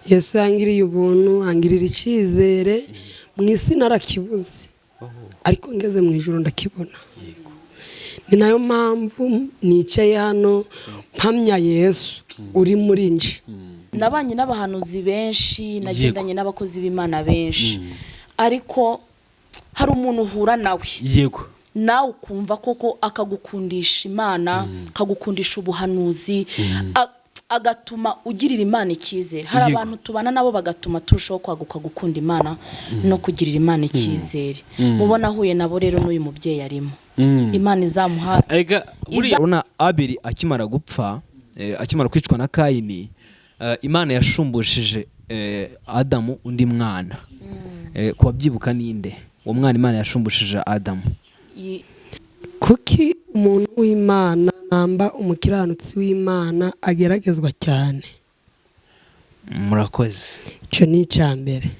Yesu yangiriye ubuntu, angirira icyizere. Mu isi narakibuze, ariko ngeze mu ijuru ndakibona. Ni nayo mpamvu nicaye hano mpamya Yesu uri muri nje. Nabanye n'abahanuzi benshi, nagendanye n'abakozi b'Imana benshi, ariko hari umuntu uhura nawe, nawe ukumva koko akagukundisha Imana, akagukundisha ubuhanuzi, agatuma ugirira Imana icyizere. Hari abantu tubana nabo bagatuma turushaho kwaguka gukunda Imana no kugirira Imana icyizere. Mubona ahuye nabo rero, n'uyu mubyeyi arimo, Imana izamuha. Erega buriya Urabona Abeli akimara gupfa, akimara kwicwa na Kayini, Imana yashumbushije Adamu undi mwana. Ku babyibuka, ninde uwo mwana Imana yashumbushije Adamu? Kuki umuntu w'Imana namba umukiranutsi w'Imana ageragezwa cyane? Murakoze. Icyo ni icya mbere.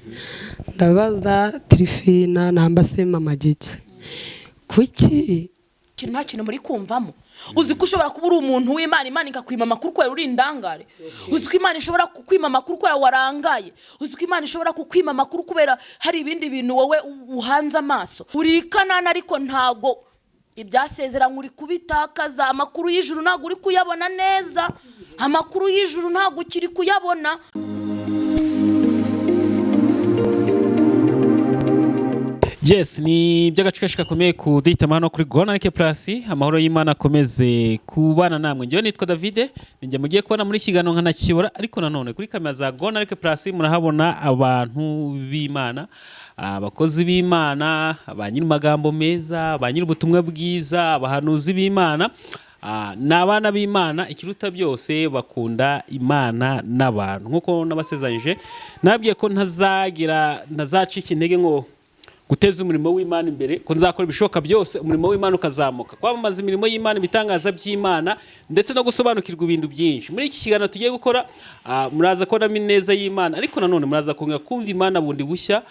Ndabaza Tirifina namba se Mama Gigi, kuki? Nta kintu muri kumvamo. Uzi ko ushobora kuba uri umuntu w'Imana, Imana ikakwima amakuru kubera uri indangare? Uzi ko Imana ishobora kukwima amakuru kubera warangaye? Uzi ko Imana ishobora kukwima amakuru kubera hari ibindi bintu wowe uhanze amaso? Uri i Kanani, ariko ntago ibyasezeranywe uri kubitakaza. Amakuru y'ijuru ntabwo uri kuyabona neza, amakuru y'ijuru ntabwo ukiri kuyabona. Yes, ni iby'agaciro gakomeye kuduhitamo hano kuri Gonarike Plus. Amahoro y'Imana akomeze kubana namwe. Njyewe nitwa Davide, ninjye mugiye kubona muri kiganiro nkanakibura, ariko nanone kuri kamera za Gonarike Plus murahabona abantu b'Imana, abakozi b'Imana, ba nyir'amagambo meza, ba nyir'ubutumwa bwiza, abahanuzi b'Imana. Ni abana b'Imana. Ikiruta byose, bakunda Imana n'abantu. Nk'uko nabasezeranyije, nabwiye ko ntazagira, ntazacika intege ngo guteza umurimo w'Imana imbere, ko nzakora ibishoboka byose umurimo w'Imana ukazamuka, kwamamaza imirimo y'Imana, ibitangaza by'Imana, ndetse no gusobanukirwa ibintu byinshi. Muri iki kiganiro tugiye gukora, muraza kubonamo ineza y'Imana, ariko nanone muraza kongera kumva Imana bundi bushya,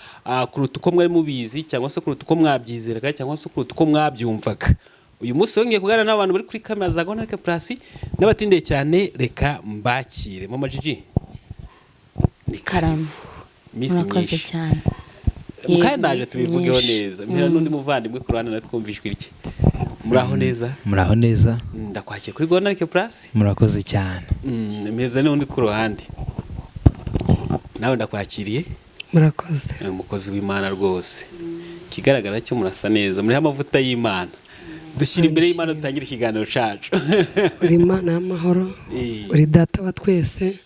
kuruta uko mwari mubizi, cyangwa se kuruta uko mwabyizeraga, cyangwa se kuruta uko mwabyumvaga. Uyu munsi wongeye kuganira n'abantu bari kuri kamera za Gonarike Plus. N'abatindiye cyane, reka mbakire. Mama Gigi, ni Karame. Iminsi Murakoze myinshi. cyane. Mukanya Yego, ndaje iminsi tubivugeho myinshi. neza. Mpera n'undi muvandimwe ku ruhande, natwe twumva ijwi rye. Muraho neza? Muraho neza. Ndakwakira kuri Gonarike Plus. Murakoze cyane. Meza n'undi ku ruhande, nawe ndakwakiriye. Murakoze. Ni umukozi w'Imana rwose. Ikigaragara cyo murasa neza, muriho amavuta y'Imana. Dushyira imbere y'Imana, dutangire ikiganiro cyacu. Uri Imana y'amahoro, uri Data wa twese,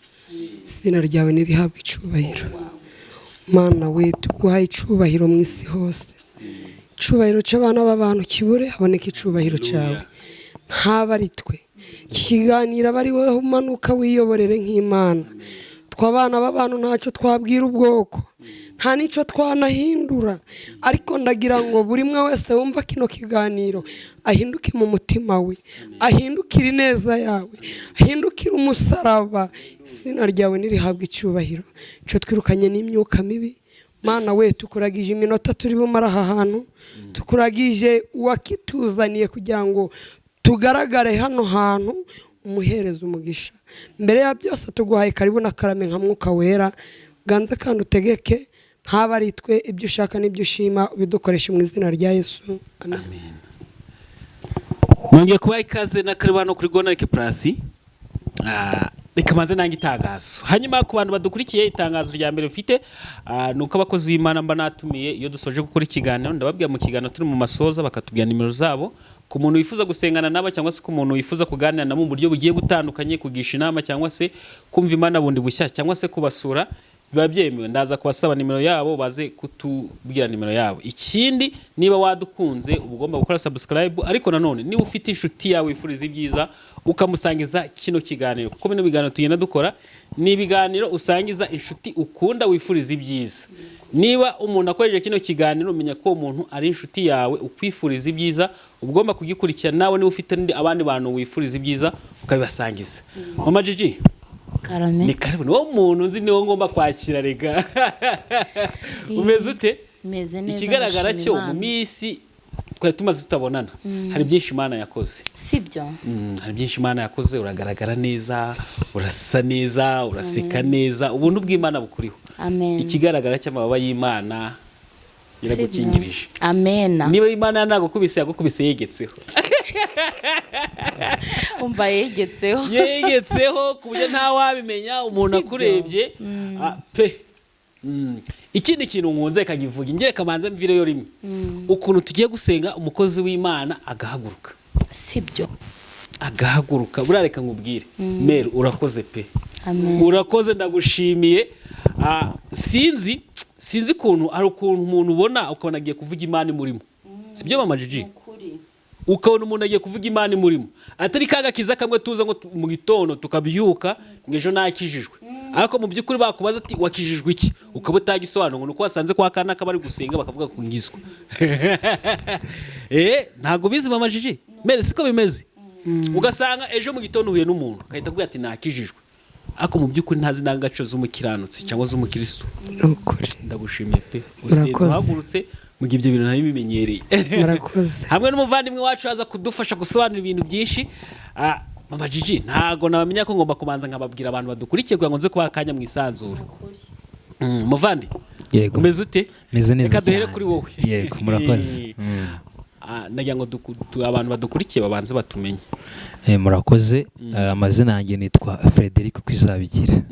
izina ryawe nirihabwe icyubahiro. Mana we, tuguhaye icyubahiro mu isi hose. Icyubahiro cy'abana b'abantu kibure, haboneka icyubahiro cyawe. Ntaba ari twe, iki kiganiro aba ari wowe umanuka wiyoborere nk'Imana. Twe abana b'abantu ntacyo twabwira ubwoko, nta n'icyo twanahindura, ariko ndagira ngo buri umwe wese wumva kino kiganiro ahinduke mu mutima we, ahindukire ineza yawe, ahindukire umusaraba. Izina ryawe nirihabwe icyubahiro. Icyo twirukanye n'imyuka mibi. Mana we, tukuragije iminota turi bumare aha hantu, tukuragije uwakituzaniye kugira ngo tugaragare hano hantu, umuhereza umugisha. Mbere ya byose tuguhaye karibu na karame nka Mwuka Wera, ganze kandi utegeke, ntaba ari twe. Ibyo ushaka n'ibyo ushima ubidukoreshe mu izina rya Yesu, amen. Nongeye kubaha ikaze na karibu hano kuri Gonarike Plus. Reka maze nange itangazo. Hanyuma ku bantu badukurikiye, itangazo rya mbere mfite, ni uko abakozi b'Imana mba natumiye, iyo dusoje gukora ikiganiro ndababwira, mu kiganiro turi mu masoza, bakatubwira nimero zabo ku muntu wifuza gusengana nabo, cyangwa se ku muntu wifuza kuganira nabo mu buryo bugiye butandukanye, kugisha inama, cyangwa se kumva Imana bundi bushya, cyangwa se kubasura, biba byemewe. Ndaza kubasaba nimero yabo, baze kutubwira nimero yabo. Ikindi, niba wadukunze uba ugomba gukora subscribe, ariko nanone niba ufite inshuti yawe wifuriza ibyiza, ukamusangiza kino kiganiro, kuko bino biganiro tugenda dukora ni ibiganiro usangiza inshuti ukunda wifuriza ibyiza. Niba umuntu akoresheje kino kiganiro, umenya ko uwo muntu ari inshuti yawe ukwifuriza ibyiza, uba ugomba kugikurikira. Nawe niba ufite abandi bantu wifuriza ibyiza, ukabibasangiza. Mama Gigi, Karame. ni karibu. Niwo muntu nzi, niwo ngomba kwakira. Rega umeze ute? Meze neza, Ikigaragara ndashima cyo mu Imana. minsi Twari tumaze tutabonana, hari byinshi Imana yakoze. Sibyo? Hari byinshi Imana yakoze. Uragaragara neza, urasa neza, uraseka neza, ubuntu bw'Imana bukuriho. Amen. Ikigaragara cy'amababa y'Imana iragukingirije. Amena. Niba Imana yanagukubise, yagukubise yegetseho. Umva, yegetseho. Yegetseho ku buryo ntawabimenya umuntu Sibyo? akurebye. Pe. Ikindi kintu nkunze kagivuga, ingere kamanze mvireyo rimwe, ukuntu tugiye gusenga umukozi w'Imana agahaguruka. Sibyo? Agahaguruka. Buriya reka nkubwire, Meri, urakoze pe. Amen. Urakoze, ndagushimiye. Sinzi ukuntu, hari ukuntu umuntu ubona ukabona agiye kuvuga Imana imurimo, sibyo mama Gigi? Ukabona umuntu agiye kuvuga Imana imurimo, atari ka gakiza kamwe tuza ngo mu gitondo tukabyuka ngo ejo nakijijwe, ariko mu by'ukuri bakubaza ati: "Wakijijwe iki?" ukaba utagisobanura, ngo ni uko wasanze kwa kana bari gusenga bakavuga ngo ngizwa. Ntabwo bizi mama Gigi, mere siko bimeze. Ugasanga ejo mu gitondo uhuye n'umuntu agahita akubwira ati: "Nakijijwe," ariko mu by'ukuri ntazi indangagaciro z'umukiranutsi cyangwa z'umukristo. Ni ukuri. Ndagushimiye pe, usenze Murakoze. uhagurutse mu gihe ibyo bintu ntabimenyereye. Murakoze. Hamwe n'umuvandimwe wacu aza kudufasha gusobanura ibintu byinshi. Mama Gigi, ntago nabamenya ko ngomba kubanza nkababwira abantu badukurikiye kugira ngo nze kubaha akanya mu isanzure. Muvandi, Yego. umeze ute? Meze neza Reka duhere cyane. kuri wowe. Yego, murakoze. Nagira ngo abantu badukurikiye babanze batumenye. Murakoze. Amazina yanjye nitwa Frederic Kwizabigira.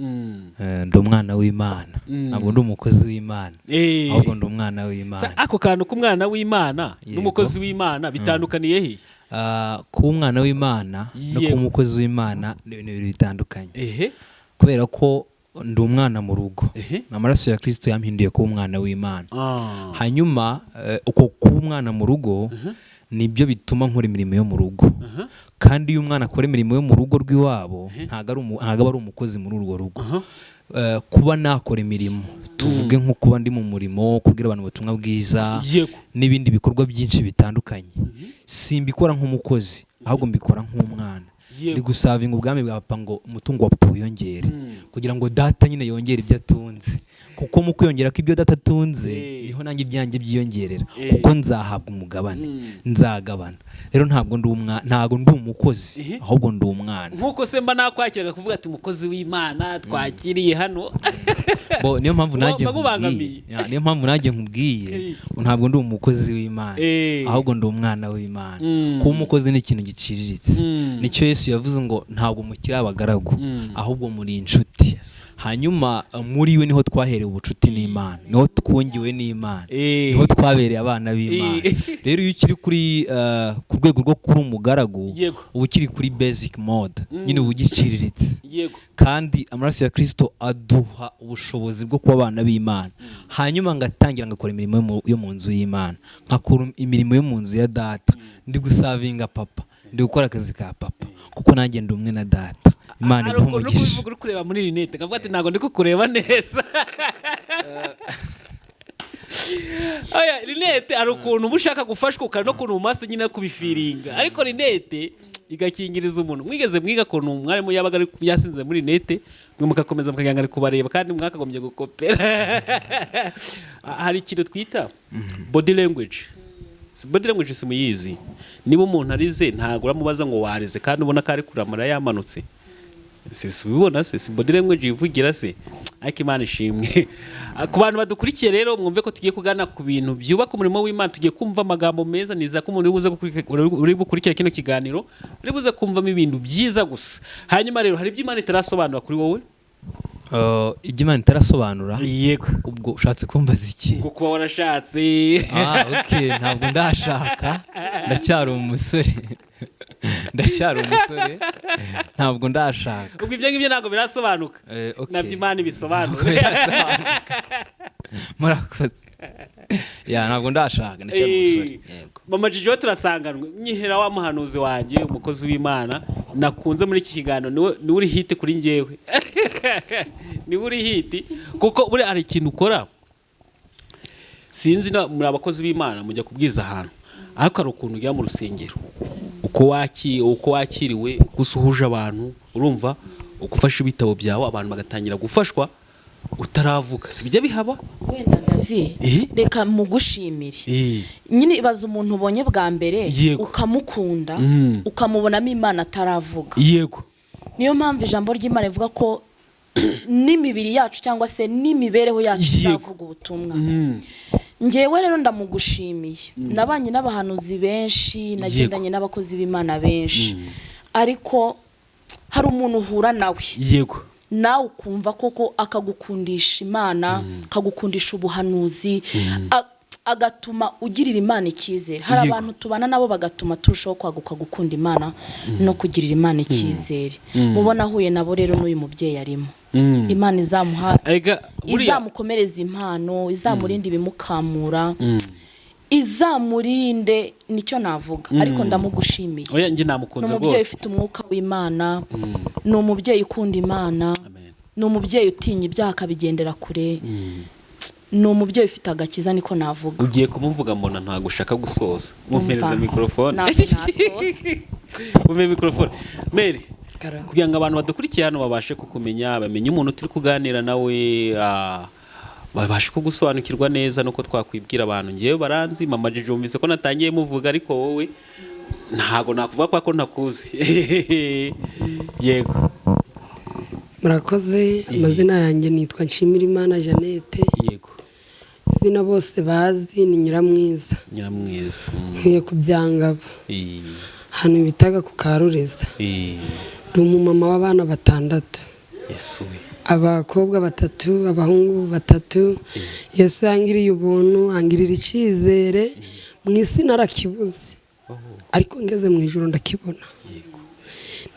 Ndi umwana w'Imana. Ntabwo ndi umukozi w'Imana, ahubwo ndi umwana w'Imana. Ako kantu k'umwana w'Imana n'umukozi w'Imana bitandukaniye he? Kuba umwana w'Imana no kuba umukozi w'Imana ni ibintu bibiri bitandukanye, kubera ko ndi umwana mu rugo. Amaraso ya Kirisito yampinduye kuba umwana w'Imana. Hanyuma uko kuba umwana mu rugo nibyo bituma nkora imirimo yo mu rugo, kandi iyo umwana akora imirimo yo mu rugo rw'iwabo ntabwo aba ari umukozi muri urwo rugo. Kuba nakora imirimo, tuvuge nko kuba ndi mu murimo, kubwira abantu ubutumwa bwiza n'ibindi bikorwa byinshi bitandukanye, simbikora nk'umukozi, ahubwo mbikora nk'umwana. Ndi guservinga ubwami bwa papa ngo umutungo wa papa wiyongere, kugira ngo data nyine yongere ibyo atunze, kuko mu kwiyongera kw'ibyo data atunze niho nanjye ibyanjye byiyongerera, kuko nzahabwa umugabane, nzagabana. Rero ntabwo ndi umukozi, ahubwo ndi umwana. Nk'uko se mba nakwakiraga kuvuga ati: "Umukozi w'Imana twakiriye hano." Bo, niyo mpamvu nanjye Mba nkubangamiye. nkubwiye. Ya, niyo mpamvu nanjye nkubwiye ngo ntabwo ndi umukozi w'Imana, ahubwo ndi umwana w'Imana. Kuba umukozi ni ikintu giciriritse. Nicyo Yesu yavuze ngo ntabwo mukiri abagaragu, ahubwo muri inshuti. Hanyuma muri we niho twaherewe ubucuti n'Imana, niho twungiwe n'Imana, niho twabereye abana b'Imana. Rero iyo ukiri ku rwego rwo kuba umugaragu, uba ukiri kuri basic mode nyine, uba ugiciriritse. Kandi amaraso ya Kirisito aduha ubushobozi bwo kuba abana b'Imana. Hanyuma ngatangira ngakora imirimo yo mu nzu y'Imana, nkakora imirimo yo mu nzu ya data. Ndi guservinga papa, ndi gukora akazi ka papa, kuko nanjye ndi umwe na data. Imana Hari iguhe ukuntu uri umugisha. kubivuga uri kureba muri rinete, nkavuga ati: "Ntabwo ndi kukureba neza." Oya, rinete hari ukuntu uba ushaka gufashwa ukaba no kuntu mu maso nyine kubifeelinga, ariko rinete igakingiriza umuntu. Mwigeze mwiga ukuntu umwarimu yabaga ari yasinze muri rinete, mwe mugakomeza mukagira ngo ari kubareba kandi mwakagombye gukopera? Hari ikintu twita body language. Si body language simuyizi? Niba umuntu arize, ntabwo uramubaza ngo warize kandi ubona ko ari kuramura yamanutse. Si ubibona se? Si body language yivugira se? Ariko Imana ishimwe. Ku bantu badukurikiye rero, mwumve ko tugiye kugana ku bintu byubaka umurimo w'Imana. Tugiye kumva amagambo meza. Niza ko umuntu uri buze uri bukurikira kino kiganiro uri buze kumvamo ibintu byiza gusa. Hanyuma rero, hari ibyo Imana itarasobanura kuri wowe? Ibyo Imana itarasobanura? Yego. Ubwo ushatse kumbaza iki? Ngo kuba warashatse. Ah, okay. Ntabwo ndashaka, ndacyari umusore, ndacyari umusore, ntabwo ndashaka. Ubwo ibyo ngibyo ntabwo birasobanuka. Okay. Nabyo Imana ibisobanura. Murakoze. Ya, ntabwo ndashaka, ndacyari umusore. Yego. Mama Gigi we turasanganwe, nyihera wa muhanuzi wanjye, umukozi w'Imana nakunze muri iki kiganiro, niwe uri hit kuri njyewe, niwe uri hit, kuko buriya hari ikintu ukora. Sinzi muri abakozi b'Imana mujya kubwiza ahantu, ariko hari ukuntu ujya mu rusengero, uko wakiriwe, uko usuhuje abantu, urumva, uko ufashe ibitabo byawe, abantu bagatangira gufashwa. Utaravuga, si bijya bihaba? Wenda Davi, Eh? reka mugushimire. Nyine ibaza umuntu ubonye bwa mbere, ukamukunda, ukamubonamo Imana ataravuga. Niyo mpamvu ijambo ry'Imana rivuga ko n'imibiri yacu cyangwa se n'imibereho yacu izavuga ubutumwa. Ngewe rero ndamugushimiye. Nabanye n'abahanuzi benshi, nagendanye n'abakozi b'Imana benshi, ariko hari umuntu uhura nawe, nawe ukumva koko akagukundisha Imana, akagukundisha ubuhanuzi, agatuma ugirira Imana icyizere. Hari abantu tubana nabo bagatuma turushaho kwaguka gukunda Imana no kugirira Imana icyizere. Mubona ahuye nabo rero, n'uyu mubyeyi arimo. Imana izamuha, Erega buriya izamukomereza impano, izamurinda ibimukamura, izamurinde, nicyo navuga, ariko ndamugushimiye. Oya, njye Ni namukunze umubyeyi rwose. ufite umwuka w'Imana, ni umubyeyi ukunda Imana, Amen. ni umubyeyi utinya ibyaha akabigendera kure, ni umubyeyi ufite agakiza, niko navuga. Ugiye kumuvuga mbona ntabwo ushaka gusoza. Mumpereza Umva. mikorofone. Ntabwo nasoza. Mumpe mikorofone, Mary. Karame. Kugira ngo abantu badukurikiye hano babashe kukumenya, bamenye umuntu turi kuganira nawe, babashe kugusobanukirwa neza nuko twakwibwira abantu. Ngewe baranzi, mama Jiji wumvise ko natangiye muvuga, ariko wowe ntago nakuvuga ko ntakuzi. Yego. Murakoze. Amazina yanjye nitwa Nshimirimana Jeannette. Izina bose bazi ni Nyiramwiza. Nyiramwiza. Nkwiye ku Byangabo, ahantu bitaga ku Karureza. Ndi umumama w'abana 6. Yesu we! Abakobwa 3, abahungu 3. Yesu yangiriye ubuntu, angirira icyizere. Mu isi narakibuze, ariko ngeze mu ijoro ndakibona.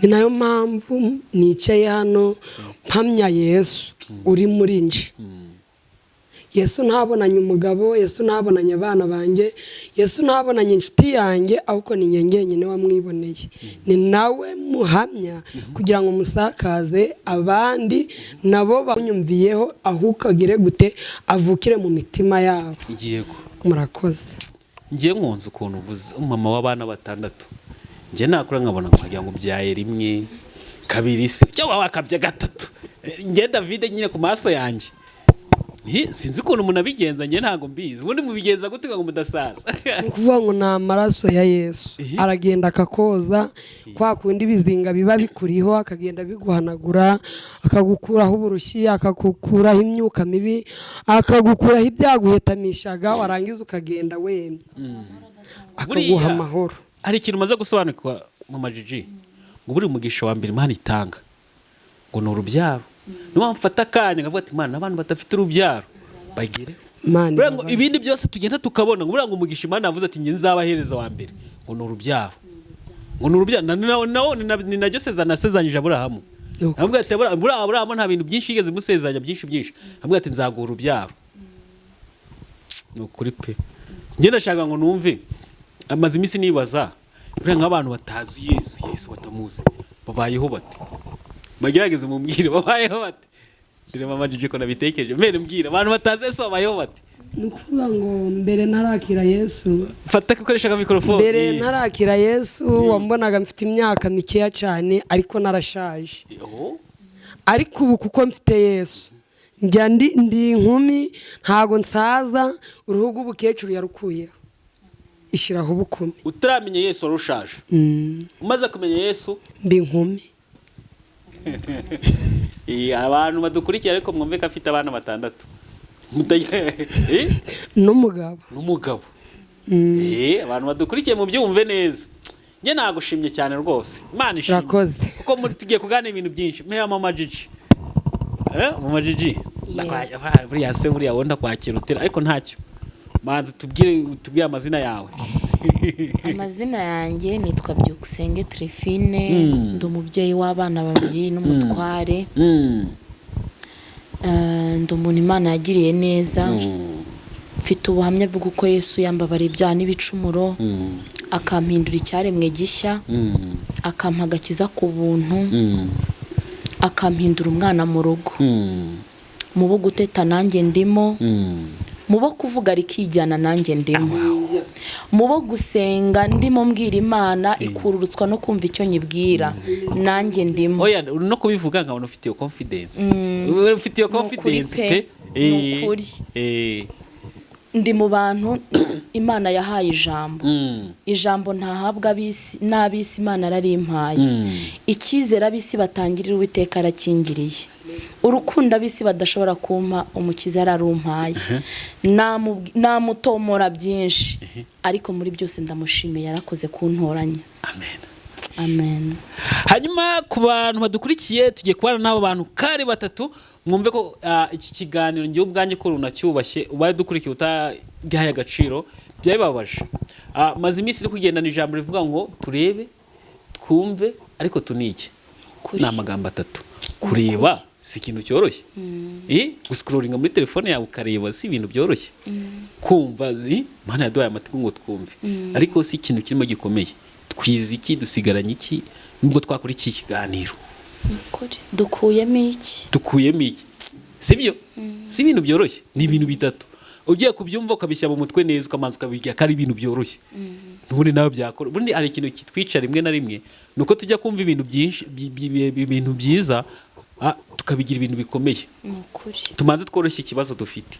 Ni nayo mpamvu nicaye hano mpamya Yesu uri muri nje. Yesu ntabonanye umugabo, Yesu ntabonanye abana banjye, Yesu ntabonanye inshuti yanjye, ahubwo ni njye njyenyine wamwiboneye. Ni nawe muhamya kugira ngo musakaze abandi nabo banyumviyeho, ahubwo agire gute avukire mu mitima yabo. Murakoze. Ngiye nkunze ukuntu uvuze umama w'abana 6. Njye nakura nkabona nkagira ngo ubyaye 1, 2 se cyangwa wakabya 3. Njye David nyine ku maso yanjye, sinzi ukuntu umuntu abigenza, njye ntabwo mbizi. Ubundi mubigenza gute ngo mudasaza? Ni ukuvuga ngo ni amaraso ya Yesu, aragenda akakoza kwa kundi ibizinga biba bikuriho, akagenda biguhanagura, akagukuraho uburushyi, akagukuraho imyuka mibi, akagukuraho ibyaguhetamishaga, warangiza ukagenda wemye, akaguha amahoro. Hari ikintu umaze gusobanukirwa, mama Jiji, ngo buri mugisha wa mbere Imana itanga ngo ni urubyaro. Niyo mfata akanya nkavuga ati Imana, abantu badafite urubyaro bagire Imana ngo ibindi byose tugenda tukabona, ngo buriya ngo umugisha Imana yavuze ati njye nzabahereza wa mbere ngo ni urubyaro, ngo ni urubyaro. Nawo ni naryo sezerano nasezeranyije Aburahamu. Avuga ati Aburahamu nta bintu byinshi yigeze musezeranya, byinshi byinshi, avuga ati nzaguha urubyaro. Ni ukuri pe, njye ndashaka ngo numve, amaze iminsi nibaza buriya nk'abantu batazi Yesu, Yesu batamuzi babayeho bate? Bagerageze mumbwire babayeho bate? Dore mama Jiji ko nabitekereje mbere, mbwira abantu batazi Yesu babayeho bate? Ni ukuvuga ngo mbere ntarakira Yesu, fata ukoresha mikorofone. Mbere ntarakira Yesu wambonaga mfite imyaka mikeya cyane, ariko narashaje. Ariko ubu kuko mfite Yesu njya ndi inkumi, ntago nsaza, uruhu rw'ubukecuru yarukuyeho ishyiraho ubukumi. Utaramenya Yesu wari ushaje, umaze kumenya Yesu mba inkumi. Abantu badukurikiye ariko mwumve ko afite abana 6 n'umugabo. N'umugabo. Abantu badukurikiye mu byumve neza. Njye nagushimye cyane rwose. Imana ishimwe. Urakoze. Kuko tugiye kuganira ibintu byinshi. Mpe mama Jiji. Mama Jiji. Buriya se buriya wenda kwakira utera ariko ntacyo. Maze tubwire amazina yawe. Amazina yanjye nitwa Byukusenge Trifine, ndi umubyeyi w'abana 2 n'umutware. Ndi umuntu Imana yagiriye neza, mfite ubuhamya bw'uko Yesu yambabariye ibyaha n'ibicumuro, akampindura icyaremwe gishya, akampa agakiza ku buntu, akampindura umwana mu rugo. Mu bo guteta nanjye ndimo, mu bo kuvuga rikijyana nanjye ndimo, Mu bo gusenga ndimo mbwira Imana ikururutswa no kumva icyo nyibwira, nanjye ndimo. Oya, uri no kubivuga nkabona ufite iyo confidence, ufite iyo Ni ukuri confidence pe. pe. Ni ukuri. Ndi mu bantu Imana yahaye ijambo. Ijambo ntahabwa ab'isi n'ab'isi, Imana yararimpaye. Icyizere ab'isi batangirira, Uwiteka arakingiriye. Urukundo ab'isi badashobora kumpa, Umukiza yararumpaye. Namutomora byinshi, ariko muri byose ndamushimiye, yarakoze kuntoranya. Amen. Amen. Hanyuma ku bantu badukurikiye, tugiye kubana n'abo bantu kari batatu. Mwumve ko iki kiganiro ngewe ubwanjye ko runacyubashye. Ubaye dukurikiye utagihaye agaciro, byabibabaje. Maze iminsi iri kugendana ijambo rivuga ngo turebe, twumve, ariko tunige. Ukuri. Ni amagambo atatu. Kureba si ikintu cyoroshye. Guscrollinga muri telefone yawe ukareba si ibintu byoroshye. Kumva, Imana yaduhaye amatwi ngo twumve, ariko si ikintu kirimo gikomeye. Twize iki? Dusigaranye iki nubwo twakora iki kiganiro? Ukuri. Dukuyemo iki? Dukuyemo iki? Sibyo? Si ibintu byoroshye, ni ibintu bitatu. Ugiye kubyumva ukabishyira mu mutwe neza, ukamanza ukabigira ko ari ibintu byoroshye, n'ubundi nawe byakora. Ubundi hari ikintu kitwica rimwe na rimwe, ni uko tujya kumva ibintu byinshi, ibintu byiza, tukabigira ibintu bikomeye. Ni ukuri. Tumaze tworoshye ikibazo dufite,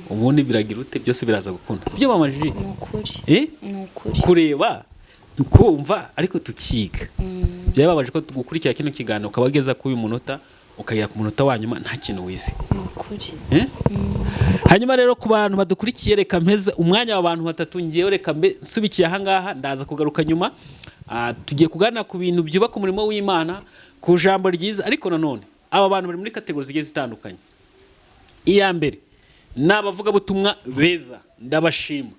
ubundi biragira ute? Byose biraza gukunda, sibyo mama Jiji? Ni ukuri. Eh? Ni ukuri. Kureba, tukumva, ariko tukiga. Byababaje ko gukurikira kino kiganiro ukaba wageza kuri uyu munota, ukagera ku munota wa nyuma nta kintu wize. Ni ukuri. Eh? Hanyuma rero ku bantu badukurikiye, reka mpeze umwanya w'abantu batatu. Ngewe reka mbe nsubikiye ahangaha, ndaza kugaruka nyuma. Tugiye kuganira ku bintu byubaka umurimo w'Imana, ku jambo ryiza. Ariko nanone aba bantu bari muri category zigiye zitandukanye. Iya mbere ni abavugabutumwa beza, ndabashima.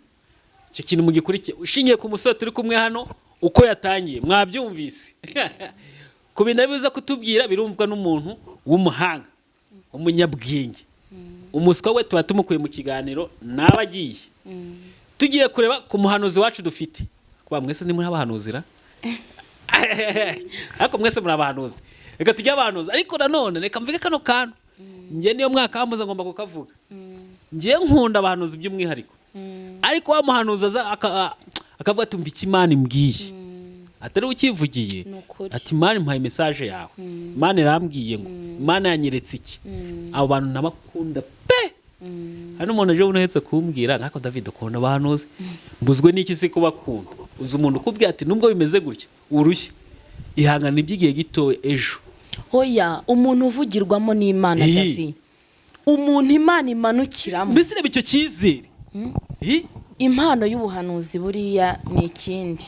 Icyo kintu mugikurikiye ushingiye ku musore turi kumwe hano uko yatangiye, mwabyumvise ku bintu biza kutubwira, birumvwa n'umuntu w'umuhanga, umunyabwenge. Umuswa we tuba tumukuye mu kiganiro, naba agiye. Tugiye kureba ku muhanuzi wacu dufite. Kuba mwese ni muri abahanuzira, ariko mwese muri abahanuzi. Reka tujye abahanuzi, ariko nanone reka mvuge kano kantu. Njye niyo mwaka wambuza ngomba kukavuga. Njye nkunda abahanuzi by'umwihariko, ariko wa muhanuzi aza akavuga ati: "Umva icyo Imana imbwiye," atari ukivugiye. Ni ukuri. Ati: "Imana impaye message yawe, Imana irambwiye ngo, Imana yanyeretse iki." Abo bantu nabakunda pe. Hari n'umuntu ejo bundi uherutse kumbwira nkako: "David, ukunda abahanuzi, mbuzwe n'iki se kubakunda?" Uzi umuntu ukubwira ati: "Nubwo bimeze gutya, urushye, ihangane iby'igihe gito, ejo." Hoya, umuntu uvugirwamo n'Imana, David, umuntu Imana imanukiramo. Mbese reba icyo cyizere. Impano y'ubuhanuzi buriya ni ikindi.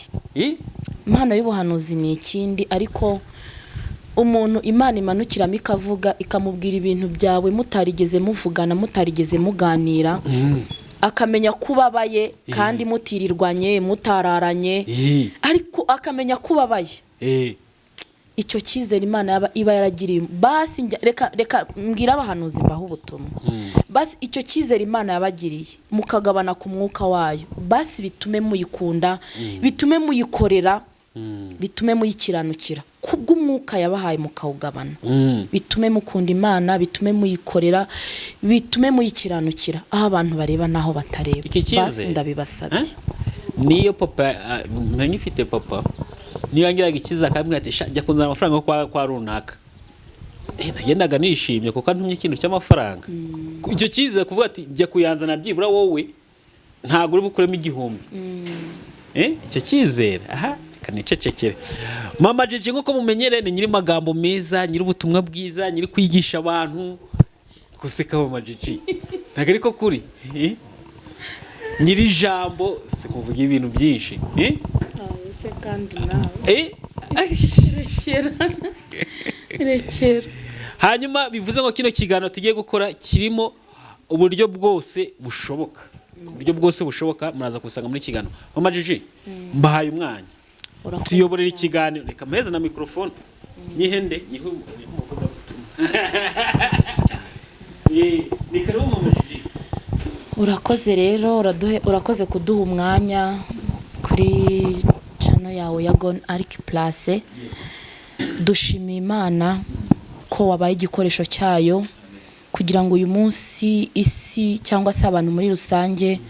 Impano y'ubuhanuzi ni ikindi, ariko umuntu Imana imanukiramo ikavuga, ikamubwira ibintu byawe mutarigeze muvugana, mutarigeze muganira, akamenya ko ubabaye kandi mutirirwanye, mutararanye, ariko akamenya ko ubabaye. Icyo cyizere Imana yaba iba yaragiriye, basi reka mbwira abahanuzi, mbaho ubutumwa. Basi icyo cyizere Imana yabagiriye, mukagabana ku mwuka wayo, basi bitume muyikunda, bitume muyikorera, bitume muyikiranukira kubw'umwuka yabahaye mukawugabana. Bitume mukunda Imana, bitume muyikorera, bitume muyikiranukira aho abantu bareba n'aho batareba. Iki cyizere. Basi ndabibasabye. Eh? Niyo papa, nari ngifite papa, niyo yangiraga icyizere akambwira ati: "Sha, jya kunzana amafaranga yo kwa runaka." Nagendaga nishimye kuko antumye ikintu cy'amafaranga. Icyo cyizere, kuvuga ati: "Jya kuyanzana, byibura wowe ntabwo uri bukuremo 1000." Icyo cyizere, aha reka nicecekere. Mama Jeje, nk'uko mumenyereye, ni nyiri magambo meza, nyiri ubutumwa bwiza, nyiri kwigisha abantu guseka. Mama Jeje, ntabwo ariko kuri nyiri ijambo si kuvuga ibintu byinshi, eh? Se kandi nawe. Eh? Rekera, rekera. Hanyuma bivuze ngo kino kiganiro tugiye gukora kirimo uburyo bwose bushoboka, uburyo bwose bushoboka muraza kusanga muri kiganiro. Mama Jeje, mbahaye umwanya. Urakoze tuyoborera cyane. Ikiganiro, reka mpeze na mikrofone nyihende, nyihe umuvugabutumwa. Ni karibu Mama Jeje. Urakoze rero, urakoze kuduha umwanya kuri channel yawe ya Gone Arc Plus. Dushimiye Imana ko wabaye igikoresho cyayo kugira ngo uyu munsi isi cyangwa se abantu muri rusange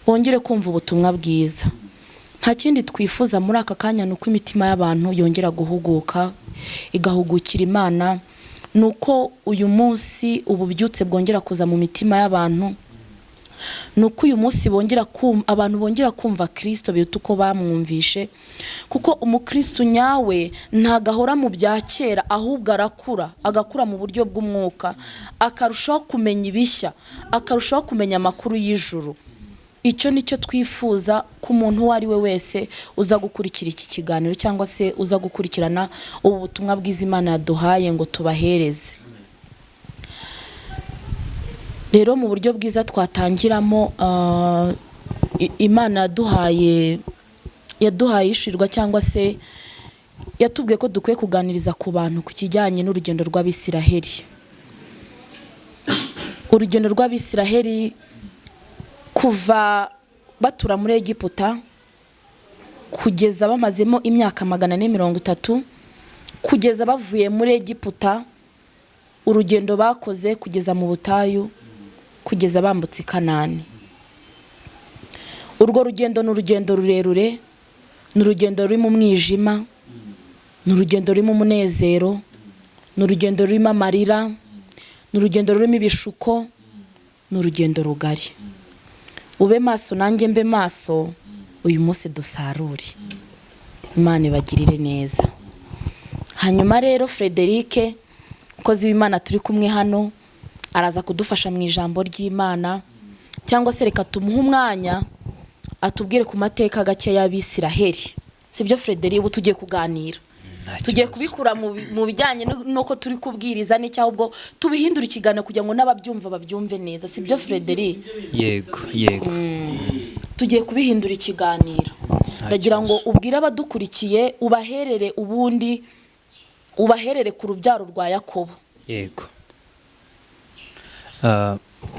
Bongere kumva ubutumwa bwiza. Nta kindi twifuza muri aka kanya ni uko imitima y'abantu yongera guhuguka, igahugukira Imana, ni uko uyu munsi ububyutse bwongera kuza mu mitima y'abantu, ni uko uyu munsi abantu bongera kumva Kristo biruta uko bamwumvishe, kuko umukristo nyawe ntagahora mu bya kera, ahubwo arakura, agakura mu buryo bw'umwuka, akarushaho kumenya ibishya, akarushaho kumenya amakuru y'ijuru. Icyo nicyo twifuza ku muntu uwo ari we wese uza gukurikira iki kiganiro cyangwa se uza gukurikirana ubu butumwa bwiza Imana yaduhaye ngo tubahereze. Rero mu buryo bwiza twatangiramo, Imana yaduhaye ishirirwa cyangwa se yatubwiye ko dukwiye kuganiriza ku bantu ku kijyanye n'urugendo rw'Abisiraheli. Urugendo rw'Abisiraheli kuva batura muri Egiputa kugeza bamazemo imyaka 430, kugeza bavuye muri Egiputa, urugendo bakoze kugeza mu butayu, kugeza bambutse i Kanani. Urwo rugendo ni urugendo rurerure, ni urugendo rurimo umwijima, ni urugendo rurimo umunezero, ni urugendo rurimo amarira, ni urugendo rurimo ibishuko, ni urugendo rugari. Ube maso nanjye mbe maso, uyu munsi dusarure. Imana ibagirire neza. Hanyuma rero Frederic, umukozi w'Imana turi kumwe hano, araza kudufasha mu ijambo ry'Imana, cyangwa se reka tumuhe umwanya atubwire ku mateka gake y'Abisiraheli. Sibyo Frederic, ubu tugiye kuganira, tugiye kubikura mu bijyanye n'uko turi kubwiriza n'icyo, ahubwo tubihindura ikiganiro kugira ngo n'ababyumva babyumve neza. Sibyo Frederic? Yego, yego. Tugiye kubihindura ikiganiro. Ndagira ngo ubwire abadukurikiye, ubaherere ubundi, ubaherere ku rubyaro rwa Yakobo. Yego.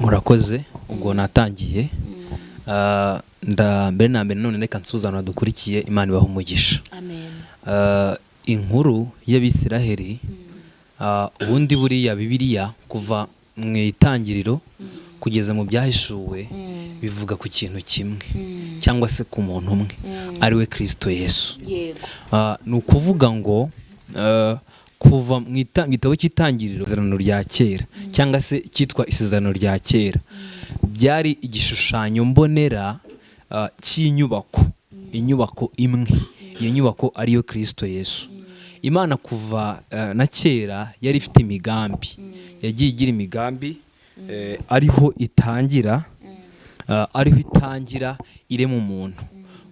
Murakoze, ubwo natangiye. Mbere na mbere none reka nsuzana dukurikiye, Imana ibahe umugisha. Amen. Inkuru y'Abisiraheli, ubundi buriya Bibiliya kuva mu itangiriro kugeza mu byahishuwe bivuga ku kintu kimwe cyangwa se ku muntu umwe, ari we Kristo Yesu. Yego. Ni ukuvuga ngo kuva mu gitabo cy'itangiriro, isezerano rya kera cyangwa se cyitwa isezerano rya kera, byari igishushanyo mbonera cy'inyubako, inyubako imwe, iyo nyubako ariyo Kristo Yesu. Imana kuva na kera yari ifite imigambi, yagiye igira imigambi, ariho itangira, ariho itangira irema umuntu.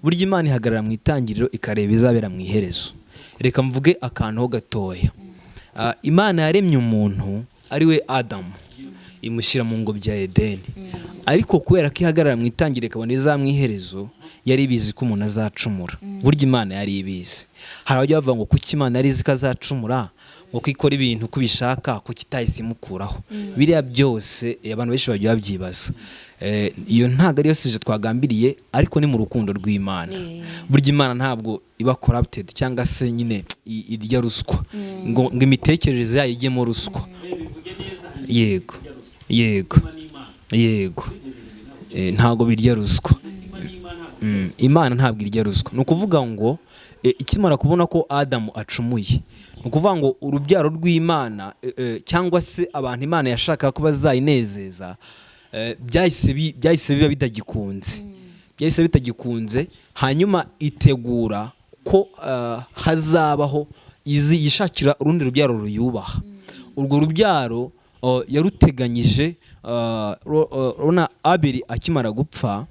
Burya Imana ihagarara mu itangiriro ikareba izabera mu iherezo. Reka mvuge akantu ho gatoya. Imana yaremye umuntu ari we Adamu, imushyira mu ngobyi ya Edeni. Ariko kubera ko ihagarara mu itangiriro ikabona izaba mu iherezo, yari ibizi ko umuntu azacumura. Burya Imana yari ibizi. Hari abajya bavuga ngo kuki Imana yari izi ko azacumura, ngo ko ikora ibintu uko ibishaka, kuki itahise imukuraho. Biriya byose abantu benshi bajya babyibaza. Iyo ntabwo ariyo sije twagambiriye, ariko ni mu rukundo rw'Imana. Burya Imana ntabwo iba corrupted cyangwa se nyine irya ruswa, ngo imitekerereze yayo ijyemo ruswa. Yego, yego, yego. Ntabwo birya ruswa. Imana ntabwo irya ruswa. Ni ukuvuga ngo ikimara kubona ko Adamu acumuye, ni ukuvuga ngo urubyaro rw'Imana, cyangwa se abantu Imana yashakaga ko bazayinezeza, byahise biba bitagikunze. Byahise bitagikunze, hanyuma itegura ko hazabaho izi yishakira urundi rubyaro ruyubaha. Urwo rubyaro yaruteganyije, urabona Abeli akimara gupfa,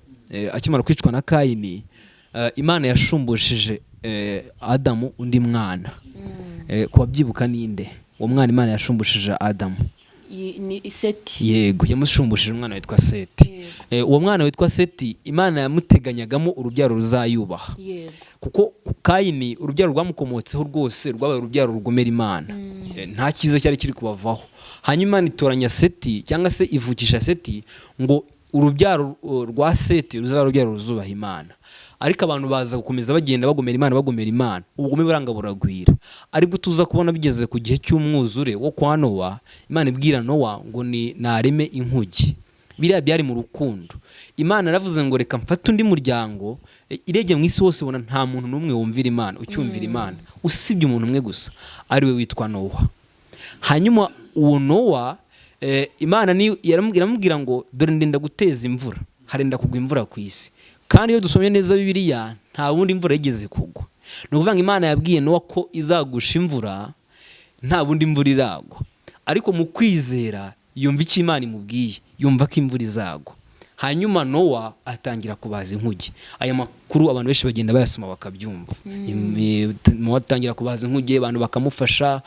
akimara kwicwa na Kayini, Imana yashumbushije Adamu undi mwana. Ku babyibuka ninde uwo mwana Imana yashumbushije Adamu? Ni Seti. Yego, yamushumbishije umwana witwa Seti. Uwo mwana witwa Seti Imana yamuteganyagamo urubyaro ruzayubaha. Yego. Kuko Kayini urubyaro rwamukomotseho rwose rwabaye urubyaro rugomera Imana. Nta cyiza cyari kiri kubavaho. Hanyuma Imana itoranya Seti cyangwa se ivukisha Seti ngo urubyaro rwa Seti ruzaba urubyaro ruzubaha Imana. Ariko abantu baza gukomeza bagenda bagomera Imana, bagomera Imana, ubugome buranga buragwira. Aribwo tuza kubona bigeze ku gihe cy'umwuzure wo kwa Nowa, Imana ibwira Nowa ngo ni nareme inkuge. Biriya byari mu rukundo. Imana yaravuze ngo reka mfate undi muryango. Irebye mu isi hose ubona nta muntu n'umwe wumvira Imana, ucyumvira Imana, usibye umuntu umwe gusa, ari we witwa Nowa. Hanyuma uwo Nowa, Imana iramubwira ngo dore ndenda guteza imvura, harenda kugwa imvura ku isi. Kandi iyo dusomye neza Bibiliya, nta wundi imvura yigeze kugwa. Ni ukuvuga ngo Imana yabwiye Nowa ko izagusha imvura, nta bundi imvura iragwa. Ariko mu kwizera yumva icyo Imana imubwiye, yumva ko imvura izagwa. Hanyuma Nowa atangira kubaza inkuge. Aya makuru abantu benshi bagenda bayasoma bakabyumva. Nowa atangira kubaza inkuge, abantu bakamufasha.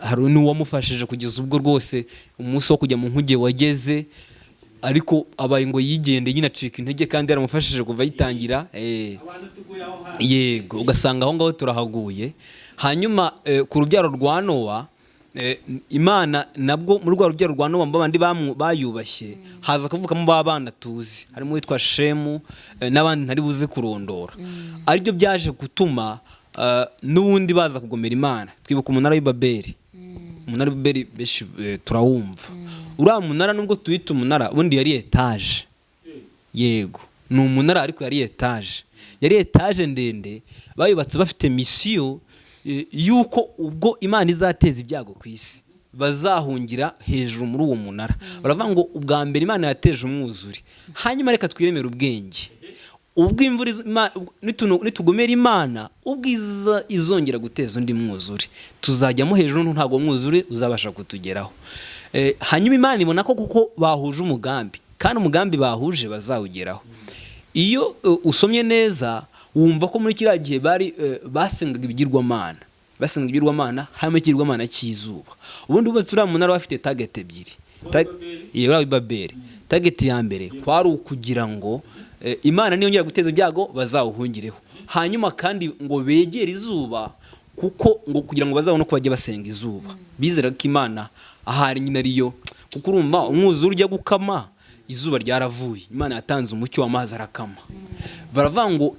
Hari n'uwamufashije kugeza ubwo rwose umunsi wo kujya mu nkuge wageze, ariko abaye ngo yigende nyine acika intege, kandi yaramufashije kuva ayitangira. Yego, ugasanga aho ngaho turahaguye. Hanyuma ku rubyaro rwa Nowa, Imana nabwo muri rwa rubyaro rwa Nowa babandi bayubashye, haza kuvukamo ba bana tuzi, harimo uwitwa Shemu, n'abandi ntari buze kurondora. Aribyo byaje gutuma n'ubundi baza kugomera Imana. Twibuka umunara w'i Babeli. Umunara w'i Babeli benshi turawumva. Uriya munara nubwo tuwita umunara, ubundi yari etaje. Yego, ni umunara ariko yari etaje. Yari etaje ndende, bayubatse bafite misiyo yuko ubwo Imana izateza ibyago ku isi bazahungira hejuru muri uwo munara. Baravuga ngo ubwa mbere Imana yateje umwuzure, hanyuma reka twiremere ubwenge, ubwo imvura nitugomera Imana, ubwo izongera guteza undi mwuzure, tuzajyamo hejuru, ntabwo umwuzure uzabasha kutugeraho. Hanyuma Imana ibona ko kuko bahuje umugambi, kandi umugambi bahuje bazawugeraho. Iyo usomye neza wumva ko muri kiriya gihe bari basengaga ibigirwamana, basengaga ibigirwamana, harimo ikigirwamana cy'izuba. Ubundi wubatse uriya munara bafite target ebyiri. Uriya w'i Babeli. Target ya mbere kwari ukugira ngo Imana niyongera guteza ibyago bazawuhungireho, hanyuma kandi ngo begere izuba, kuko ngo kugira ngo bazabone uko bajya basenga izuba. Bizeraga ko Imana ahari nyine ariyo, kuko urumva umwuzure ujya gukama izuba ryaravuye, Imana yatanze umucyo w'amazi arakama. Baravuga ngo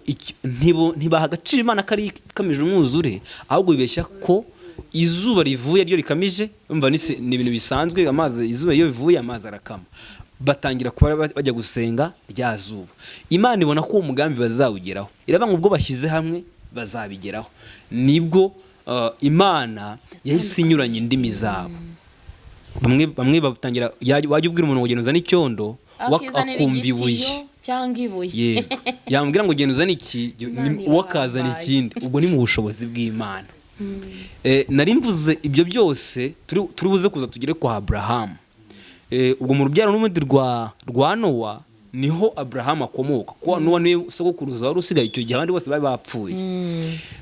ntibaha agaciro Imana ko ari ikamije umwuzure, ahubwo bibeshya ko izuba rivuye ryo rikamije. Umva ni ibintu bisanzwe, amazi izuba iyo rivuye amazi arakama. Batangira kuba bajya gusenga rya zuba. Imana ibona ko uwo mugambi bazawugeraho, iravuga ngo ubwo bashyize hamwe bazabigeraho. Nibwo Imana yahise inyuranya indimi zabo. Bamwe batangira, wajya ubwira umuntu ngo genda uzane icyondo, Akizanira akumva igitiyo ibuye cyangwa ibuye. Yego, yambwira ngo genda uzane iki, Imana uwo akazana irahambaye. ikindi. Ubwo ni mu bushobozi bw'Imana. Nari mvuze ibyo byose turi buze kuza tugere kwa Abrahamu. Ubwo mu rubyaro n'ubundi rwa Nowa niho Abrahamu akomoka, kuko Nowa niwe sogokuruza wari usigaye icyo gihe, abandi bose bari bapfuye.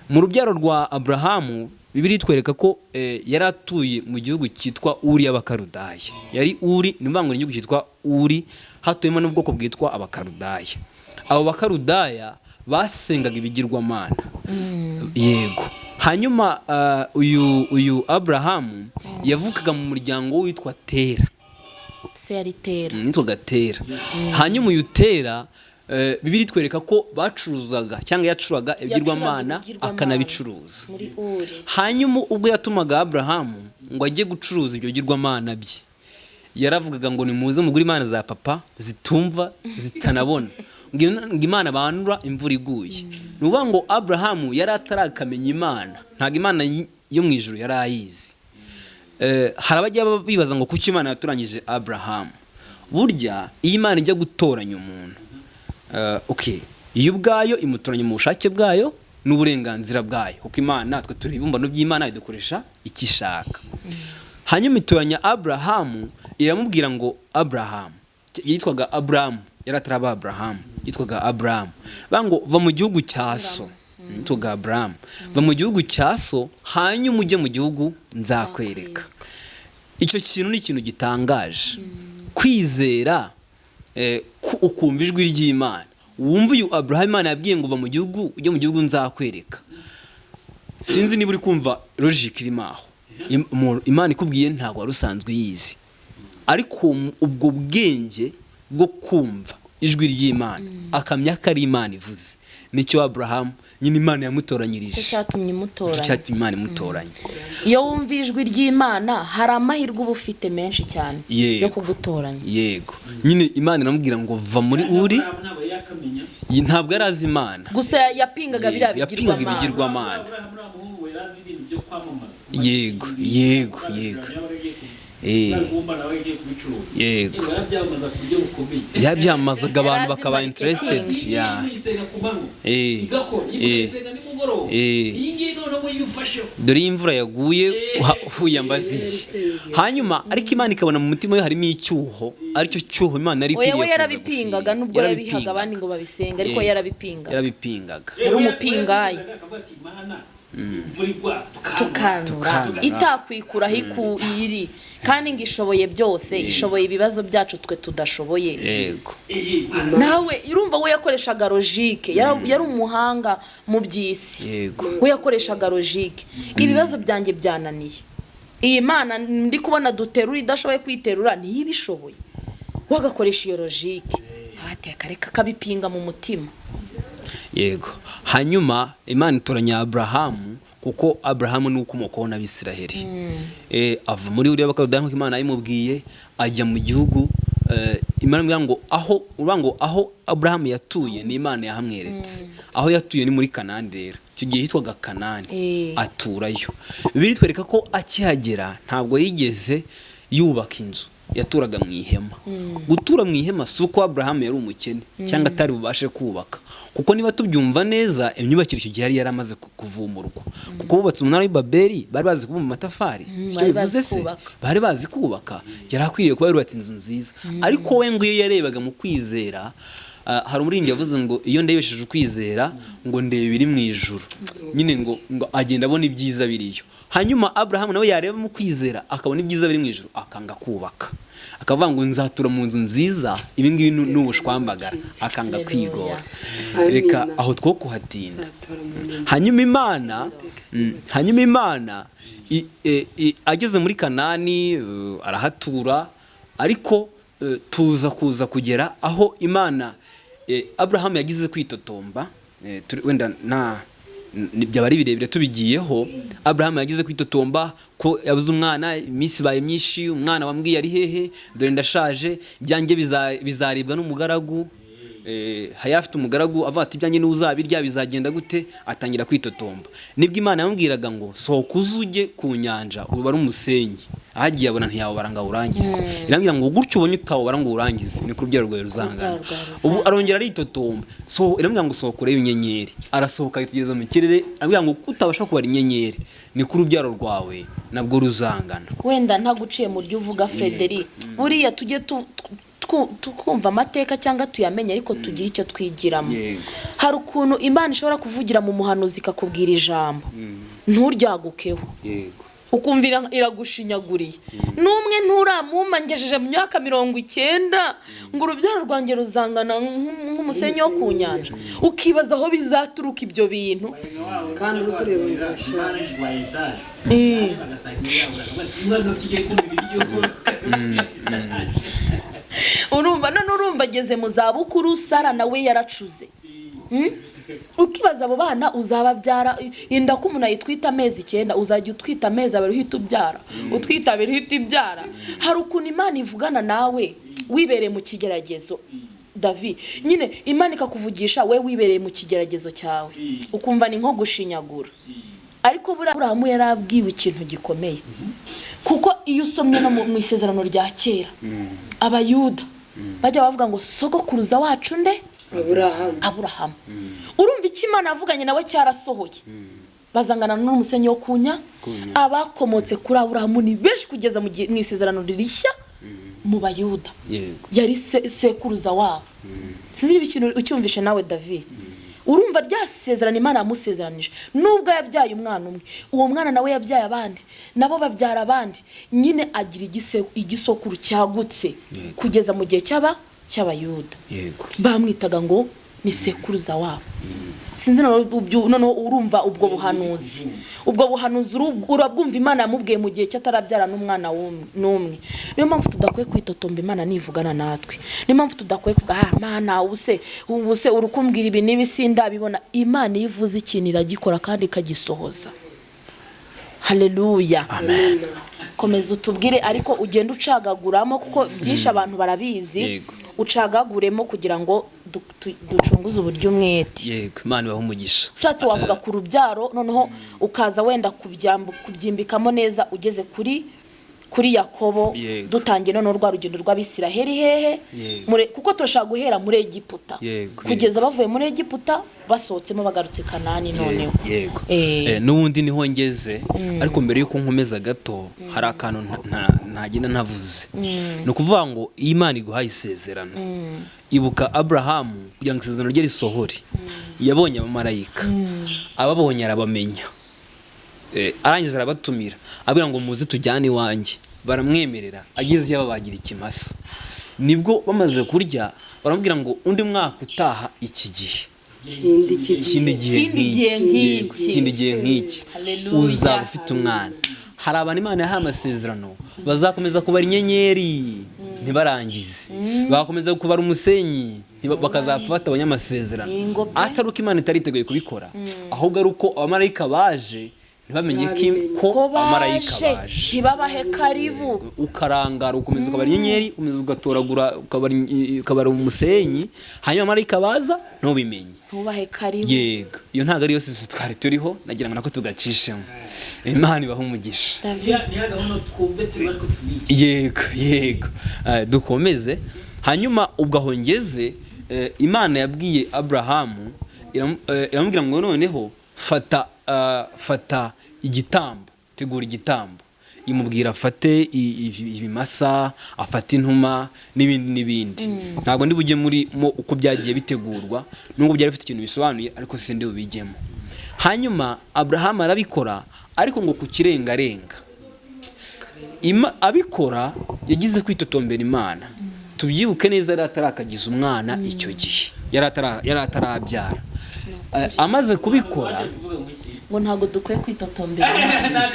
Mu rubyaro rwa Abrahamu, Bibiliya itwereka ko yari atuye mu gihugu cyitwa Uri y'Abakaludaya. Yari Uri, ni ukuvuga ngo ni igihugu cyitwa Uri, hatuyemo n'ubwoko bwitwa Abakaludaya. Abo Bakaludaya basengaga ibigirwamana. Yego. Hanyuma uyu Abrahamu yavukaga mu muryango witwa Tera. Se yari Tera. Yitwaga Tera. Hanyuma uyu Tera, Bibiliya itwereka ko bacuruzaga cyangwa yacuraga ibigirwamana ibigirwamana. akanabicuruza. Muri Uri. Hanyuma ubwo yatumaga Abrahamu ngo ajye gucuruza ibyo bigirwamana bye, yaravugaga ngo nimuze mugure imana za papa zitumva zitanabona, ngo Imana bandura imvura iguye. Ni ukuvuga ngo Abrahamu yari atarakamenya Imana, ntabwo Imana yo mu ijuru yari ayizi. Hari abajya bibaza ngo kuki Imana yatoranyije Abrahamu. Burya iyo Imana ijya gutoranya umuntu, okay, iyo ubwayo imutoranya mu bushake bwayo n'uburenganzira bwayo, kuko Imana twe turi ibibumbano by'Imana, idukoresha icyo ishaka. Hanyuma itoranya Abrahamu, iramubwira ngo Abrahamu, yitwaga Abrahamu, yari ataraba Abrahamu, yitwaga Abrahamu. Bavuga ngo va mu gihugu cya so, yitwaga Abrahamu, va mu gihugu cya so hanyuma ujye mu gihugu nzakwereka. Icyo kintu ni ikintu gitangaje. Kwizera, ukumva ijwi ry'Imana, wumva uyu Abrahamu Imana yabwiye ngo va mu gihugu ujye mu gihugu nzakwereka. Sinzi niba uri kumva logic irimo aho. Imana ikubwiye ntabwo wari usanzwe uyizi, ariko ubwo bwenge bwo kumva ijwi ry'Imana, akamya ko ari Imana ivuze. Nicyo Abraham nyine Imana yamutoranyirije, cyatumye imutoranya, cyatumye Imana imutoranya. Iyo wumva ijwi ry'Imana hari amahirwe uba ufite menshi cyane yo kugutoranya. Yego, nyine Imana iramubwira ngo va muri Uri. Ntabwo yari azi Imana gusa, yapingaga biriya bigirwamana. Yego yego yego yego, yabyamamazaga abantu bakaba interested. Dore imvura yaguye wiyambaziye. Hanyuma ariko Imana ikabona mu mutima we harimo icyuho, aricyo cyuho Imana yari ikwiriye. We yarabipingaga, nubwo yabihaga abandi ngo babisenga, ariko yarabipingaga. Yarabipingaga, yari umupingayi. Tukanura itakwikuraho iri, kandi ngo ishoboye byose, ishoboye ibibazo byacu twe tudashoboye. Yego, nawe irumva we yakoreshaga logique, yari umuhanga mu by'isi. Yego, we yakoreshaga logique. Ibibazo byanjye byananiye, iyi Mana ndi kubona duterura idashoboye kwiterura, niyo ibishoboye. Wagakoresha iyo logique, abateka reka kabipinga mu mutima. Yego, hanyuma Imana itoranya Abrahamu, kuko Abrahamu ni ukomokaho n'Abisiraheli. Ava muri Uri y'Abakaludaya nk'uko Imana yayimubwiye, ajya mu gihugu. Imana imubwira ngo aho uvuga ngo aho Abrahamu yatuye ni Imana yahamweretse. Aho yatuye ni muri Kanani. Rero icyo gihe hitwaga Kanani, aturayo. Bibiliya itwereka ko akihagera ntabwo yigeze yubaka inzu, yaturaga mu ihema. Gutura mu ihema si uko Abrahamu yari umukene cyangwa atari bubashe kubaka, kuko niba tubyumva neza imyubakire icyo gihe yari yaramaze kuvumurwa, kuko bubatse umunara w'i Babeli bari bazi kubumba amatafari, icyo bivuze se bari bazi kubaka, yari akwiriye kuba yarubatse inzu nziza. Ariko we ngo iyo yarebaga mu kwizera, hari umuririmbyi yavuze ngo iyo ndebesheje ukwizera ngo ndebe ibiri mu ijuru, nyine ngo agenda abona ibyiza biriyo. Hanyuma Abrahamu nawe yareba mu kwizera akabona ibyiza biri mu ijuru, akanga kubaka, akavuga ngo nzatura mu nzu nziza, ibi ngibi ni ubushwambagara, akanga kwigora. Reka aho two kuhatinda. Hanyuma Imana ageze muri Kanani arahatura, ariko tuza kuza kugera aho Imana Abrahamu yagize kwitotomba. Wenda na byaba ari birebire tubigiyeho. Abrahamu yagize kwitotomba ko yabuze umwana, iminsi ibaye myinshi, umwana wambwiye ari hehe, dore ndashaje, ibyanjye bizaribwa n'umugaragu. Yari afite umugaragu, avuga ati ibyanjye n'uzabirya bizagenda gute? Atangira kwitotomba. Nibwo Imana yamubwiraga ngo sohoka uzujye ku nyanja ubare umusenyi. Ahagiye abona ntiyawubara ngo awurangize. Irambwira ngo gutyo ubonye utawubara ngo urangize, niko urubyaro rwawe ruzangana. Ubu arongera aritotomba. So irambwira ngo sohoka urebe inyenyeri. Arasohoka yitegereza mu kirere, arambwira ngo utabasha kubara inyenyeri, niko urubyaro rwawe nabwo ruzangana. Wenda ntaguciye mu ryo uvuga Frederic, buriya tujye tukumva amateka cyangwa tuyamenye, ariko tugira icyo twigiramo. Hari ukuntu Imana ishobora kuvugira mu muhanuzi ikakubwira ijambo nturyagukeho, ukumva iragushinyaguriye. N'umwe nturamuma ngejeje mu myaka 90 ngo urubyaro rwanjye ruzangana nk'umusenyi wo ku nyanja, ukibaza aho bizaturuka ibyo bintu. Kandi uri kureba birashaje. Urumva none urumva ageze mu zabukuru, Sara nawe yaracuze. Ukibaza abo bana uzababyara, inda ko umuntu ayitwita amezi 9, uzajya utwita amezi 2 uhita ubyara, utwita 2 uhita ibyara. Hari ukuntu Imana ivugana nawe wibereye mu kigeragezo, David, nyine Imana ikakuvugisha we wibereye mu kigeragezo cyawe, ukumva ni nko gushinyagura. Ariko Aburahamu yarabwiwe ikintu gikomeye, kuko iyo usomye no mu isezerano rya kera, Abayuda bajya bavuga ngo sogokuruza wacu nde? Aburahamu. Urumva icyo Imana yavuganye nawe cyarasohoye. Bazangana n'umusenyi wo kunya. Abakomotse kuri Aburahamu ni benshi kugeza mu isezerano rishya mu Bayuda. Yari sekuruza wabo. Sinzi ikintu ucyumvishe nawe David. Urumva ryasezerana Imana yamusezeranije, nubwo yabyaye umwana umwe, uwo mwana nawe yabyaye abandi, nabo babyara abandi, nyine agira igisokuru cyagutse kugeza mu gihe cy'Abayuda. Bamwitaga ngo ni sekuruza wabo. Sinzi noneho urumva ubwo buhanuzi, ubwo buhanuzi urabwumva. Imana yamubwiye mu gihe cy'atarabyara n'umwana n'umwe. Niyo mpamvu tudakwiye kwitotomba Imana nivugana natwe. Niyo mpamvu tudakwiye kuvuga: "Ah, Mana, ubuse uri kumbwira ibi n'ibi, sindabibona." Imana iyo ivuze ikintu iragikora kandi ikagisohoza. Haleluya! Amen. Komeza utubwire, ariko ugenda ucagaguramo kuko byinshi abantu barabizi. Yego. Ucagaguremo kugira ngo ducunguze uburyo umwete. Yego, Imana ibahe umugisha. Ushatse wavuga ku rubyaro, noneho ukaza wenda kubyimbikamo neza ugeze kuri Yakobo. Dutangiye noneho rwa rugendo rw'Abisiraheli hehe? Kuko turashaka guhera muri Egiputa kugeza bavuye muri Egiputa, basohotsemo, bagarutse Kanani noneho. Yego. N'ubundi niho ngeze, ariko mbere y'uko nkomeza gato, hari akantu ntagenda ntavuze. Ni ukuvuga ngo iyo Imana iguhaye isezerano, ibuka Aburahamu, kugira ngo isezerano rye risohore yabonye abamarayika, ababonye arabamenya. Arangije arabatumira, abwira ngo: "Muze tujyane iwanjye." Baramwemerera. Ageze iyo babagira ikimasa, nibwo bamaze kurya baramubwira ngo: "Undi mwaka utaha iki gihe, Ikindi ikindi gihe Ikindi gihe nk'iki, yego, nk'iki. ikindi gihe nk'iki, Hallelujah. uzaba ufite umwana." Hari abantu Imana yahaye amasezerano, bazakomeza kubara inyenyeri ntibarangize, bagakomeza kubara umusenyi, bakazapfa batabonye amasezerano. Ingo pe. Atari uko Imana itari kubikora, ahubwo ari uko abamarayika baje ntibamenye ko ko abamarayika baje baje, ntibabahe karibu. Ukarangara, ukomeza ukabara inyenyeri, ukomeza ugatoragura, ukabara umusenyi, hanyuma abamarayika baza ntubimenye. Ntubahe karibu. Yego, iyo ntabwo ariyo sisi twari turiho, nagira ngo nako tugacishemo. Imana ibahe umugisha. David. Yego, dukomeze. Hanyuma ubwo aho ngeze, Imana yabwiye Aburahamu, iramubwira ngo: "Noneho fata igitambo, tegura igitambo." Imubwira afate ibimasa, afate intuma n'ibindi n'ibindi. Ntabwo ndi bujye muri mo uko byagiye bitegurwa, nubwo byari bifite ikintu bisobanuye, ariko sindi bubijyemo. Hanyuma Aburahamu arabikora, ariko ngo ku kirengarenga abikora yagize kwitotombera Imana. Tubyibuke neza, yari atarakagiza umwana icyo gihe, yari atarabyara. Amaze kubikora Ngo ntabwo dukwiye kwitotombera Imana.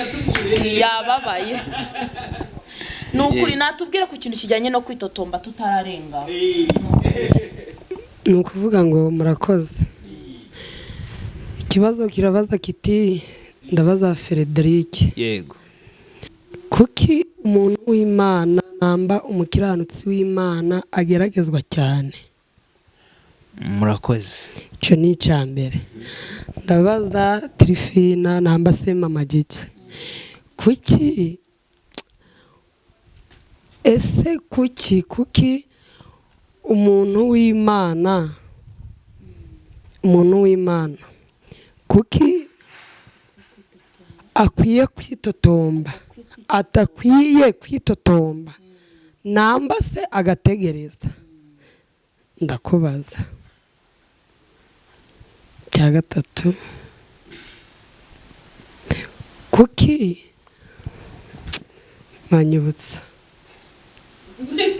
Yababaye, ni ukuri. Natubwire ku kintu kijyanye no kwitotomba tutararenga. Ni ukuvuga ngo murakoze. Ikibazo kirabaza kiti, ndabaza Frederic: Kuki umuntu w'Imana namba umukiranutsi w'Imana ageragezwa cyane? Murakoze. Icyo ni icya mbere. Ndabaza Tirifina namba se Mama Gigi: kuki ese kuki umuntu w'Imana kuki akwiye kwitotomba, atakwiye kwitotomba namba se agategereza? Ndakubaza. Cya gatatu, kuki manyibutsa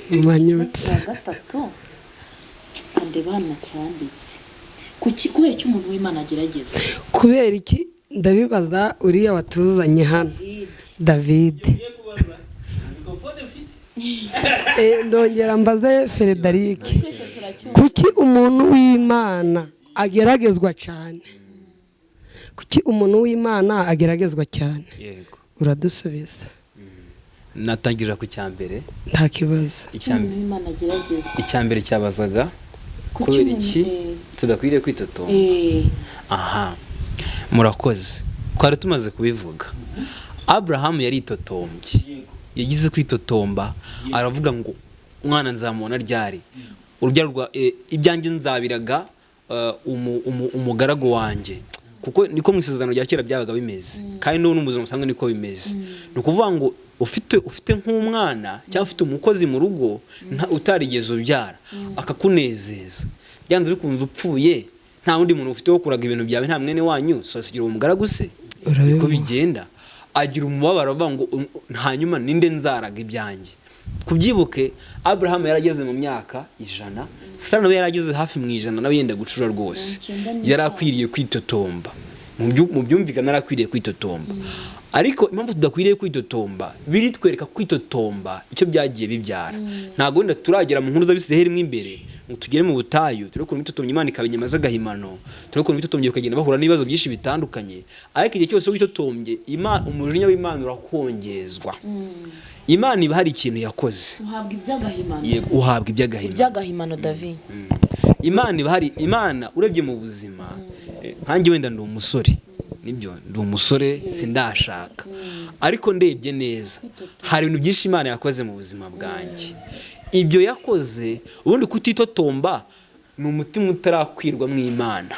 manyibutsa? Cya gatatu andeba hano cyanditse kuki: kubera icyo umuntu w'Imana ageragezwa? Kubera iki? Ndabibaza uriya watuzanye hano, David. Ndongera mbaze Frederic: kuki umuntu w'Imana ageragezwa cyane? Kuki umuntu w'Imana ageragezwa cyane? Uradusubiza. Natangirira ku cya mbere. Nta kibazo. Icya Umuntu w'Imana ageragezwa. Icya mbere cyabazaga Kuki kubera iki tudakwiriye kwitotomba. Aha, murakoze. Twari tumaze kubivuga, Aburahamu yaritotombye, yagize kwitotomba, aravuga ngo: "Umwana nzamubona ryari? Urubyaro rwa ibyanjye nzabiraga umugaragu wanjye." Kuko niko mu isezerano rya kera byabaga bimeze, kandi n'ubu mu buzima busanzwe niko bimeze. Ni ukuvuga ngo ufite nk'umwana cyangwa ufite umukozi mu rugo utarigeze ubyara, akakunezeza, byanze bikunze upfuye nta wundi muntu ufite wo kuraga ibintu byawe, nta mwene wanyu, so sigira uwo mugaragu se. Niko Urabimuha. bigenda. Agira umubabaro, avuga ngo: "Hanyuma ninde nzaraga ibyanjye?" Kubyibuke, Abraham yarageze mu myaka 100, Sara nawe yarageze hafi mu 100, nawe yenda gucura rwose, yari akwiriye kwitotomba. Mu byumvikana yari akwiriye kwitotomba. Ariko impamvu tudakwiriye kwitotomba, biritwereka kwitotomba icyo byagiye bibyara. Ntabwo wenda turagera mu nkuru z'Abisiraheli mo imbere ngo tugere mu butayu, turebe ukuntu bitotombye Imana ikaba inyama z'agahimano, turebe ukuntu bitotombye bakagenda bahura n'ibibazo byinshi bitandukanye. Ariko igihe cyose witotombye, umujinya w'Imana urakongezwa. Imana iba hari ikintu yakoze, uhabwa iby'agahimano. Yego, uhabwa iby'agahimano. Iby'agahimano, David. Imana iba hari, Imana urebye mu buzima, nkanjye wenda ndi umusore, nibyo ndi umusore sindashaka, ariko ndebye neza hari ibintu byinshi Imana yakoze mu buzima bwanjye. Ibyo yakoze, ubundi kutitotomba ni umutima utarakwirwa mu Imana.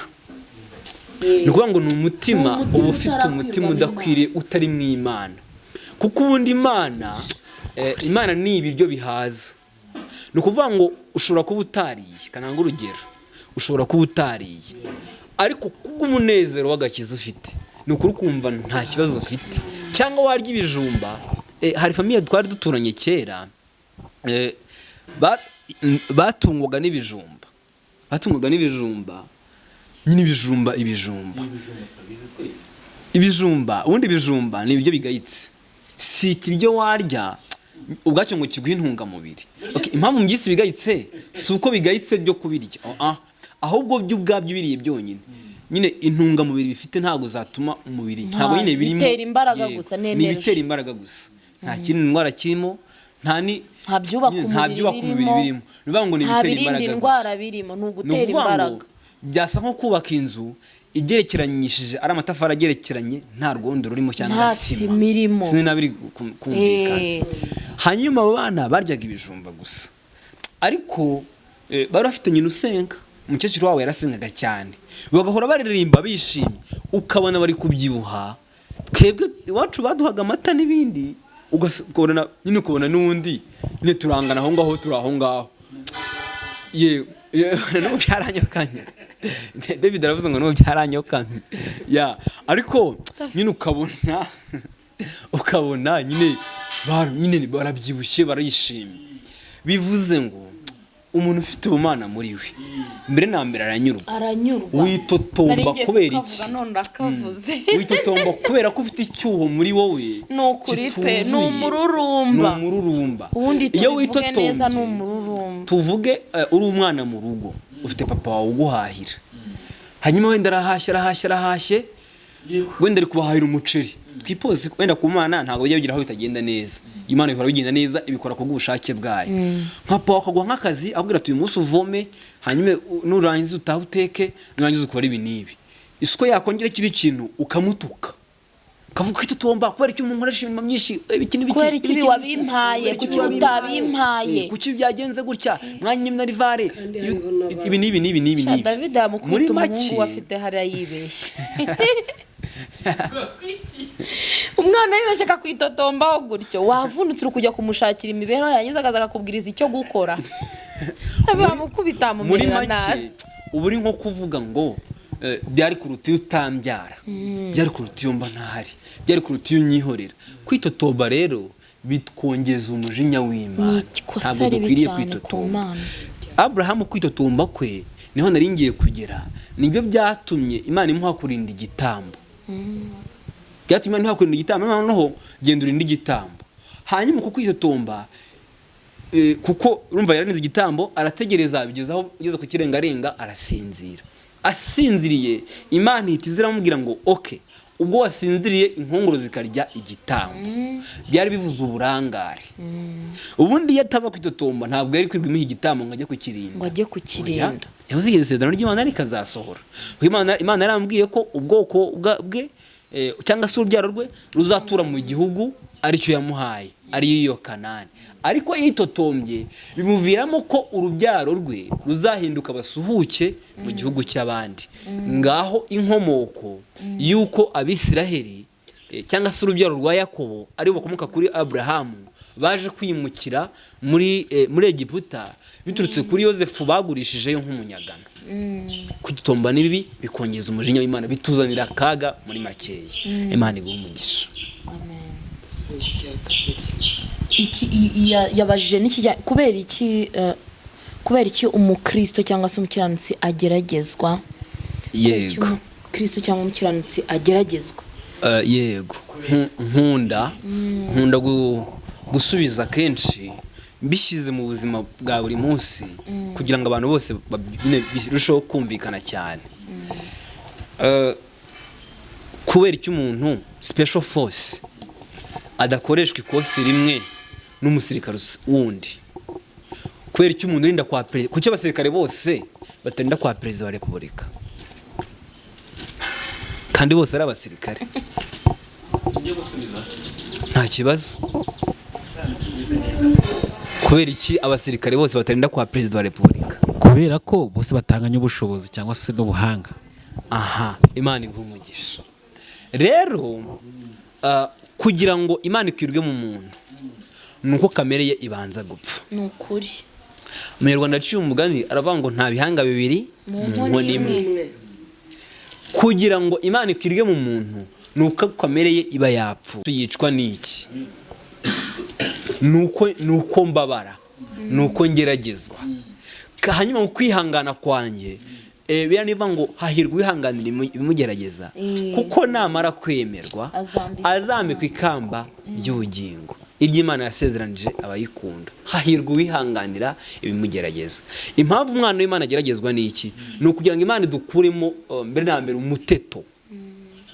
Ni ukuvuga ngo ni umutima uba ufite umutima udakwiriye, utari mu Imana. Kuko ubundi Imana ni ibiryo bihaza. Ni ukuvuga ngo ushobora kuba utariye, kananga urugero, ushobora kuba utariye, ariko kubw'umunezero w'agakiza ufite, ni ukuri ukumva nta kibazo ufite. Cyangwa warya ibijumba. Hari famille twari duturanye kera, batungwaga n'ibijumba, batungwaga n'ibijumba nyine, ibijumba, ibijumba, ibijumba. Ubundi ibijumba ni ibiryo bigayitse, si ikiryo warya ubwacyo ngo kiguhe intungamubiri. Okay, impamvu mbyise bigayitse si uko bigayitse byo kubirya, ahubwo byo ubwabyo biriye byonyine nyine intungamubiri bifite ntabwo zatuma umubiri, ntabwo nyine birimo bitera imbaraga gusa, ni ibitera imbaraga gusa, nta kindi ndwara kirimo, nta ni nta byubaka umubiri birimo, ni ukuvuga ngo ni ibitera imbaraga gusa, birimo ni ugutera imbaraga. Byasa nko kubaka inzu igerekeranyishije ari amatafari agerekeranye, nta rwondo rurimo cyangwa sima, sinzi nabiri kumvikana. Hanyuma abo bana baryaga ibijumba gusa, ariko bari bafite nyina usenga, umukecuru wabo yarasengaga cyane, bagahora baririmba bishimye, ukabona bari kubyibuha. Twebwe iwacu baduhaga amata n'ibindi, ukabona nyine, ukabona n'undi nyine turangana aho ngaho, turi aho ngaho. Ye n'ubu byaranyokanye, David aravuze ngo n'ubu byaranyokanye ya, ariko nyine ukabona nyine nyine barabyibushye, barishimye. Bivuze ngo umuntu ufite ubumana muri we mbere na mbere aranyurwa. Witotomba kubera iki? Witotomba kubera ko ufite icyuho muri wowe, ni ukuri pe, ni umururumba, ni umururumba. Iyo witotombye, tuvuge uri umwana mu rugo, ufite papa wawe uguhahira, hanyuma wenda arahashye arahashye arahashye, wenda ari kubahahira umuceri. Twipoze wenda ku Mana ntabwo bijya bigira aho bitagenda neza, Imana ihora bigenda neza, ibikora ku bw'ubushake bwayo. Nka papa akaguha nk'akazi, abwira ati uyu munsi uvome, hanyuma nurangiza utahe uteke, nurangiza ukora ibi n'ibi. Isuko yakongera kiri kintu ukamutuka, kavuga kwitotomba kubera icyo umuntu nkoresha imirimo myinshi, ibiki n'ibiki, kubera ikibi wabimpaye, kuki utabimpaye, kuki byagenze gutya, mwanya na rivare, ibi n'ibi n'ibi n'ibi n'ibi. David yamukubita umuhungu afite hariya yibeshye. Umwana yibeshye akakwitotombaho gutyo, wavunutse uri kujya kumushakira imibereho, yarangiza akaza akakubwiriza icyo gukora, bamukubita mumerera nabi. Ubu uri nko kuvuga ngo byari kuruta iyo utambyara, byari kuruta iyo mba ntahari, byari kuruta iyo unyihorera. Kwitotomba rero bitwongeza umujinya w'Imana, ntabwo dukwiriye kwitotomba. Abrahamu kwitotomba kwe niho nari ngiye kugera, nibyo byatumye Imana imuha kurinda igitambo. Byatumye Imana imuha kurinda igitambo, noneho genda urinde igitambo. Hanyuma kuko kwitotomba, kuko urumva yararinze igitambo, arategereza bigeze aho ugeze ku kirengarenga arasinzira. Asinziriye, Imana ihita iramubwira ngo okay, ubwo wasinziriye inkongoro zikarya igitambo. Byari bivuze uburangare. Ubundi iyo ataza kwitotomba ntabwo yari kwirwa imuha igitambo ngo ajye kukirinda, ngo ajye kukirinda. Yavuze isezerano ry'Imana rikazasohora. Imana yarambwiye ko ubwoko bwe cyangwa se urubyaro rwe ruzatura mu gihugu aricyo yamuhaye, ariyo iyo Kanani. Ariko yitotombye bimuviramo ko urubyaro rwe ruzahinduka basuhuke mu gihugu cy'abandi. Ngaho inkomoko y'uko Abisiraheli cyangwa se urubyaro rwa Yakobo ari bakomoka kuri Abrahamu baje kwimukira muri Egiputa biturutse kuri Yosefu bagurishijeyo nk'umunyagano. Kwitotomba ni bibi, bikongeza umujinya w'Imana, bituzanira akaga muri makeya. Imana iguhe umugisha. Amen. Iki yabajije n'ikijya kubera iki, kubera iki umukristo cyangwa se umukiranutsi ageragezwa? Kubera iki umukristo cyangwa umukiranutsi ageragezwa? Yego, nkunda gusubiza kenshi mbishyize mu buzima bwa buri munsi kugira ngo abantu bose nyine birusheho kumvikana cyane. Kubera icyo umuntu special force adakoreshwa ikosi rimwe n'umusirikare wundi, kubera icyo umuntu urinda kwa perezida, kuki abasirikare bose batarinda kwa perezida wa repubulika kandi bose ari abasirikare? Nta kibazo. Kubera iki abasirikare bose batarinda kwa perezida wa repubulika? Kubera ko bose batanganya ubushobozi cyangwa se n'ubuhanga. Aha, Imana iguha umugisha. Rero kugira ngo Imana ikwirwe mu muntu ni uko kamere ye ibanza gupfa. Ni ukuri. Umunyarwanda aciye umugani aravuga ngo nta bihanga bibiri mu mu nkono nkono imwe. imwe. Kugira ngo Imana ikwirwe mu muntu ni uko kamere ye iba yapfu. Yicwa n'iki? Ni uko mbabara, ni uko ngeragezwa. Hanyuma mu kwihangana kwanjye, biriya niva ngo hahirwa uwihanganira ibimugerageza, kuko namara kwemerwa Azambikwa. azambikwa ikamba ry'ubugingo iby'Imana yasezeranije abayikunda. Hahirwa uwihanganira ibimugerageza. Impamvu umwana w'Imana ageragezwa ni iki? Ni ukugira ngo Imana idukuremo, mbere na mbere umuteto.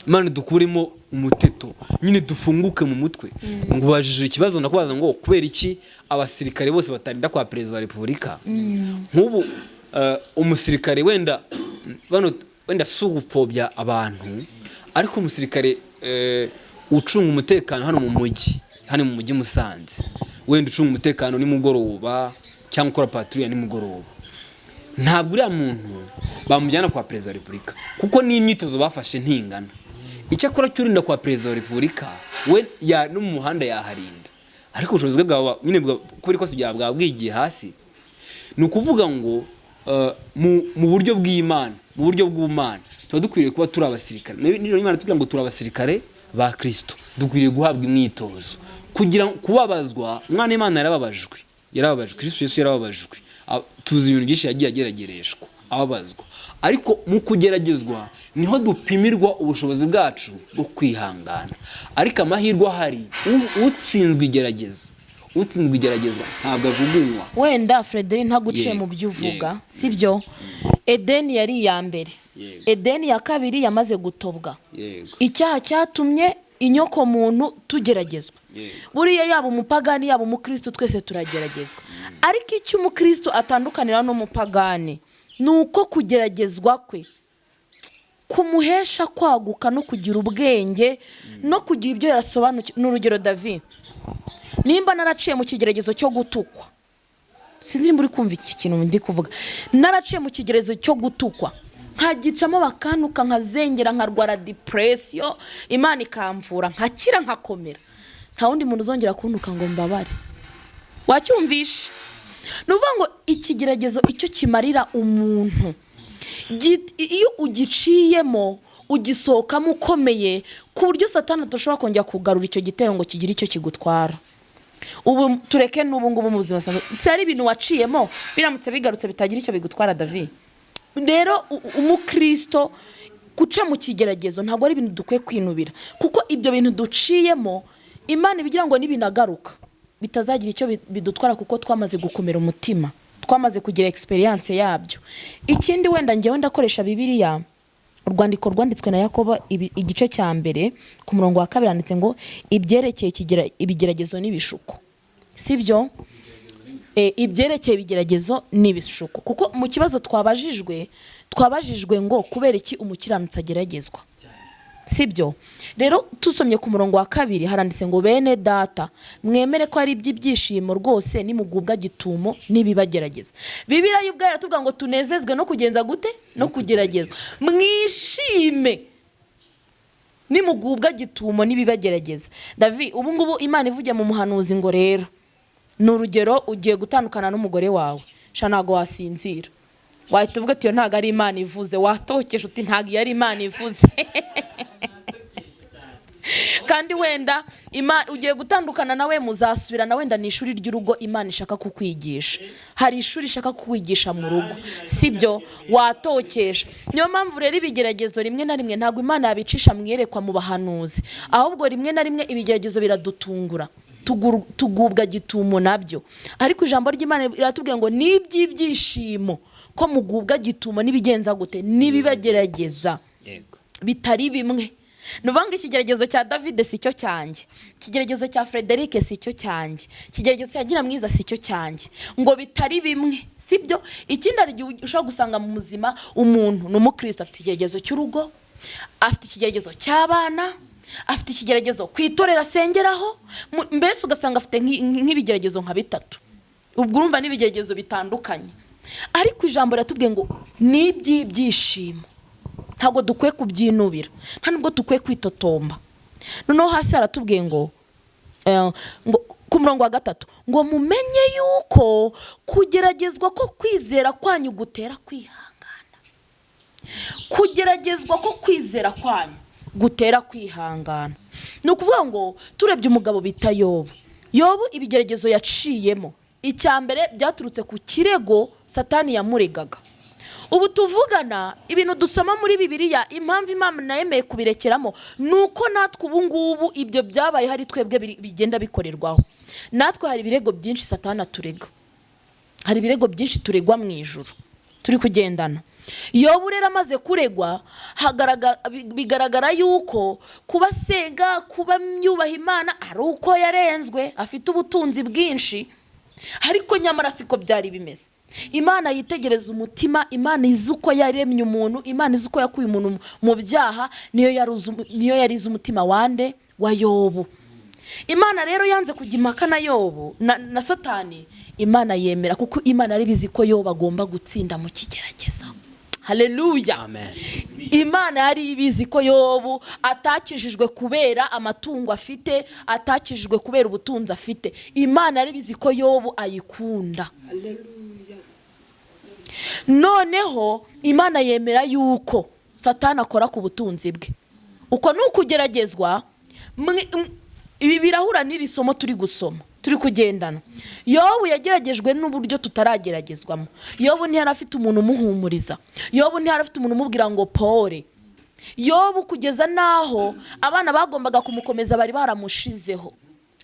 Imana idukuremo umuteto nyine, dufunguke mu mutwe. Ngo ubajije ikibazo, ndakubaza ngo kubera iki abasirikare bose batarinda kwa perezida wa repubulika? Nk'ubu umusirikare wenda bano, wenda si ugupfobya abantu, ariko umusirikare ucunga umutekano hano mu mujyi Musanze, wenda ucunga umutekano nimugoroba cyangwa ukora patrouille nimugoroba, ntabwo uriya muntu bamujyana kwa perezida wa repubulika, kuko n'imyitozo bafashe ntingana. Icyakora cy'urinda kwa perezida wa repubulika we no mu muhanda yaharinda, ariko ubushobozi bwe bwaba nyine kubera ikosi bwaba bwigiye hasi. Ni ukuvuga ngo mu buryo bw'Imana, mu buryo bw'Umana, tuba dukwiriye kuba turi abasirikare. Nijoro Imana tubwira ngo turi abasirikare ba Kristo, dukwiriye guhabwa imyitozo kugira kubabazwa. Umwana w'Imana yarababajwe, yarababajwe. Kristo Yesu yarababajwe. Tuzi ibintu byinshi yagiye ageragereshwa, ababazwa, ariko mu kugeragezwa niho dupimirwa ubushobozi bwacu bwo kwihangana. Ariko amahirwe ahari, utsinzwe igerageza, utsinzwe igeragezwa ntabwo ajugunywa. Wenda Frederic, ntaguciye mu byo uvuga, sibyo? Edeni yari iya mbere. Edeni ya kabiri yamaze gutobwa. Icyaha cyatumye inyoko muntu tugeragezwa. Buriya yaba umupagani, yaba umukristo, twese turageragezwa, ariko icyo umukristo atandukanira n'umupagani ni uko kugeragezwa kwe kumuhesha kwaguka no kugira ubwenge no kugira ibyo yasobanukiwe. Ni urugero, David, nimba naraciye mu kigeragezo cyo gutukwa, sinzi nimba uri kumva iki kintu ndi kuvuga, naraciye mu kigeragezo cyo gutukwa, nkagicamo, bakantuka, nkazengera, nkarwara depression, Imana ikamvura nkakira nkakomera, nta wundi muntu uzongera kuntuka ngo mbabare. Wacyumvishe? Ni ukuvuga ngo ikigeragezo icyo kimarira umuntu, iyo ugiciyemo ugisohokamo ukomeye, ku buryo Satani adashobora kongera kugarura icyo gitero ngo kigire icyo kigutwara. Ubu tureke n'ubu ngubu mu buzima busanzwe, si ari ibintu waciyemo, biramutse bigarutse bitagira icyo bigutwara, David. Rero umukristo guca mu kigeragezo ntabwo ari ibintu dukwiye kwinubira, kuko ibyo bintu duciyemo Imana ibigira ngo nibinagaruka bitazagira icyo bidutwara, kuko twamaze gukomera umutima, twamaze kugira experience yabyo. Ikindi, wenda ngewe ndakoresha Bibiliya, urwandiko rwanditswe na Yakobo, igice cya mbere ku murongo wa kabiri, handitse ngo ibyerekeye ibigeragezo n'ibishuko, sibyo? Ibyerekeye ibigeragezo n'ibishuko, kuko mu kibazo twabajijwe ngo kubera iki umukiranutsi ageragezwa, sibyo? Rero tusomye ku murongo wa kabiri, haranditse ngo bene data, mwemere ko ari iby'ibyishimo rwose nimugubwa gitumo n'ibibagerageza. Bibiliya y'ubwayo iratubwira ngo tunezezwe no kugenza gute? No kugeragezwa. Mwishime nimugubwa gitumo n'ibibagerageza. David, ubu ngubu Imana ivugiye mu muhanuzi ngo rero ni urugero, ugiye gutandukana n'umugore wawe, sha ntabwo wasinzira, wahita uvuga ati iyo ntabwo ari Imana ivuze. Watokesha uti ntabwo iyo ari Imana ivuze. Kandi wenda ugiye gutandukana nawe, muzasubirana, wenda ni ishuri ry'urugo Imana ishaka kukwigisha. Hari ishuri ishaka kukwigisha mu rugo, sibyo? Watokesha. Niyo mpamvu rero ibigeragezo rimwe na rimwe ntabwo Imana yabicisha mu iyerekwa mu bahanuzi, ahubwo rimwe na rimwe ibigeragezo biradutungura, tugubwa gitumo nabyo. Ariko ijambo ry'Imana riratubwira ngo ni iby'ibyishimo ko mugubwa gitumo n'ibigenza gute, n'ibibagerageza bitari bimwe. Ni ukuvuga ngo ikigeragezo cya David si cyo cyanjye, ikigeragezo cya Frederic si cyo cyanjye, ikigeragezo cya Giramwiza si cyo cyanjye, ngo bitari bimwe, sibyo? Ikindi, hari igihe ushobora gusanga mu muzima umuntu ni umukristo, afite ikigeragezo cy'urugo, afite ikigeragezo cy'abana, afite ikigeragezo ku itorero asengeraho, mbese ugasanga afite nk'ibigeragezo nka bitatu. Ubwo urumva n'ibigeragezo bitandukanye. Ariko ijambo riratubwiye ngo ni iby'ibyishimo, ntabwo dukwiye kubyinubira, nta nubwo dukwiye kwitotomba. Noneho hasi haratubwiye ngo ku murongo wa 3 ngo mumenye yuko kugeragezwa ko kwizera kwanyu gutera kwihangana. Kugeragezwa ko kwizera kwanyu gutera kwihangana. Ni ukuvuga ngo turebye umugabo bita Yobu, Yobu ibigeragezo yaciyemo, icya mbere byaturutse ku kirego Satani yamuregaga. Ubu tuvugana ibintu dusoma muri Bibiliya, impamvu Imana yemeye kubirekeramo ni uko natwe ubu ngubu ibyo byabaye hari twebwe bigenda bikorerwaho. Natwe hari ibirego byinshi Satani aturega, hari ibirego byinshi turegwa mu ijuru turi kugendana. Yobu rero amaze kuregwa, bigaragara yuko kuba asenga, kuba yubaha Imana ari uko yarenzwe, afite ubutunzi bwinshi, ariko nyamara siko byari bimeze. Imana yitegereza umutima, Imana izi uko yaremye umuntu, Imana izi uko yakuye umuntu mu byaha, niyo yarize umutima wande wa Yobu. Imana rero yanze kujya impaka na Yobu na Satani. Imana yemera kuko Imana yari bizi ko Yobu agomba gutsinda mu kigeragezo. Haleluya. Amen. Imana yari ibizi ko Yobu atakijijwe kubera amatungo afite, atakijijwe kubera ubutunzi afite. Imana yari ibizi ko Yobu ayikunda. Haleluya. Noneho Imana yemera yuko Satani akora ku butunzi bwe. Uko ni ukugeragezwa. Ibi birahura n'iri somo turi gusoma, turi kugendana. Yobu yageragejwe n'uburyo tutarageragezwamo. Yobu ntiyari afite umuntu umuhumuriza, Yobu ntiyari afite umuntu umubwira ngo pole. Yobu kugeza naho abana bagombaga kumukomeza bari baramushizeho,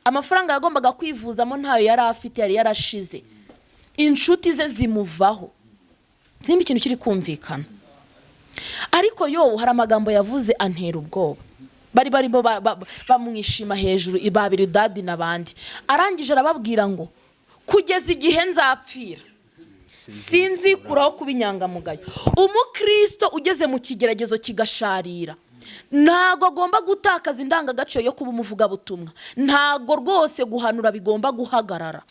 amafaranga yagombaga kwivuzamo ntayo yari afite, yari yarashize, inshuti ze zimuvaho. Simba ikintu kiri kumvikana. Ariko Yobu hari amagambo yavuze antera ubwoba. Bari barimo bamwishima hejuru, Ibabiridadi n'abandi. Arangije arababwira ngo kugeza igihe nzapfira sinzikuraho kuba inyangamugayo. Umukristo ugeze mu kigeragezo kigasharira ntago agomba gutakaza indangagaciro yo kuba umuvugabutumwa, ntago rwose guhanura bigomba guhagarara.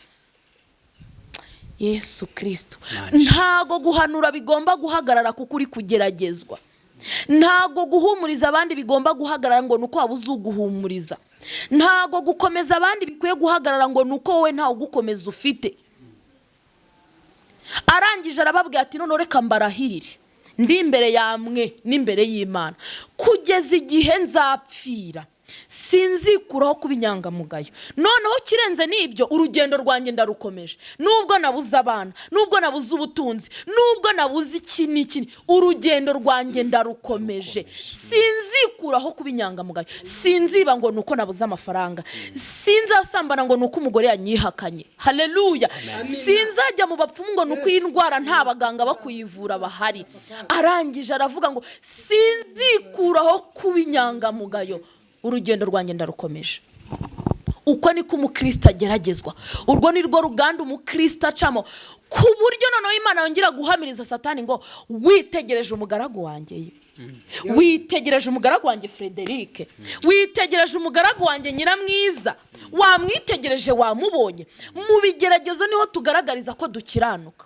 Yesu Kristo, ntago guhanura bigomba guhagarara kuko uri kugeragezwa. Ntago guhumuriza abandi bigomba guhagarara ngo nuko wabuze uguhumuriza. Ntago gukomeza abandi bikwiye guhagarara ngo nuko wowe ntawe ugukomeza ufite. Arangije arababwira ati none reka mbarahirire ndi imbere yamwe n'imbere y'Imana, kugeza igihe nzapfira sinzikuraho kuba inyangamugayo. Noneho kirenze n'ibyo, urugendo rwanjye ndarukomeje, nubwo nabuze abana, nubwo nabuze ubutunzi, nubwo nabuze iki n'iki, urugendo rwanjye ndarukomeje, sinzikuraho kuba inyangamugayo. Sinziba ngo nuko nabuze amafaranga, sinzasambana ngo nuko umugore yanyihakanye. Haleluya. Sinzajya mu bapfumu ngo nuko iyi ndwara nta baganga bakuyivura bahari. Arangije aravuga ngo sinzikuraho kuba inyangamugayo, urugendo rwanjye ndarukomeje. Uko niko umukristo ageragezwa, urwo ni rwo ruganda umukristo acamo, ku buryo noneho Imana yongera guhamiriza Satani ngo witegereje umugaragu wanjye, witegereje umugaragu wanjye Frederic, witegereje umugaragu wanjye Nyiramwiza, wamwitegereje, wamubonye. Mu bigeragezo niho tugaragariza ko dukiranuka,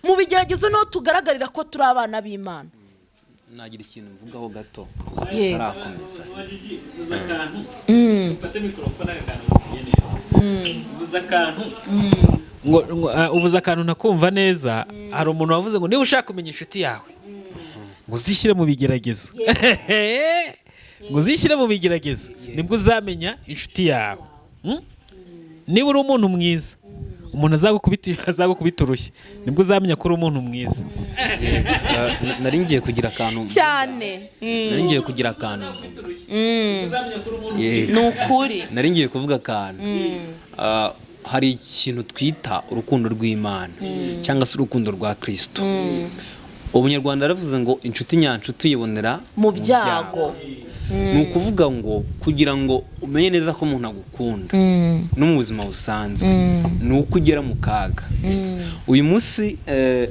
mu bigeragezo niho tugaragarira ko turi abana b'Imana. Nagira ikintu mvugaho gato tarakomeza. Uvuze akantu ntakumva neza. Hari umuntu wavuze ngo niba ushaka kumenya inshuti yawe ngo uzishyire mu bigeragezo. Ngo uzishyire mu bigeragezo, nibwo uzamenya inshuti yawe. Niba uri umuntu mwiza, umuntu azagukubita urushyi, nibwo uzamenya ko uri umuntu mwiza. Nari ngiye kugira akantu cyane. Nari ngiye kugira akantu mvuga. Yego. Ni ukuri. Nari ngiye kuvuga akantu. Hari ikintu twita urukundo rw'Imana cyangwa se urukundo rwa Kristo. Ubunyarwanda yaravuze ngo inshuti nyanshuti uyibonera mu byago. Ni ukuvuga ngo kugira ngo umenye neza ko umuntu agukunda no mu buzima busanzwe, ni uko ugera mu kaga. Uyu munsi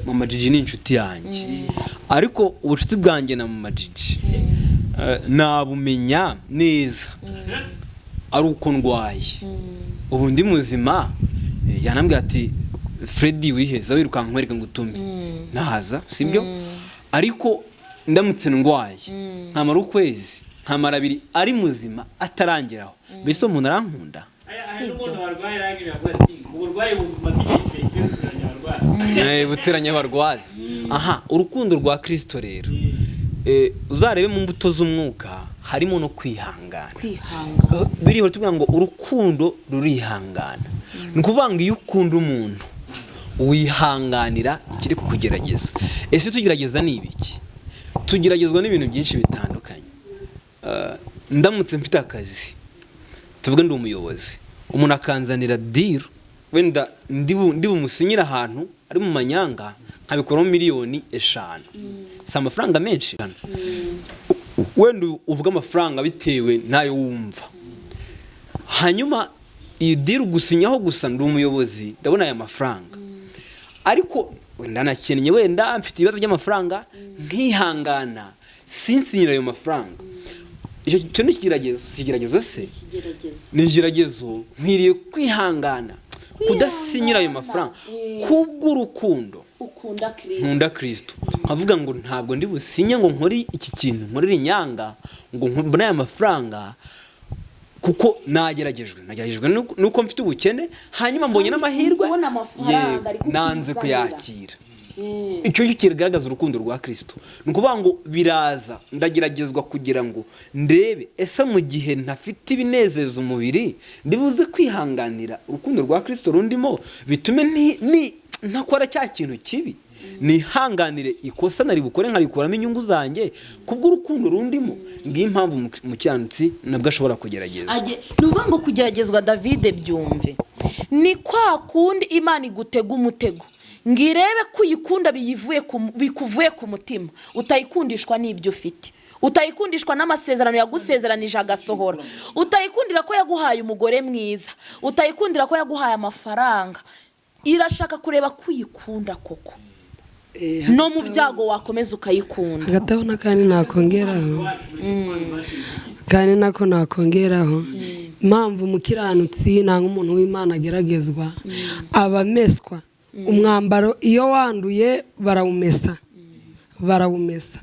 Mama Gigi ni inshuti yanjye, ariko ubucuti bwanjye na Mama Gigi nabumenya neza ari uko ndwaye. Ubu ndi muzima, yanambwiye ati Freddy wiheza wirukanka nkwereke ngo utume naza, sibyo? Ariko ndamutse ndwaye nkamara ukwezi, nkamara abiri ari muzima atarangeraho, mbese uwo muntu arankunda? Sibyo. Buteranya abarwazi. Aha urukundo rwa Kristo rero, uzarebe mu mbuto z'umwuka harimo no kwihangana. Kwihangana. Biriho tuvuga ngo urukundo rurihangana. Ni ukuvuga ngo iyo ukunda umuntu wihanganira ikiri kukugerageza. Ese tugerageza ni ibiki? Tugeragezwa n'ibintu byinshi bitandukanye. Ndamutse mfite akazi, tuvuge ndi umuyobozi, umuntu akanzanira deal, wenda ndi bumusinyire ahantu ari mu manyanga nkabikuramo 5 miliyoni. Si amafaranga menshi. Wenda uvuga amafaranga bitewe n'ayo wumva. Hanyuma iyi deal gusinyaho gusa, ndi umuyobozi, ndabona aya mafaranga, ariko wenda nakennye, wenda mfite ibibazo by'amafaranga, nkihangana sinsinyira ayo mafaranga. Icyo ni ikigeragezo. Si ikigeragezo se? Ni ikigeragezo. Nkwiriye kwihangana kudasinyira ayo mafaranga kubw'urukundo ukunda Kristo. Nkunda Kristo, nkavuga ngo ntabwo ndi businye ngo nkore iki kintu, nkorere inyanga ngo mbone aya mafaranga, kuko nageragejwe nuko mfite ubukene, hanyuma mbonye n'amahirwe. Kubona amafaranga Yego, ariko nanze ukizanira. kuyakira. Icyo cyo kigaragaza urukundo rwa Kristo. Ni ukuvuga ngo biraza, ndageragezwa kugira ngo ndebe ese mu gihe ntafite ibinezeza umubiri ndibuze kwihanganira urukundo rwa Kristo rundimo, bitume ntakora cya kintu kibi, nihanganire ikosa nari bukore nkarikuramo inyungu zanjye kubw'urukundo rundimo. Ngiyo impamvu umukiranutsi nabwo ashobora kugeragezwa. Ni ukuvuga ngo kugeragezwa, David, byumve, ni kwa kundi Imana igutega umutego ngo irebe ko uyikunda bikuvuye ku mutima, utayikundishwa n'ibyo ufite, utayikundishwa n'amasezerano yagusezeranije agasohora, utayikundira ko yaguhaye umugore mwiza, utayikundira ko yaguhaye amafaranga. Irashaka kureba ko uyikunda koko, no mu byago wakomeza ukayikunda. Hagati aho n'akandi nakongeraho, kandi nako nakongeraho, impamvu umukiranutsi nanga umuntu w'Imana ageragezwa, aba ameswa. Umwambaro iyo wanduye barawumesa, barawumesa.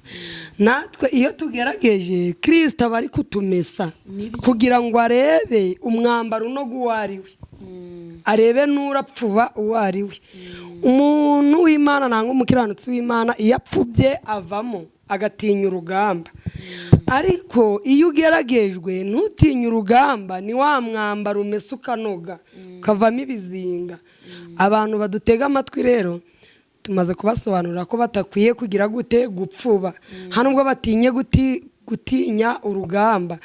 Natwe iyo tugerageje, Kirisita aba ari kutumesa kugira ngo arebe umwambaro unoga uwo ari we, arebe n'urapfuba uwo ari we. Umuntu w'Imana nanga umukiranutsi w'Imana iyo apfubye avamo agatinya urugamba. Ariko iyo ugeragejwe ntutinye urugamba, ni wa mwambaro umesa ukanoga, ukavamo ibizinga. Abantu badutega amatwi rero tumaze kubasobanurira ko batakwiye kugira gute? Gupfuba. Nta nubwo batinye gutinya urugamba,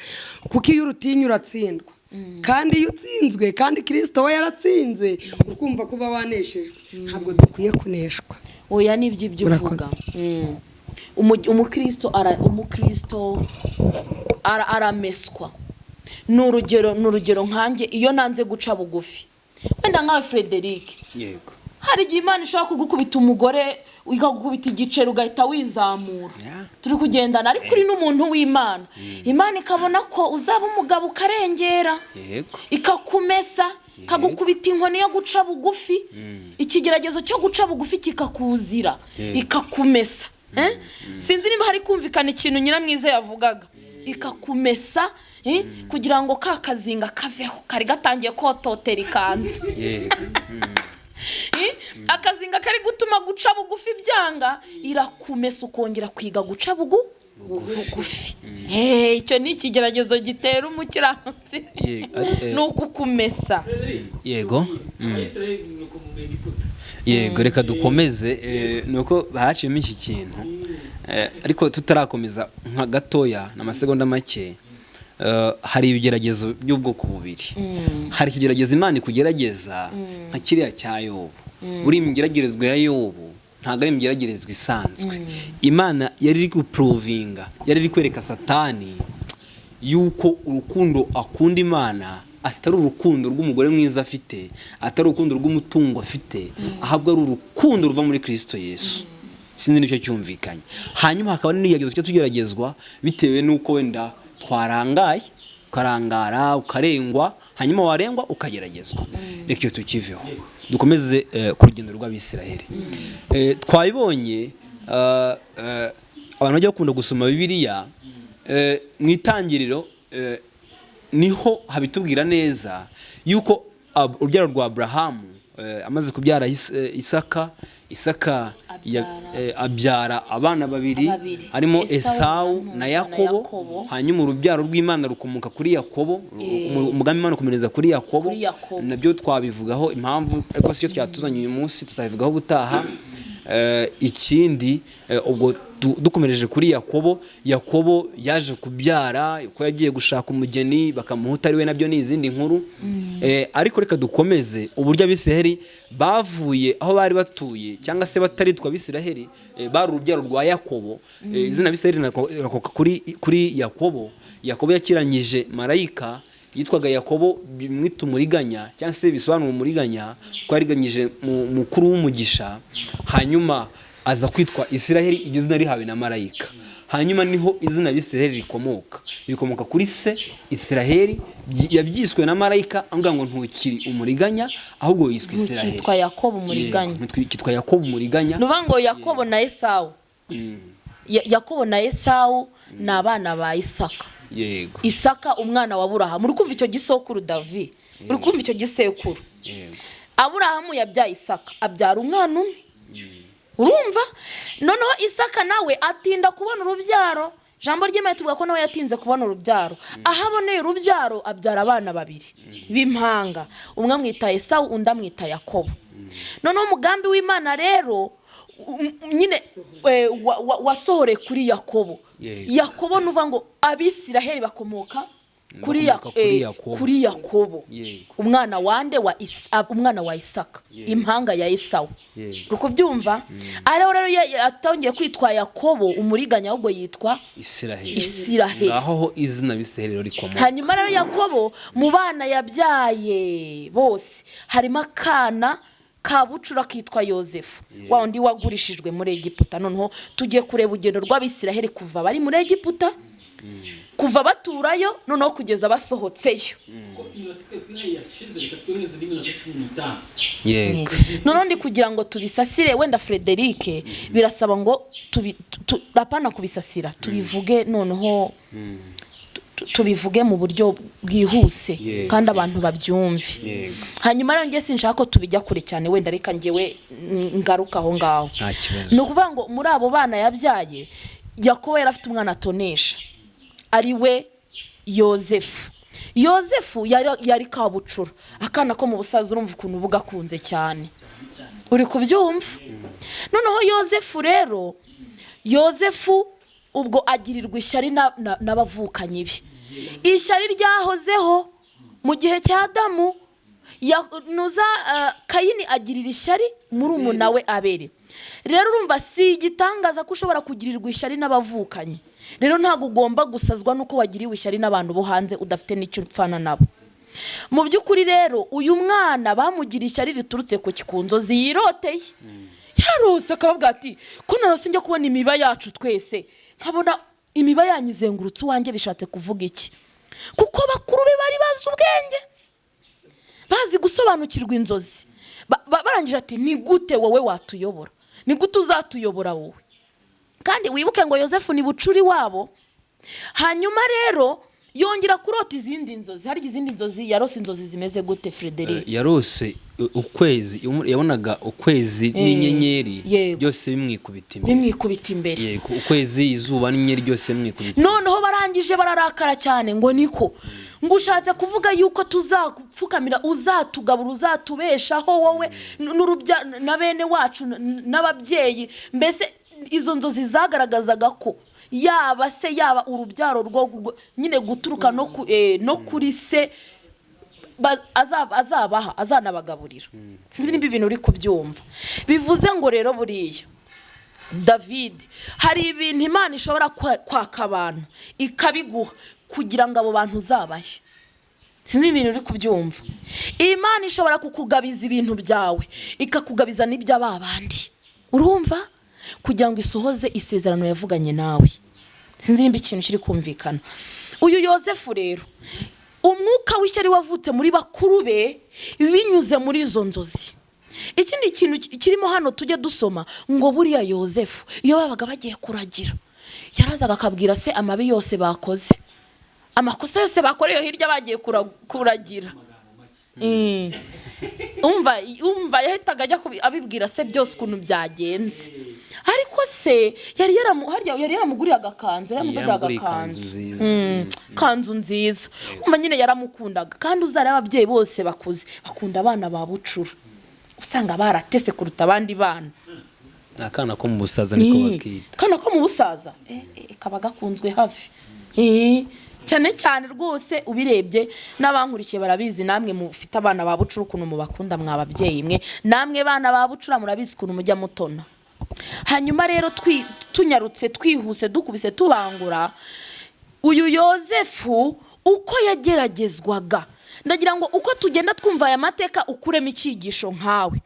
kuko iyo urutinya uratsindwa, kandi iyo utsinzwe, kandi Kirisito we yaratsinze, ukumva kuba waneshejwe. Ntabwo dukwiye kuneshwa. Oya, nibyo ibyo uvuga. Urakoze. Umukristo arameswa. Ni urugero nkanjye, iyo nanze guca bugufi, wenda nkawe Frederic, Yego. hari igihe Imana ishobora kugukubita umugore, ikagukubita igiceri, ugahita wizamura. Turi kugendana, ariko uri n'umuntu w'Imana, Imana ikabona ko uzaba umugabo ukarengera, ikakumesa, ikagukubita inkoni yo guca bugufi, ikigeragezo cyo guca bugufi kikakuzira, ikakumesa. Sinzi niba hari kumvikana ikintu Nyiramwiza yavugaga. Ikakumesa kugira ngo ka kazinga kaveho kari gatangiye kototera ikanzu. Akazinga kari gutuma guca bugufi byanga, irakumesa ukongera kwiga guca bugu. Bugufi. Icyo ni ikigeragezo gitera umukiranutsi. Ni ukukumesa. Yego. Yego, reka dukomeze. Nuko haciyemo iki kintu, ariko tutarakomeza nka gatoya n'amasegonda make, hari ibigeragezo by'ubwoko bubiri. Hari ikigeragezo Imana ikugerageza nka kiriya cya Yobu. Buri imigeragerezwa ya Yobu ntabwo ari imigeragerezwa isanzwe. Imana yari iri guprovinga, yari iri kwereka Satani yuko urukundo akunda Imana atari urukundo rw'umugore mwiza afite, atari urukundo rw'umutungo afite, ahubwo ari urukundo ruva muri Kristo Yesu. Sinzi nicyo cyumvikanye. Hanyuma hakaba n'igeragezo cyo tugeragezwa bitewe n'uko wenda twarangaye, ukarangara, ukarengwa, hanyuma warengwa ukageragezwa. Reka iyo tukiveho dukomeze ku rugendo rw'Abisiraheli. Twabibonye, abantu bajya bakunda gusoma Bibiliya, mu itangiriro niho habitubwira neza yuko urubyaro rwa Abrahamu, amaze kubyara Isaka, Isaka abyara abana babiri, harimo Esawu na Yakobo. Hanyuma urubyaro rw'Imana rukomoka kuri Yakobo, umugambi Imana ukomereza kuri Yakobo. Nabyo twabivugaho impamvu, ariko siyo twatuzanye uyu munsi, tuzabivugaho ubutaha. Ikindi, ubwo dukomereje kuri Yakobo, Yakobo yaje kubyara uko yagiye gushaka umugeni bakamuha utari we, nabyo ni izindi nkuru. Ariko reka dukomeze uburyo Abisiraheli bavuye aho bari batuye, cyangwa se bataritwa Abisiraheli, bari urubyaro rwa Yakobo. Izina Abisiraheli rirakoka kuri Yakobo. Yakobo yakiranyije marayika yitwaga Yakobo, bimwita umuriganya, cyangwa se bisobanura umuriganya, ko yariganyije mukuru w'umugisha, hanyuma aza kwitwa Isiraheli, iryo zina rihawe na marayika. Hanyuma niho izina Bisiraheli rikomoka, rikomoka kuri se Isiraheli, yabyiswe na marayika avuga ngo ntukiri umuriganya, ahubwo wiswe Isiraheli. Ntukitwa Yakobo umuriganya. Ntukitwa Yakobo umuriganya. Nuvuga ngo Yakobo na Esawu. Yakobo na Esawu ni abana ba Isaka. Yego. Isaka umwana wa Aburahamu. Uri kumva icyo gisokuru Davi? Uri kumva icyo gisekuru? Yego. Aburahamu yabyaye Isaka, abyara umwana umwe. Urumva? Noneho Isaka nawe atinda kubona urubyaro. Jambo ry'Imana tuvuga ko nawe yatinze kubona urubyaro. Aho aboneye urubyaro abyara abana babiri b'impanga, umwe amwita Esawu undi amwita Yakobo. Noneho umugambi w'Imana rero nyine wasohoreye kuri Yakobo. Yakobo nuva ngo Abisiraheli bakomoka kuri Yakobo, umwana wande wa umwana wa Isaka, impanga ya Esawu. Rukubyumva? Ariho rero atongeye kwitwa Yakobo umuriganya, ahubwo yitwa Isiraheli. Aho izina Bisiraheli rikomoka. Hanyuma rero Yakobo mu bana yabyaye bose harimo akana kabucura kitwa Yosefu, wa undi wagurishijwe muri Egiputa. Noneho tugiye kureba urugendo rw'Abisiraheli kuva bari muri Egiputa, kuva baturayo noneho kugeza basohotseyo. Yego. Noneho ndi kugira ngo tubisasire wenda Frederic, birasaba ngo apana kubisasira, tubivuge noneho tubivuge mu buryo bwihuse kandi abantu babyumve. Hanyuma rero ngiye sinshaka ko tubijya kure cyane, wenda reka ngewe ngaruka aho ngaho. Ni ukuvuga ngo muri abo bana yabyaye, Yakobo yari afite umwana atonesha ari we Yosefu. Yosefu yari kabucura, akana ko mu busaza urumva ukuntu bugakunze cyane, uri kubyumva. Noneho Yosefu rero, Yosefu ubwo agirirwa ishyari n'abavukanyi be. Ishyari ryahozeho mu gihe cya Adamu. Nuza Kayini agirira ishyari murumuna we Abeli. Rero urumva si igitangaza ko ushobora kugirirwa ishyari n'abavukanyi. Rero ntabwo ugomba gusazwa nuko wagiriwe ishyari n'abantu bo hanze udafite n'icyo upfana nabo. Mu by'ukuri rero uyu mwana bamugira ishyari riturutse ku kikunzozi yiroteye. Yararose akababwira ati ko narose njya kubona imiba yacu twese, nkabona imiba yanyizengurutse uwanjye, bishatse kuvuga iki? Kuko bakuru be bari bazi ubwenge, bazi gusobanukirwa inzozi. Barangije ati ni gute wowe watuyobora? Ni gute uzatuyobora wowe? Kandi wibuke ngo Yosefu ni bucuri wabo. Hanyuma rero Yongera kurota izindi nzozi. Hari izindi nzozi yarose, inzozi zimeze gute, Frederic? Yarose ukwezi, yabonaga ukwezi n'inyenyeri byose bimwikubita imbere. Bimwikubita imbere. Yego, ukwezi, izuba n'inyenyeri byose bimwikubita. Noneho barangije bararakara cyane ngo niko ngo ushatse kuvuga yuko tuzapfukamira, uzatugabura, uzatubeshaho wowe n'urubya na bene wacu n'ababyeyi. Mbese izo nzozi zagaragazaga ko yaba se, yaba urubyaro rwo nyine guturuka no kuri se azabaha, azanabagaburira. Sinzi niba ibintu uri kubyumva. Bivuze ngo rero buriya David, hari ibintu Imana ishobora kwaka abantu ikabiguha kugira ngo abo bantu uzabahe. Sinzi ibintu uri kubyumva. Imana ishobora kukugabiza ibintu byawe, ikakugabiza n'iby'aba bandi, urumva, kugira ngo isohoze isezerano yavuganye nawe. Sinzi nimba ikintu kiri kumvikana. Uyu Yozefu rero, umwuka w'ishyari wavutse muri bakuru be binyuze muri izo nzozi. Ikindi kintu kirimo hano tujye dusoma ngo buriya Yozefu iyo babaga bagiye kuragira, yarazaga akabwira se amabi yose bakoze, amakosa yose bakoreye hirya bagiye kuragira. Umva yahitaga ajya abibwira se byose ukuntu byagenze. Ariko se yari yaramuguriye agakanzu, yaramuguriye agakanzu kanzu nziza. Umva nyine yaramukundaga. Kandi uzareba ababyeyi bose bakuze bakunda abana ba bucura, usanga baratese kuruta abandi bana. Akana ko mu busaza niko bakita. Akana ko mu busaza kaba gakunzwe hafi cyane cyane rwose. Ubirebye n'abankurikiye barabizi, namwe mufite abana ba bucura ukuntu mubakunda mwa babyeyi mwe, namwe bana ba bucura murabizi ukuntu mujya mutona. Hanyuma rero tunyarutse, twihuse, dukubise tubangura, uyu Yozefu uko yageragezwaga, ndagira ngo uko tugenda twumva aya mateka ukuremo icyigisho nkawe.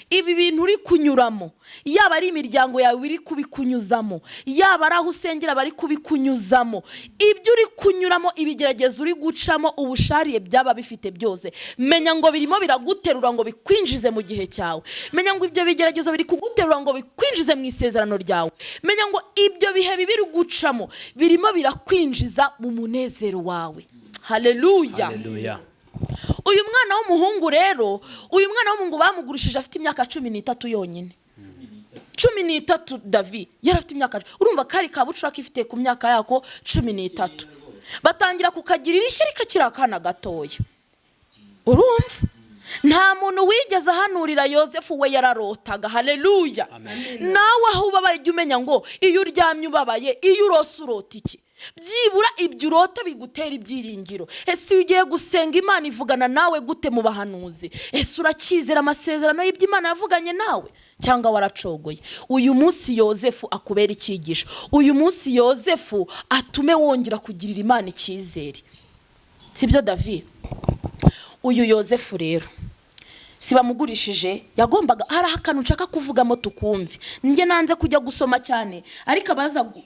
Ibi bintu uri kunyuramo, yaba ari imiryango yawe iri kubikunyuzamo, yaba ari aho usengera bari kubikunyuzamo, ibyo uri kunyuramo, ibigeragezo uri gucamo, ubushariye byaba bifite byose, menya ngo birimo biraguterura ngo bikwinjize mu gihe cyawe. Menya ngo ibyo bigeragezo biri kuguterura ngo bikwinjize mu isezerano ryawe. Menya ngo ibyo bihe bibiri gucamo birimo birakwinjiza mu munezero wawe. Haleluya, haleluya. Uyu mwana w'umuhungu rero, uyu mwana w'umuhungu bamugurishije afite imyaka 13 yonyine. 13 David yari afite imyaka, urumva kari kabucura kifite ku myaka yako 13. Batangira kukagirira ishyari kakiri akana gatoya. Urumva nta muntu wigeze ahanurira Yozefu, we yararotaga. Haleluya. Nawe aho ubabaye jya umenya ngo iyo uryamye ubabaye, iyo urose urota iki? Byibura ibyo urota bigutera ibyiringiro. Ese iyo ugiye gusenga Imana ivugana nawe gute mu bahanuzi? Ese uracyizera amasezerano y'ibyo Imana yavuganye nawe cyangwa waracogoye? Uyu munsi Yozefu akubera icyigisho. Uyu munsi Yozefu atume wongera kugirira Imana icyizere. Sibyo David? Uyu Yozefu rero si bamugurishije, yagombaga, hari akantu nshaka kuvugamo tukumve. Njye nanze kujya gusoma cyane, ariko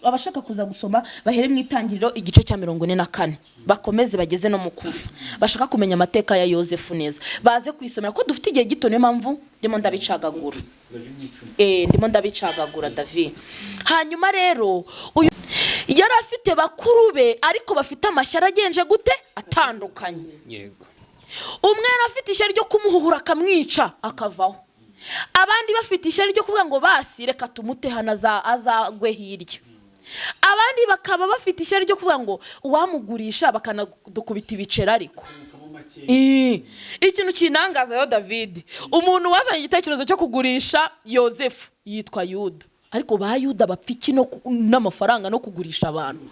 abashaka kuza gusoma bahere mu itangiriro igice cya 44, bakomeze bageze no mu kuva. Bashaka kumenya amateka ya Yozefu neza, baze kwisomera ko dufite igihe gito, niyo mpamvu ndimo ndabicagagura. Ndimo ndabicagagura David. Hanyuma rero uyu yari afite bakuru be, ariko bafite amashyari agenje gute atandukanye. Yego. Umwe yari afite ishyari ryo kumuhuhura akamwica akavaho, abandi bafite ishyari ryo kuvuga ngo basi reka tumute hano azagwe hirya, abandi bakaba bafite ishyari ryo kuvuga ngo uwamugurisha bakanadukubita ibiceri. Ariko ikintu kinangaza yo David, umuntu wazanye igitekerezo cyo kugurisha Yozefu yitwa Yuda. Ariko ba Yuda bapfa iki n'amafaranga no kugurisha abantu?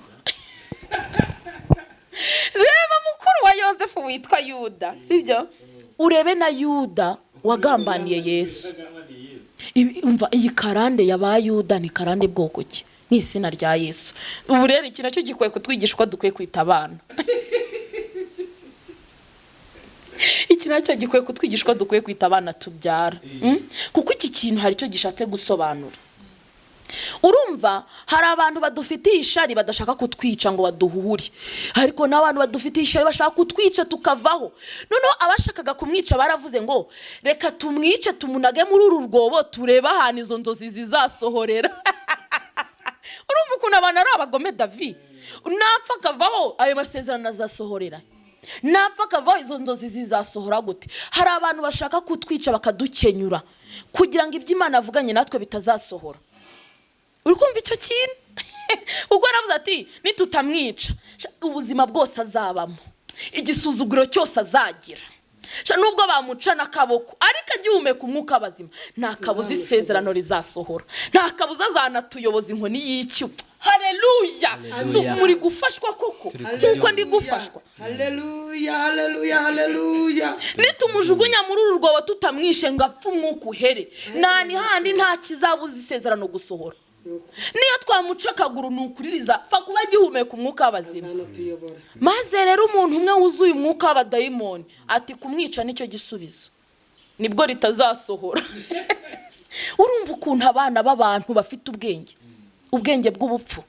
Reba mukuru wa Yozefu witwa Yuda, sibyo? Urebe na Yuda wagambaniye Yesu. Umva iyi karande ya ba Yuda ni karande bwoko ki? Ni izina rya Yesu. Ubu rero iki nacyo gikwiye kutwigisha uko dukwiye kwita abana. Iki nacyo gikwiye kutwigisha uko dukwiye kwita abana tubyara. Kuko iki kintu hari icyo gishatse gusobanura. Urumva hari abantu badufitiye ishari badashaka kutwica ngo baduhure, ariko n'abantu badufitiye ishari bashaka kutwica tukavaho. Noneho abashakaga kumwica baravuze ngo reka tumwice tumunage muri uru rwobo turebe ahantu izo nzozi zizasohorera. Urumva ukuntu abantu ari abagome David. Napfa akavaho, ayo masezerano azasohorera. Napfa akavaho, izo nzozi zizasohora gute? Hari abantu bashaka kutwica bakadukenyura kugira ngo ibyo Imana avuganye natwe bitazasohora. Uri kumva icyo kintu? Ubwo yaravuze ati nitutamwica, ubuzima bwose azabamo, igisuzuguro cyose azagira, nubwo bamuca n'akaboko ariko agihumeka umwuka w'abazima, nta kabuza isezerano rizasohora, nta kabuza azanatuyoboza inkoni y'icyo. Haleluya! Muri gufashwa koko nkuko ndi gufashwa. Haleluya, haleluya, haleluya. Nitumujugunya muri uru rwobo tutamwishe ngo apfe umwuka uhere, nani handi nta kizabuza isezerano gusohora. Niyo twamuca akaguru ni ukuririza, pfa kuba agihumeka umwuka w'abazima. Maze rero umuntu umwe wuzuye umwuka w'abadayimoni ati kumwica nicyo gisubizo, nibwo ritazasohora. Urumva ukuntu abana b'abantu bafite ubwenge, ubwenge bw'ubupfu.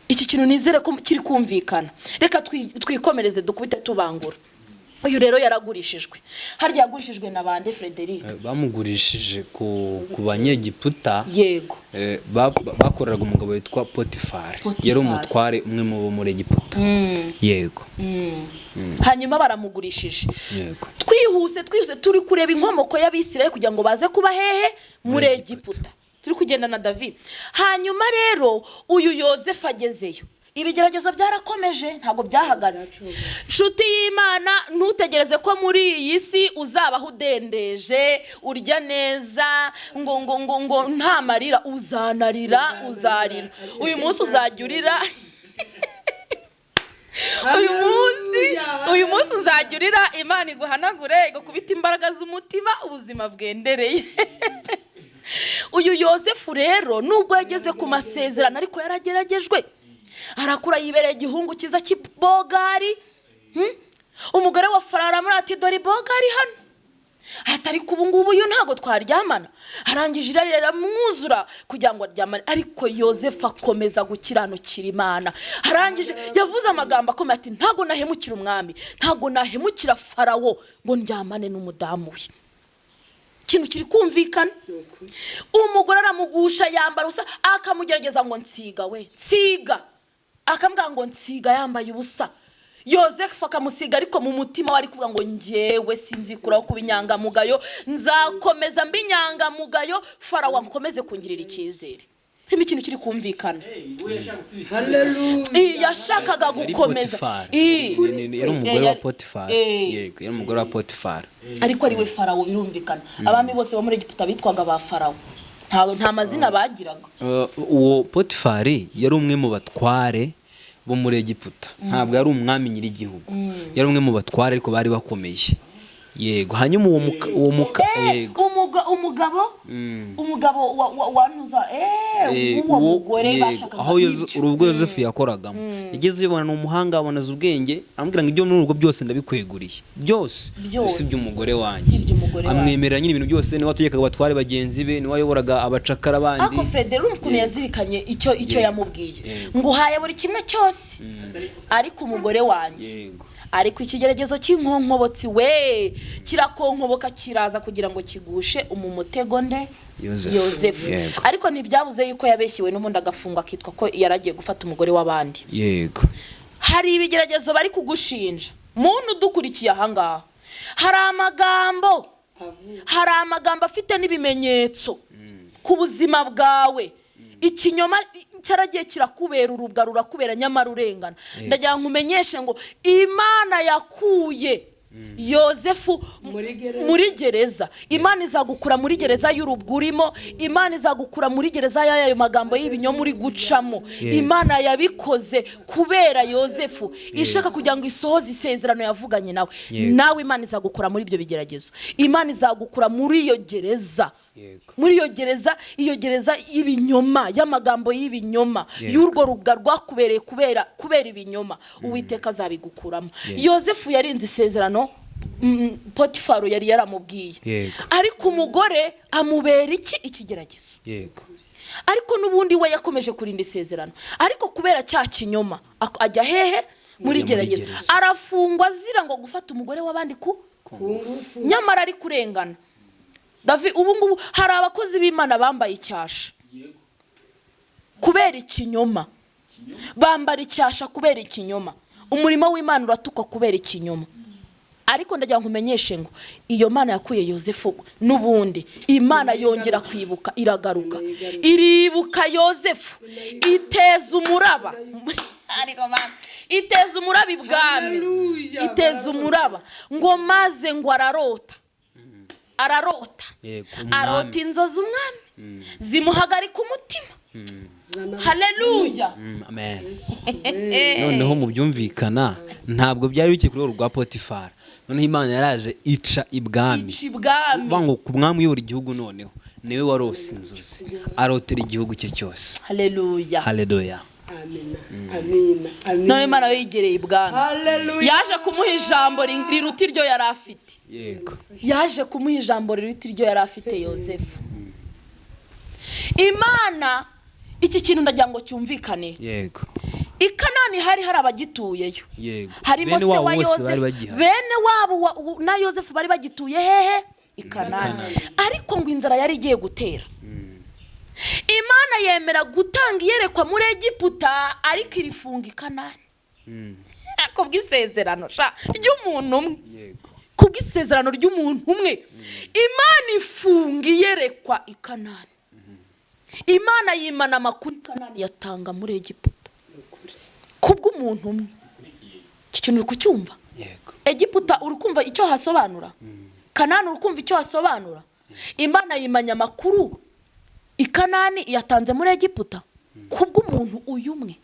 Iki kintu nizere ko kiri kumvikana. Reka twikomereze dukubite tubangura. Uyu rero yaragurishijwe. Harya yagurishijwe na bande, Frederic? Bamugurishije ku Banyegiputa. Yego. Bakoreraga umugabo witwa Potifari. Yari umutware umwe mu bo muri Egiputa. Yego. Hanyuma baramugurishije. Yego. Twihuse turi kureba inkomoko y'Abisirayeli kugira ngo baze kuba hehe? Muri Egiputa. Turi kugenda na David. Hanyuma rero uyu Yozefu agezeyo, ibigeragezo byarakomeje, ntabwo byahagaze. Nshuti y'Imana, ntutegereze ko muri iyi si uzabaho udendeje, urya neza, ngo ngo ngo ngo nta marira. Uzanarira, uzarira. Uyu munsi uzajya urira. Uyu munsi uzajya urira, Imana iguhanagure, igukubita imbaraga z'umutima, ubuzima bwendereye. Uyu Yozefu rero nubwo yageze ku masezerano ariko yarageragejwe. Arakura yibereye igihungu cyiza cy'ibogari. Umugore wa Farao aramubwira ati dore ibogari hano, atari kubu ngubu uyu ntago twaryamana. Arangije irari riramwuzura kugira ngo aryamane, ariko Yozefu akomeza gukiranukira Imana. Arangije yavuze amagambo akomeye ati ntago nahemukira umwami, ntago nahemukira Farao ngo ndyamane n'umudamu we. Ikintu kiri kumvikana. Umugore aramugusha yambara ubusa, akamugerageza ngo nsiga we, nsiga. Akambwira ngo nsiga yambaye ubusa. Yozefu akamusiga, ariko mu mutima we ari kuvuga ngo njyewe sinzikuraho kuba inyangamugayo, nzakomeza mba inyangamugayo, Farao nkomeze kungirira icyizere. Simba ikintu kiri kumvikana. Haleluya. Yashakaga gukomeza. Yari umugore wa Potifari. Yego, yari umugore wa Potifari. Ariko ari we Farao birumvikana. Abami bose bo muri Egiputa bitwaga ba Farao. Nta mazina bagiraga. Uwo Potifari yari umwe mu batware bo muri Egiputa. Ntabwo yari umwami nyirigihugu. Yari umwe mu batware ariko bari bakomeye. Yego, hanyuma uwo umugabo umugabo wa ntuza uwo mugore bashakaga aho urubwo Yozefu yakoragamo. Yageze yibona ni umuhanga, abonaza ubwenge, amubwira ngo ibyo muri urwo byose ndabikweguriye. Byose usibye umugore wanjye. Amwemerera nyine ibintu byose, niwe wategekaga abatware bagenzi be, niwe wayoboraga abacakara bandi. Ariko Frederic urumva ukuntu yazirikanye icyo yamubwiye. Nguhaye buri kimwe cyose ariko umugore wanjye. Ariko ikigeragezo cy'inkonkobotsi we kirakonkoboka kiraza kugira ngo kigushe umumutego nde Yozefu. Ariko ntibyabuze yuko yabeshyiwe n'ubundi agafungwa akitwa ko yaragiye gufata umugore w'abandi. Yego. Hari ibigeragezo bari kugushinja muntu udukurikiye aha ngaha. Hari amagambo afite n'ibimenyetso ku buzima bwawe. Ikinyoma cyaragiye kirakubera urubwa rurakubera nyamara urengana. Ndagira nkumenyeshe ngo Imana yakuye Yozefu muri gereza. Imana izagukura muri gereza y'urubwa urimo, Imana izagukura muri gereza y'ayo magambo y'ibinyoma uri gucamo. Imana yabikoze kubera Yozefu, ishaka kugira ngo isohoze isezerano yavuganye nawe. Nawe Imana izagukura muri ibyo bigeragezo. Imana izagukura muri iyo gereza. Muri iyo gereza, iyo gereza y'ibinyoma, y'amagambo y'ibinyoma, y'urwo rubwa rwakubereye kubera ibinyoma, Uwiteka azabigukuramo. Yozefu yarinze isezerano Potifaro yari yaramubwiye. Ariko umugore amubera iki ikigeragezo. Yego. Ariko nubundi we yakomeje kurinda isezerano. Ariko kubera cya kinyoma ajya hehe? Muri gerageza. Arafungwa azira ngo gufata umugore w'abandi ku nyamara ari kurengana. David ubu ngubu hari abakozi b'Imana bambaye icyasha kubera ikinyoma. Bambara icyasha kubera ikinyoma. Umurimo w'Imana uratukwa kubera ikinyoma. Ariko ndagira ngo nkumenyeshe ngo iyo Mana yakuye Yozefu n'ubundi Imana yongera kwibuka, iragaruka, iribuka Yozefu, iteza umuraba. Ariko Mana, iteza umuraba ibwami, iteza umuraba ngo maze ngo ararota, ararota, arota inzozi umwami zimuhagarika umutima. Haleluya, amen. Noneho mu byumvikana ntabwo byari bikiri kuri rwa Potifara. Noneho Imana yaraje ica ibwami, ngo ku mwami uyobora igihugu, noneho niwe warose inzozi arotera igihugu cye cyose. Haleluya, haleluya, amina, amina, amina. None Imana yo yigereye ibwami, yaje kumuha ijambo riruta iryo yari afite. Yego, yaje kumuha ijambo riruta iryo yari afite Yozefu. Imana, iki kintu ndagira ngo cyumvikane. Yego, i Kanani hari abagituyeyo. Yego, harimo se wa Yozefu, bene wabo na Yozefu bari bagituye hehe? I Kanani. Ariko ngo inzara yari igiye gutera. Imana yemera gutanga iyerekwa muri Egiputa, ariko irifunga i Kanani. Kubw'isezerano ry'umuntu umwe. Kubw'isezerano ry'umuntu umwe. Imana ifunga iyerekwa i Kanani. Imana yimana amakuru i Kanani yatanga muri Egiputa. Kubw'umuntu umwe. Iki kintu uri kucyumva? Yego. Egiputa uri kumva icyo hasobanura? Kanani uri kumva icyo hasobanura? Imana yimanya amakuru i Kanani yatanze muri Egiputa kubw'umuntu uyu umwe.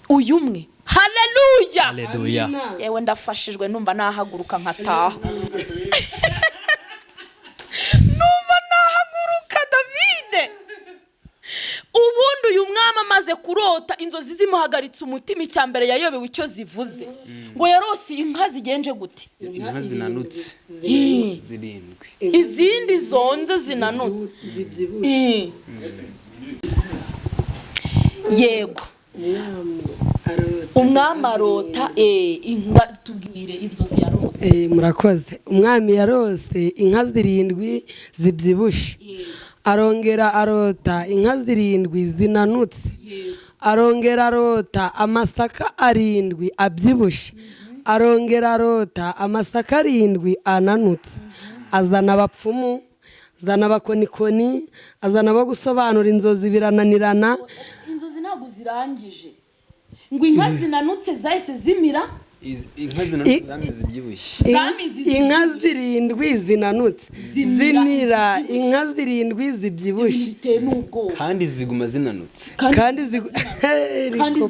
Uyu umwe. Haleluya. Haleluya. Yewe ndafashijwe, numva nahaguruka nkataha. Numva nahaguruka Davide. Ubundi uyu mwami amaze kurota inzozi zimuhagaritse umutima, icya mbere yayobewe icyo zivuze. Ngo yarose inka zigenje gute? Inka zinanutse zirindwi, izindi zonze zinanutse zibyibushye. Yego, umwami arota inka. Tubwire inzozi yarose. Murakoze. Umwami yarose inka zirindwi zibyibushye, arongera arota inka zirindwi zinanutse, arongera arota amasaka arindwi abyibushye, arongera arota amasaka arindwi ananutse. Azana abapfumu, azana abakonikoni, azana abo gusobanura inzozi, birananirana. Inzozi ntabwo zirangije. Ngo inka zinanutse zahise zimira. Inka zinanutse zamize ibyibushye. Inka zirindwi zinanutse zimira inka zirindwi zibyibushye, kandi ziguma zinanutse, kandi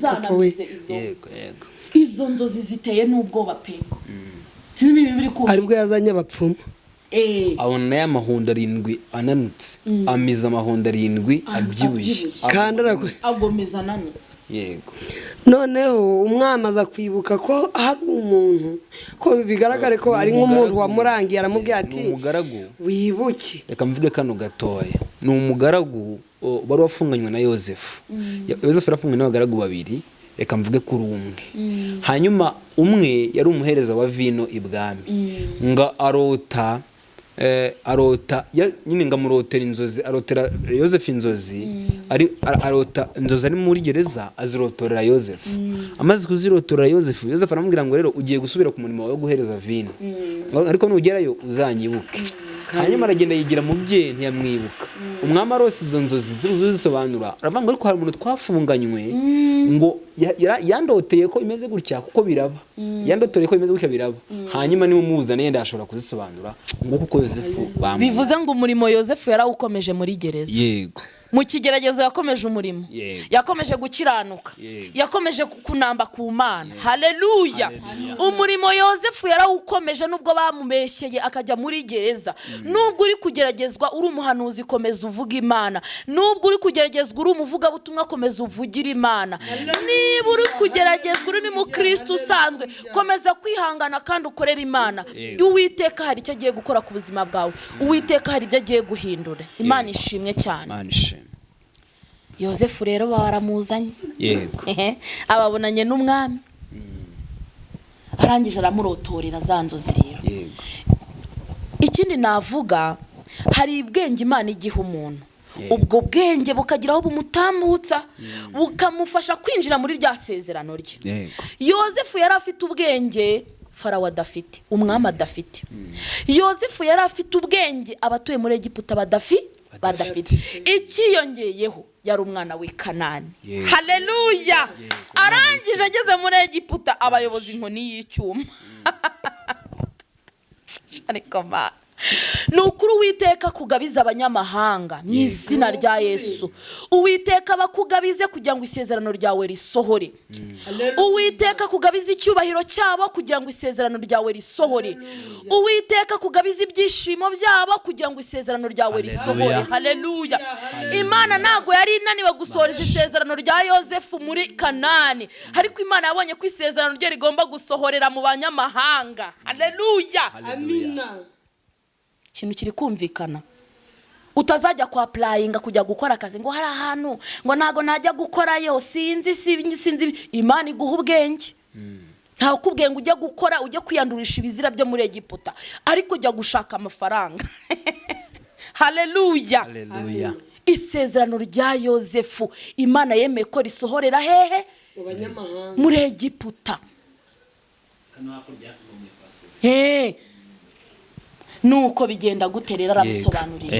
zanamize. Izo nzozi ziteye n'ubwoba pe. Aribwo yazanye abapfumu, abona ya mahundo arindwi ananutse, amiza amahundo arindwi abyibushye, kandi agomeza ananutse. Yego. Noneho umwami aza kwibuka ko hari umuntu, ko bigaragare ko ari nk'umuntu wamurangiye, aramubwira ati wibuke. Reka mvuge kano gatoya. Ni umugaragu wari wafunganywe na Yozefu. Yozefu yarafunganywe n'abagaragu babiri, reka mvuge kuri umwe. Hanyuma umwe yari umuhereza wa vino ibwami, ngo arota arota nyine ngamurotera inzozi, arotera Yozefu inzozi, arota inzozi ari muri gereza, azirotorera Yozefu. Amaze kuzirotorera Yozefu, Yozefu aramubwira ngo rero ugiye gusubira ku murimo wawe wo guhereza vino, ariko nugerayo uzanyibuke. Hanyuma aragenda yigira mu bye, ntiyamwibuka. Umwami arose izo nzozi zisobanura, aravuga ngo ariko hari umuntu twafunganywe ngo yandoteye ko imeze gutya kuko biraba, yandoteye ko imeze gutya biraba. Hanyuma niwe muzane yenda ashobora kuzisobanura, ngo kuko Yozefu bamu. Bivuze ngo umurimo Yozefu yarawukomeje muri gereza. Yego. Mu kigeragezo yakomeje umurimo, yakomeje gukiranuka, yakomeje kunamba ku Mana. Haleluya. Umurimo Yozefu yarawukomeje nubwo bamubeshyeye akajya muri gereza. Nubwo uri kugeragezwa uri umuhanuzi, komeza uvuga Imana. Nubwo uri kugeragezwa uri umuvugabutumwa, komeza uvugira Imana. Niba uri kugeragezwa uri n'umukristo usanzwe, komeza kwihangana kandi ukorera Imana. Uwiteka hari icyo agiye gukora ku buzima bwawe. Uwiteka hari ibyo agiye guhindura. Imana ishimwe cyane. Imana ishimwe. Yozefu rero baramuzanye. Yego. Ababonanye n'umwami. Arangije aramurotorera za nzozi rero. Yego. Ikindi navuga, hari ubwenge Imana igiha umuntu. Ubwo bwenge bukagira aho bumutambutsa, bukamufasha kwinjira muri rya sezerano rye. Yozefu yari afite ubwenge Farawo adafite, umwami adafite. Yozefu yari afite ubwenge abatuye muri Egiputa badafite. Ikiyongeyeho yari umwana w'i Kanani. Haleluya! Arangije ageze muri Egiputa abayobozi inkoni y'icyuma. Ariko ma ni ukuri Uwiteka kugabiza abanyamahanga mu izina rya Yesu. Uwiteka bakugabize kugira ngo isezerano ryawe risohore. Uwiteka kugabiza icyubahiro cyabo kugira ngo isezerano ryawe risohore. Uwiteka kugabiza ibyishimo byabo kugira ngo isezerano ryawe risohore. Haleluya. Imana ntago yari inaniwe gusohoreza isezerano rya Yozefu muri Kanani, ariko Imana yabonye ko isezerano rye rigomba gusohorera mu banyamahanga. Haleluya. Amina. Ikintu kiri kumvikana. Utazajya kwa applyinga kujya gukora akazi ngo hari ahantu ngo ntago najya gukorayo, sinzi sinzi. Imana iguha ubwenge. Ntawe ukubwiye ngo ujye gukora ujye kwiyandurisha ibizira byo muri Egiputa, ariko ujya gushaka amafaranga. Haleluya. Haleluya. Isezerano rya Yozefu Imana yemeye ko risohorera hehe? Muri Egiputa. Nuko bigenda gute rero arabisobanurira.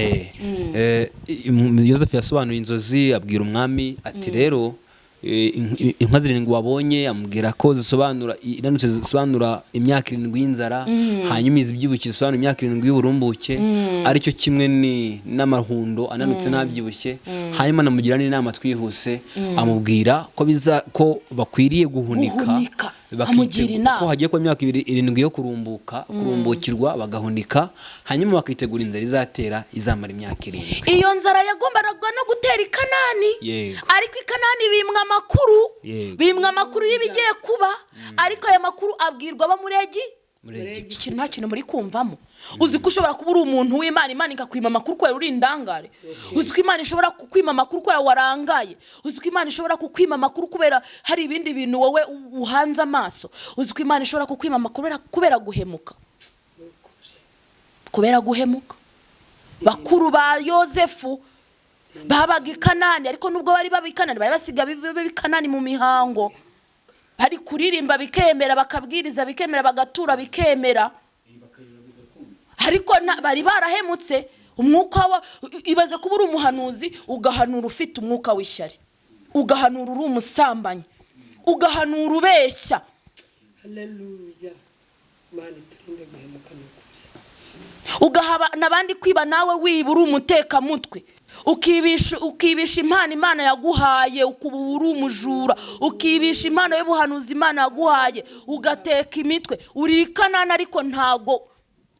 Yozefu yasobanuye inzozi abwira umwami ati rero inka zirindwi wabonye, amubwira ko zisobanura inanutse zisobanura imyaka 7 y'inzara, hanyuma izibyibushye zisobanura imyaka 7 y'uburumbuke, aricyo kimwe ni n'amahundo ananutse n'abyibushye. Hanyuma anamugira n'inama twihuse, amubwira ko biza ko bakwiriye guhunika, amugira inama ko hagiye kuba imyaka 7 yo kurumbuka, kurumbukirwa bagahunika, hanyuma bakitegura inzara izatera izamara imyaka 7. Iyo nzara yagombaga no gutera i Kanani, ariko i Kanani bimwa amakuru, bimwa amakuru y'ibigiye kuba, ariko aya makuru abwirwa abo muri Egiputa. Ikintu nta kintu muri kumvamo. Uzi ko ushobora kuba uri umuntu w'Imana, Imana ikakwima amakuru kubera uri indangare. Uzi ko Imana ishobora kukwima amakuru kubera warangaye. Uzi ko Imana ishobora kukwima amakuru kubera hari ibindi bintu wowe uhanze amaso. Uzi ko Imana ishobora kukwima amakuru kubera guhemuka. Kubera guhemuka. Bakuru ba Yozefu babaga i Kanani, ariko nubwo bari baba i Kanani bari basiga i Kanani mu mihango. Bari kuririmba bikemera, bakabwiriza bikemera, bagatura bikemera, ariko bari barahemutse. Umwuka wa ibaze kuba uri umuhanuzi ugahanura ufite umwuka w'ishyari, ugahanura uri umusambanyi, ugahanura ubeshya. Haleluya. Imana iturinde guhemuka n'ukuri. Ugahaba nabandi kwiba nawe wiba uri umutekamutwe, ukibisha impano Imana yaguhaye, ukuba uri umujura, ukibisha impano y'ubuhanuzi Imana yaguhaye, ugateka imitwe uri Kanani, ariko ntago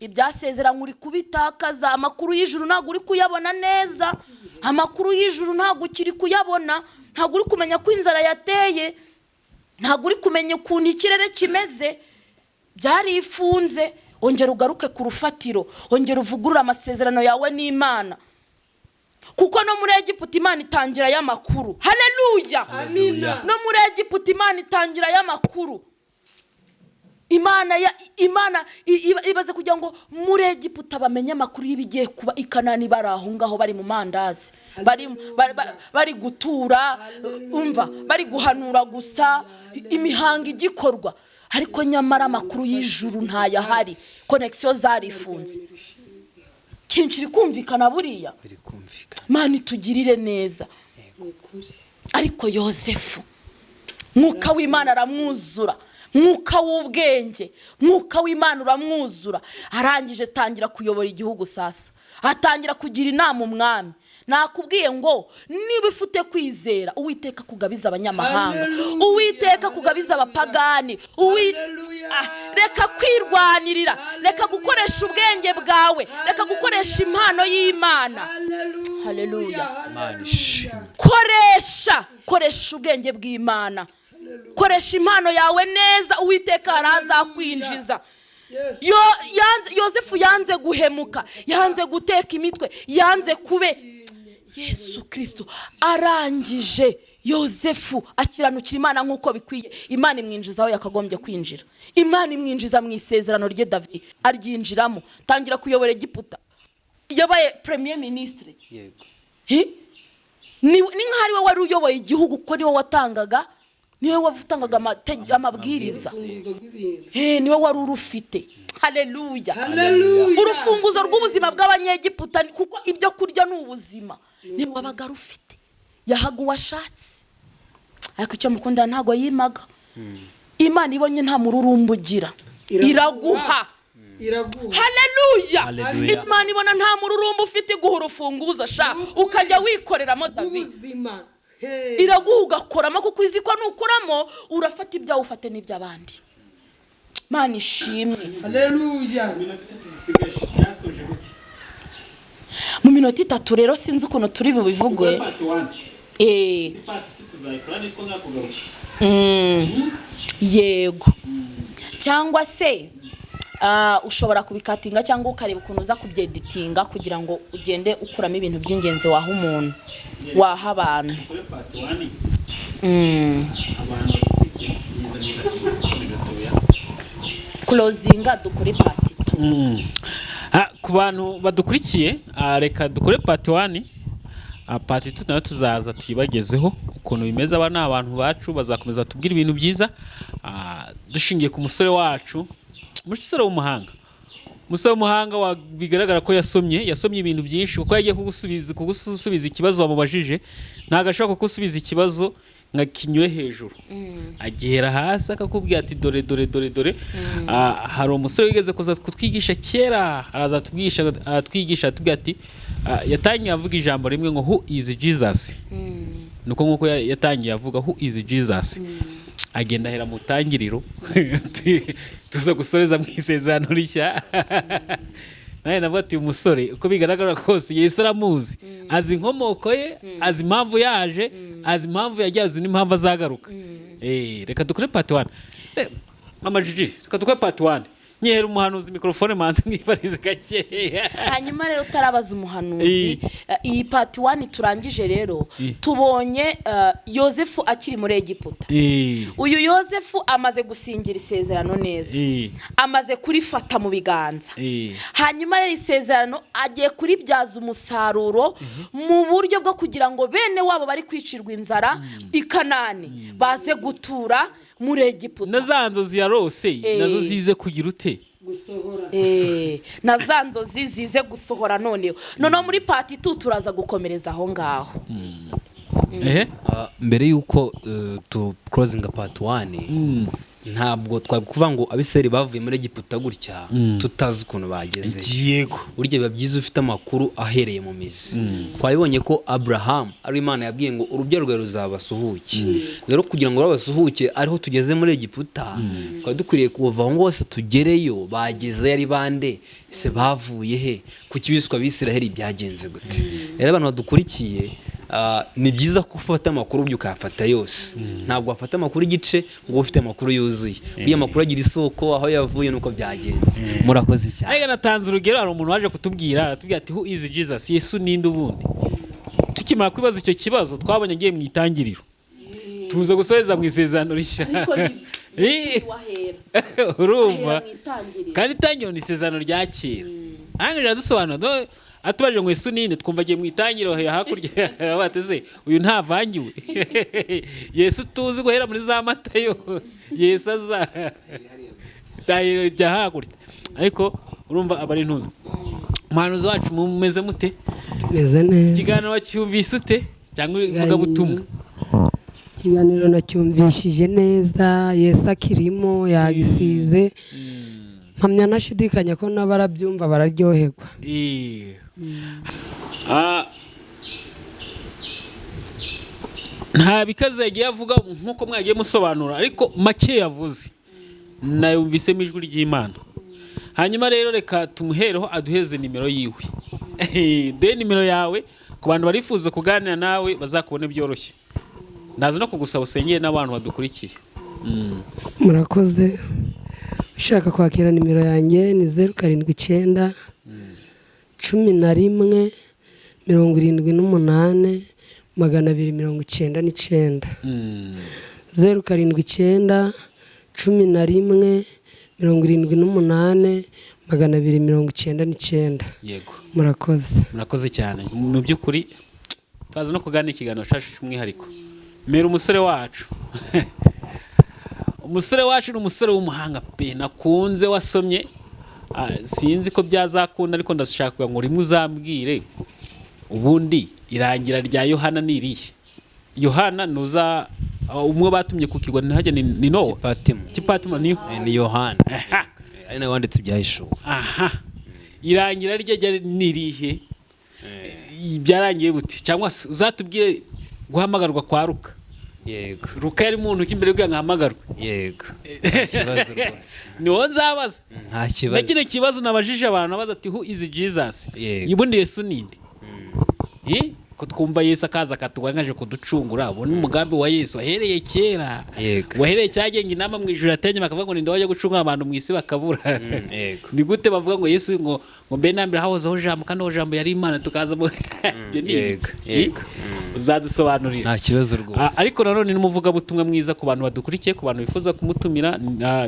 ibyasezeranywe uri kubitakaza. Amakuru y'ijuru ntago uri kuyabona neza, amakuru y'ijuru ntago ukiri kuyabona, ntago uri kumenya ko inzara yateye, ntago uri kumenya ukuntu ikirere kimeze, byarifunze. Ongera ugaruke ku rufatiro, ongera uvugurure amasezerano yawe n'Imana, kuko no muri Egiputa Imana itangira y'amakuru. Haleluya. Amina. No muri Egiputa Imana itangira y'amakuru. Imana ibaze kugira ngo muri Egiputa bamenye amakuru y'ibigiye kuba i Kanani, bari aho ngaho bari mu mandazi, bari gutura, umva bari guhanura gusa, imihango igikorwa, ariko nyamara amakuru y'ijuru ntayahari, connection zarifunze. Kintu kiri kumvikana buriya, Imana itugirire neza. Ariko Yozefu mwuka w'Imana aramwuzura, mwuka w'ubwenge, mwuka w'Imana uramwuzura. Arangije tangira kuyobora igihugu sasa, atangira kugira inama umwami. Nakubwiye ngo niba ufite kwizera, Uwiteka kugabiza abanyamahanga, Uwiteka kugabiza abapagani, reka kwirwanirira, reka gukoresha ubwenge bwawe, reka gukoresha impano y'Imana. Haleluya. Koresha ubwenge bw'Imana, koresha impano yawe neza, Uwiteka arazakwinjiza. Yozefu yanze guhemuka, yanze guteka imitwe, yanze kube Yesu Kristo. Arangije Yozefu akiranukira Imana nkuko bikwiye, Imana imwinjiza aho yakagombye kwinjira, Imana imwinjiza mu isezerano rye David aryinjiramo, tangira kuyobora Egiputa, yabaye premier ministre. Yego. Ni nk'aho ari we wari uyoboye igihugu, kuko niwe watangaga amabwiriza, niwe wari urufite. Haleluya! Urufunguzo rw'ubuzima bw'Abanyegiputa, kuko ibyo kurya ni ubuzima, niwe wabaga rufite, yahaga uwashatse. Ariko icyo mukundana, ntabwo yimaga. Imana ibonye nta mururumba ugira, iraguha. Haleluya! Imana ibona nta mururumba ufite, iguha urufunguzo sha, ukajya wikoreramo. David, iraguha ugakoramo, kuko izi ko nukuramo urafata ibyawe, ufate n'iby'abandi. Mana ishimwe. Haleluya. Mu minota 3 rero sinzi ukuntu turi bubivuge. Yego, cyangwa se ushobora kubikatinga cyangwa ukareba ukuntu uza kubyeditinga kugira ngo ugende ukuramo ibintu by'ingenzi waha umuntu, waha abantu. Closinga, dukore part 2. Ku bantu badukurikiye, reka dukore part 1, part 2 nayo tuzaza tuyibagezeho ukuntu bimeze. Aba ni abantu bacu, bazakomeza tubwira ibintu byiza, dushingiye ku musore wacu, umusore w'umuhanga, umusore w'umuhanga bigaragara ko yasomye ibintu byinshi, kuko yagiye kugusubiza ikibazo wamubajije. Ntabwo ashobora kugusubiza ikibazo nka kinyure hejuru, agihera hasi akakubwira ati dore dore dore dore. Hari umusore wigeze kuza kutwigisha kera, araza aratwigisha, atubwira ati, yatangiye avuga ijambo rimwe ngo "Who is Jesus?" Nuko nkuko yatangiye avuga "Who is Jesus?", agenda ahera mu tangiriro, tuza gusoreza mu Isezerano Rishya. Nawe navuga ati umusore uko bigaragara kose Yesu aramuzi, azi inkomoko ye, azi impamvu yaje, azi impamvu yagiye, azi n'impamvu azagaruka. Reka dukore part 1. Mama Gigi, reka dukore part 1, nyihera umuhanuzi mikorofone, manze mwibarize gakeya. Hanyuma rero utarabaza umuhanuzi, iyi part 1 turangije rero, tubonye Yosefu akiri muri Egiputa. Uyu Yosefu amaze gusingira isezerano neza, amaze kurifata mu biganza. Hanyuma rero isezerano agiye kuribyaza umusaruro mu buryo bwo kugira ngo bene wabo bari kwicirwa inzara i Kanani baze gutura muri Egiputa. Na za nzozi yarose nazo zize kugira ute? Gusohora. Na za nzozi zize gusohora. Noneho muri part 2 turaza gukomereza aho ngaho. Mbere y'uko tu closing part 1, ntabwo twari kuvuga ngo Abisirayeli bavuye muri Egiputa gutya tutazi ukuntu bageze. Burya biba byiza ufite amakuru ahereye mu mizi. Twabibonye ko Abraham ari Imana yabwiye ngo urubyaro rwawe ruzabasuhuke. Rero kugira ngo babasuhuke, ariho tugeze muri Egiputa, twari dukwiriye kuva aho hose tugereyo. Bageze ari bande se? Bavuye he? Kuki biswa Abisiraheli? Byagenze gute? Rero abantu badukurikiye, ni byiza ko ufata amakuru burya ukayafata yose. Ntabwo wafata amakuru igice ngo ube ufite amakuru yuzuye. Burya amakuru agira isoko, aho yavuye nuko byagenze. Murakoze cyane. Ariko natanze urugero, hari umuntu waje kutubwira, aratubwira ati "Who is Jesus?" Yesu ninde ubundi? Tukimara kwibaza icyo kibazo, twabonye agiye mu itangiriro, tuza gusoreza mu Isezerano Rishya. Ariko nibyo wahera Urumva? ahera mu itangiriro. Kandi itangiriro ni isezerano rya kera. Arangije aradusobanura, atubaje ngo Yesu ninde, twumva agiye mu itangiriro hakurya. Bateze uyu ntavangiwe, Yesu tuzi guhera muri za Matayo, Yesu aza jya hakurya. Ariko urumva aba ari intuzo. Umuhanuzi wacu, mumeze mute? Tumeze neza. Ikiganiro wacyumvise ute, cyangwa ivugabutumwa? Ikiganiro nacyumvishije neza. Yesu akirimo, yagisize. Mpamya nashidikanya ko n'abarabyumva bararyoherwa. Nta bikaze yagiye avuga nk'uko mwagiye musobanura, ariko make yavuze nayumvisemo ijwi ry'Imana. Hanyuma rero reka tumuhereho aduheze nimero yiwe. De nimero yawe ku bantu barifuza kuganira nawe bazakubone byoroshye. Ndaza no kugusaba usengere n'abantu badukurikiye. Murakoze. Ushaka kwakira nimero yanjye ni 079 11 78 299. 079 11 78 299. Yego. Murakoze. Murakoze cyane mu by'ukuri. Tubaza no kuganira ikiganiro cyacu cy'umwihariko. Mera umusore wacu. Umusore wacu ni umusore w'umuhanga pe, nakunze wasomye. Sinzi ko byazakunda, ariko ndashaka kugira ngo rimwe uzambwire ubundi irangira rya Yohana ni irihe. Yohana nuza umwe batumye ku kirwa ntihajya ni Nowa Kipatimo. Kipatimo ni Ni Yohana. Ari nawe wanditse ibyahishuwe. Aha, irangira rye ni irihe? Byarangiye gute? Cyangwa se uzatubwire guhamagarwa kwa Luka. Yego. Luka yari muntu ki mbere kugira ngo ahamagarwe? Yego, nta kibazo rwose. Ni wowe nzabaza. Nta Na kibazo. kino kibazo nabajije abantu baza ati who is Jesus? Yego. Ubundi Yesu ninde? Ko twumva Yesu akaza akatugwa nkaje kuducungura, ubu ni umugambi wa Yesu wahereye kera. Yego. Wahereye cyagenga inama mu ijuru yatenye bakavuga ngo ninde wajya gucungura abantu mu isi bakabura. Yego. Ni gute bavuga ngo Yesu ngo mbe nambere hahozeho jambo kandi uwo jambo yari Imana, tukaza mu ibyo ni Yego, ibiki? yego. Uzadusobanurira. Nta kibazo rwose. Ariko nanone ni umuvugabutumwa mwiza ku bantu badukurikiye, ku bantu bifuza kumutumira,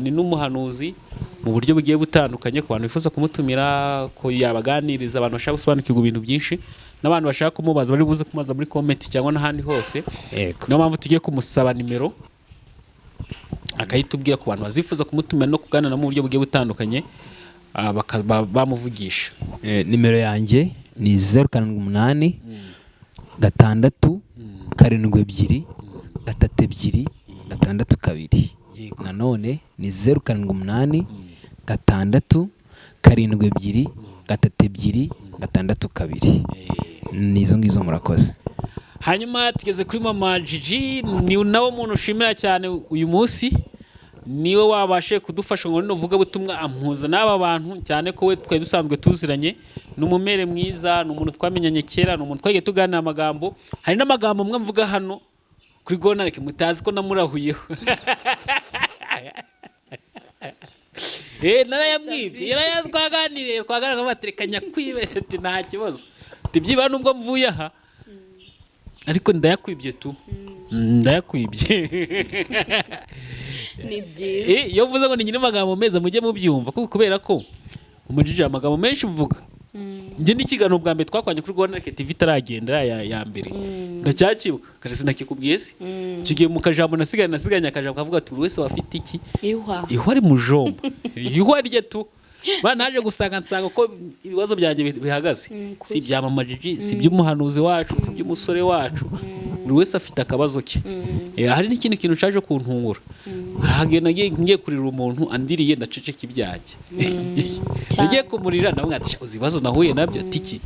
ni n'umuhanuzi mu buryo bugiye butandukanye, ku bantu bifuza kumutumira ko yabaganiriza, abantu bashaka gusobanukirwa ibintu byinshi n'abantu bashaka kumubaza bari buze kumubaza muri comment cyangwa n'ahandi hose. Yego. Niyo mpamvu tugiye kumusaba nimero akayitubwira ku bantu bazifuza kumutumira no kuganira mu buryo bugiye butandukanye, bamuvugisha. Nimero yanjye ni 078 6 7 2 3 2 6 2. Yego. Nanone ni 078 6 7 2 3 2 6 2. Ni izo ngizo, murakoze. Hanyuma tugeze kuri mama Gigi, ni nawe muntu ushimira cyane uyu munsi, niwe wabashe kudufasha ngo nuvuga butumwa ampuza n'aba bantu, cyane ko we twari dusanzwe tuziranye, ni umumere mwiza, ni umuntu twamenyanye kera, ni umuntu twagiye tuganira amagambo, hari n'amagambo amwe mvuga hano kuri Gonarike mutazi ko namurahuyeho. Narayamwibye, yarayatwaganiriye, twaganiraga batereka nyakwibe, ati nta kibazo, ati byibura nubwo mvuye aha ariko ndayakwibye tu, ndayakwibye. Ni byiza. Iyo mvuze ngo ni nyiri amagambo meza mujye mubyumva, kuko kubera ko umujiji amagambo menshi mvuga. Njye n'ikiganiro bwa mbere twakwanye kuri Rwanda TV itaragenda ya mbere, ndacyakibuka kare sinakikubwiye se, icyo gihe mu kajambo nasiganye akajambo kavuga ati buri wese wafite iki ihwa ihwa ari mujomba ihwa rye tu. Naje gusanga nsanga ko ibibazo byanjye bihagaze, si ibya mama Gigi, si iby'umuhanuzi wacu, si iby'umusore wacu, buri wese afite akabazo ke. Hari n'ikindi kintu cyaje kuntungura, haragenda ngiye kurira umuntu andiriye ndaceceka ibyanjye, nagiye kumurira nawe ati uzi ibibazo nahuye nabyo tiki,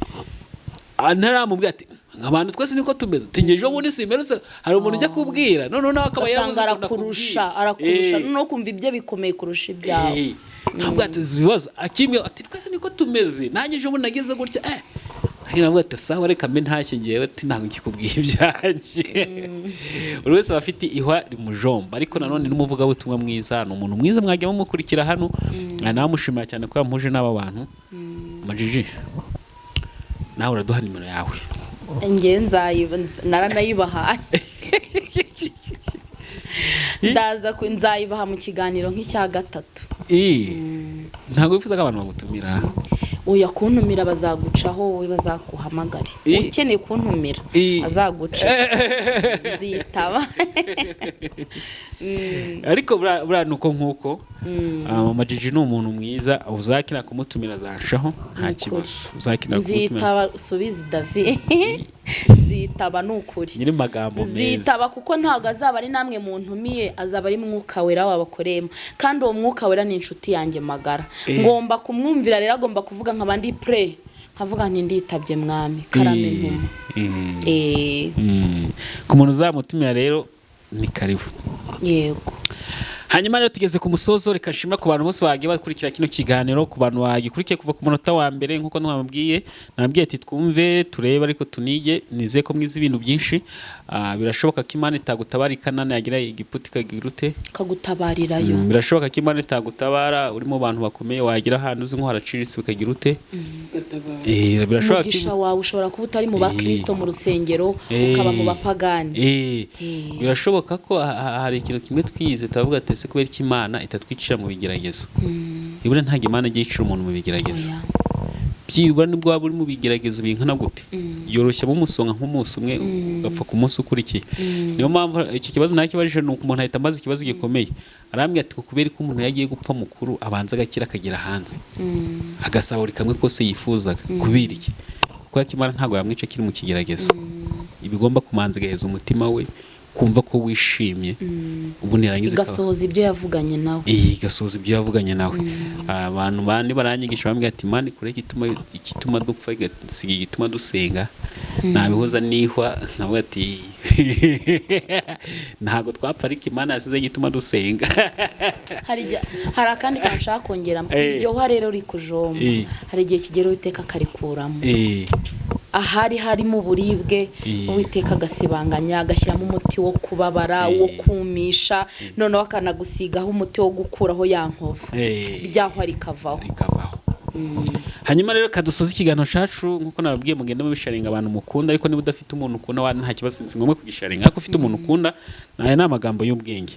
ntaramubwira ati abantu twese niko tumeze, tingeje ubundi simerutse hari umuntu ujya kubwira none nawe akaba yabuze arakurusha arakurusha no kumva ibye bikomeye kurusha ibyawe. Ntabwo ati ibibazo akimwe ati twese niko tumeze, nanjye ejo bundi nageze gutya ntabwo ati sawa reka mbe ntashye ngewe ati ntabwo nkikubwiye ibyanjye. Buri wese aba afite ihwa rimujomba, ariko nanone n'umuvugabutumwa mwiza, ni umuntu mwiza mwajya mumukurikira hano, namushimira cyane ko yampuje n'aba bantu. Majiji nawe uraduha nimero yawe. Nge naranayibahaye, ndaza nzayibaha mu kiganiro nk'icya gatatu. Ntabwo wifuza ko abantu bagutumira? Oya, kuntumira bazagucaho, wowe bazakuhamagare, ukeneye kuntumira azaguca, nzitaba. Ariko buriya ni uko nkuko mama Gigi ni umuntu mwiza, uzakina kumutumira azashaho nta kibazo, uzakina kumutumira nzitaba, usubize David, nzitaba ni ukuri, nyiri magambo meza nzitaba, kuko ntabwo azaba ari namwe muntumiye, azaba ari mwuka wera wabakoreyemo, kandi uwo mwuka wera ni inshuti yanjye magara, ngomba kumwumvira. Rero agomba kuvuga nk'abandi pre nkavuga nti nditabye mwami karame ntuma. Ku muntu uzamutumira rero ni karibu. Yego. Hanyuma rero tugeze ku musozo, reka nshimira ku bantu bose bagiye bakurikira kino kiganiro, ku bantu bagikurikiye kuva ku munota wa mbere, nkuko nababwiye ati twumve turebe ariko tunige, nizeye ko mwize ibintu byinshi. Birashoboka ko Imana itagutabara ikanana yagira igiputi ikagira ute ikagutabarirayo. Birashoboka ko Imana itagutabara uri mu bantu bakomeye, wagira ahantu uzi nko haraciriritse ukagira ute. Birashoboka ko umugisha wawe ushobora kuba utari mu bakristo mu rusengero, ukaba mu bapagani. Birashoboka ko hari ikintu kimwe twize turavuga ati ese kubera ko Imana itatwicira mu bigeragezo, ibura ntabwo Imana ijya yicira umuntu mu bigeragezo. Byibura nibwo waba uri mu bigeragezo binkana gute, yoroshyamo umusonga nk'umunsi umwe, ugapfa ku munsi ukurikiye. Niyo mpamvu iki kibazo nakibajije, ni uko umuntu ahita amaze ikibazo gikomeye, arambwira ati kubera ko umuntu yagiye gupfa mukuru, abanza agakira akagera hanze, agasaba buri kamwe kose yifuzaga. Kubera iki? Kuko yakimara ntabwo yamwica akiri mu kigeragezo. Ibigomba kumanza igaheza umutima we kumva ko wishimye, ubundi yarangiza igasohoza ibyo yavuganye nawe. Igasohoza ibyo yavuganye nawe. Abantu bandi baranyigisha, bambwira ati Imana ikore igituma dupfa, igasiga igituma dusenga. Nabihoza nihwa, nkavuga ati ntabwo twapfa, ariko Imana yasize igituma dusenga. Hari akandi kantu nshaka kongeramo. Iryo hwa rero rikujomba, hari igihe kigera Uwiteka akarikuramo. Ahari harimo uburibwe, Uwiteka agasibanganya, agashyiramo umuti wo kubabara, wo kumisha, noneho akanagusigaho umuti wo gukuraho ya nkovu, ryahwa rikavaho. Rikavaho. Hanyuma rero kadusoza ikiganiro cyacu nk'uko nababwiye, mugende mubisharinga abantu mukunda. Ariko niba udafite umuntu ukunda wa nta kibazo, si ngombwa kugisharinga, ariko ufite umuntu ukunda, aya ni amagambo y'ubwenge.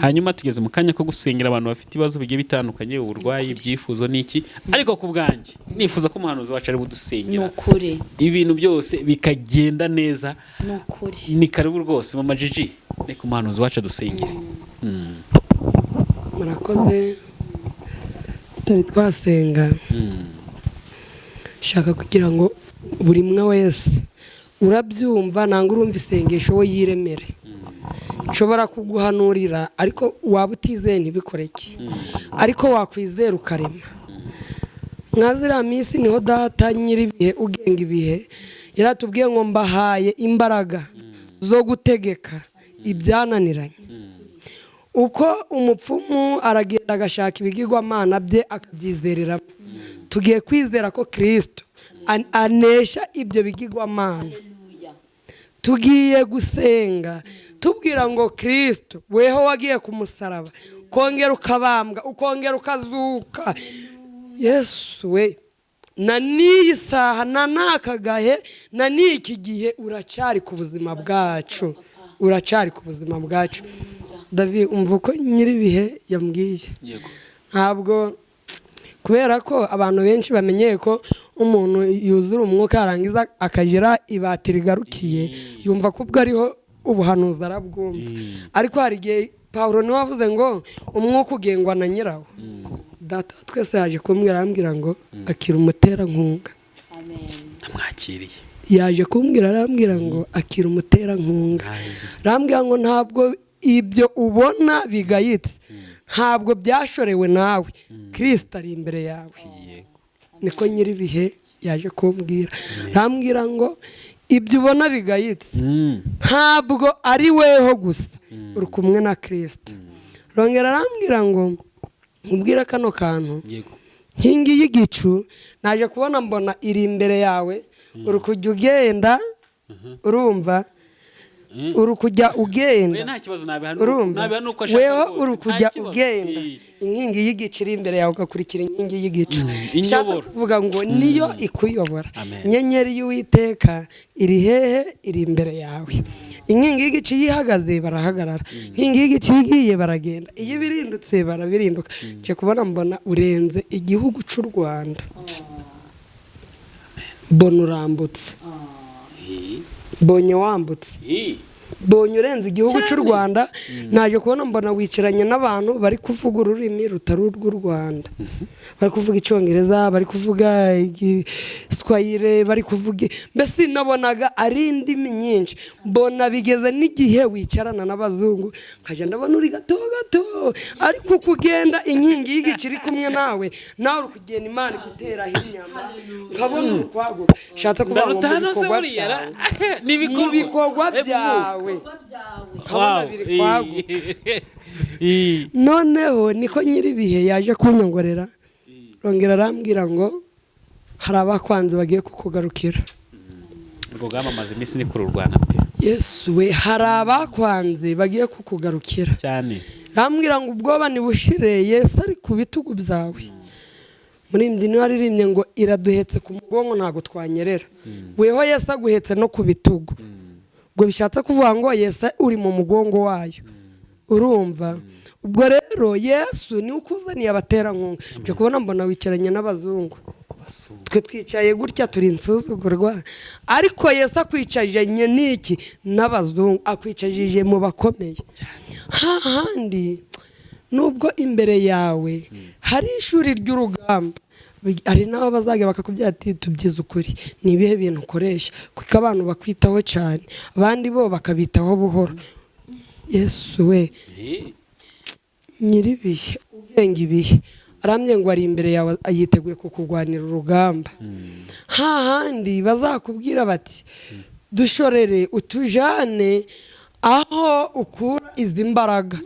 Hanyuma tugeze mu kanya ko gusengera abantu bafite ibibazo bigiye bitandukanye, uburwayi, ibyifuzo n'iki. Ariko ku bwanjye nifuza ko umuhanuzi wacu ari Ni budusengera ukuri. ibintu byose bikagenda neza. Ni ukuri. Ni karibu rwose, mama Gigi, reka umuhanuzi wacu adusengere. Murakoze. Tutari twasenga, shaka kugira ngo buri umwe wese urabyumva nangwa urumva isengesho we yiremere. Nshobora kuguhanurira, ariko waba utizeye ntibikoreke, ariko wakwizera ukarema. Nka ziriya minsi niho data nyir'ibihe ugenga ibihe yaratubwiye ngo mbahaye imbaraga zo gutegeka ibyananiranye. Uko umupfumu aragenda agashaka ibigirwamana bye akabyizereramo, tugiye kwizera ko Kirisito anesha ibyo bigirwamana. Tugiye gusenga tubwira ngo Kirisito, weho wagiye ku musaraba, ukongera ukabambwa, ukongera ukazuka, Yesu we, na n'iyi saha na n'aka gahe na n'iki gihe uracyari ku buzima bwacu, uracyari ku buzima bwacu. David, umva uko nyir'ibihe yambwiye. Yego. Ntabwo kubera ko abantu benshi bamenyeye ko umuntu yuzura umwuka yarangiza akagira ibati rigarukiye, yumva ko ubwo ariho ubuhanuzi arabwumva. Ariko hari igihe Pawulo niwe wavuze ngo umwuka ugengwa na nyirawo. Data wa twese yaje kumbwira, arambwira ngo akira umuterankunga. Amen. Ndamwakiriye. Yaje kumbwira, arambwira ngo akira umuterankunga. Ntazi. Arambwira ngo ntabwo ibyo ubona bigayitse, ntabwo byashorewe nawe, Kirisito ari imbere yawe. Yego. Niko nyir'ibihe yaje kumbwira, arambwira ngo ibyo ubona bigayitse ntabwo ari weho gusa, uri kumwe na Kirisito. Rongera arambwira ngo nkubwire kano kantu. Yego. Nkingi y'igicu naje kubona, mbona iri imbere yawe, uri kujya ugenda, urumva, uri kujya ugenda. Oya, nta kibazo, nabihanu. Urumva, Nabihanu uko ashaka weho rwose, uri nta kujya kibazo. ugenda, inkingi y'igicu iri imbere yawe, ugakurikira inkingi y'igicu. Nshatse Inyobora. kuvuga ngo niyo ikuyobora. Amen. Inyenyeri y'Uwiteka iri hehe? Iri imbere yawe. Inkingi y'igicu iyo ihagaze barahagarara, inkingi y'igicu iyo igiye baragenda, iyo ibirindutse barabirinduka. Nje kubona mbona urenze igihugu cy'u Rwanda, mbona urambutse, mbonye wambutse, mbonye urenze igihugu cy'u Rwanda. Naje kubona mbona wicaranye n'abantu bari kuvuga ururimi rutari urw'u Rwanda, bari kuvuga icyongereza, bari kuvuga igiswahili, bari kuvuga, mbese nabonaga ari indimi nyinshi. Mbona bigeze n'igihe wicarana n'abazungu, nkajya ndabona uri gato gato, ariko uko ugenda inkingi y'igicu iri kumwe nawe, nawe uri kugenda Imana iguteraho inyama, nkabona uri kwaguka. Nshatse kuvuga ngo mu Ndarutano se bikorwa buriya ra? byawe, Ni mu ibikorwa. bikorwa byawe, nkabona biri kwaguka. Noneho niko nyir'ibihe yaje kunyongorera, rongera arambwira ngo hari abakwanze bagiye kukugarukira. Urugamba amaze iminsi ni kururwana pe. Yesu we, hari abakwanze bagiye kukugarukira. Cyane. Arambwira ngo ubwoba nibushire, Yesu ari ku bitugu byawe. Muririmbyi niwe aririmbye ngo iraduhetse ku mugongo ntabwo twanyerera. Weho Yesu aguhetse no ku bitugu, ubwo bishatse kuvuga ngo Yesu uri mu mugongo wayo, urumva. Ubwo rero Yesu niwe ukuzaniye abaterankunga. Nje kubona mbona wicaranye n'abazungu. Twe twicaye gutya turi insuzugurwa, ariko Yesu akwicaje n'iki n'abazungu, akwicajije mu bakomeye. Hahandi nubwo imbere yawe hari ishuri ry'urugamba, hari n'abo bazajya bakakubwira ati tubyize ukuri, ni ibihe bintu ukoresha, kuko abantu bakwitaho cyane, abandi bo bakabitaho buhoro. Yesu we nyiribihe ugenga ibihe aramye ngo ari imbere yawe yiteguye kukurwanira urugamba. Hahandi bazakubwira bati dushorere utujane aho ukura izi mbaraga.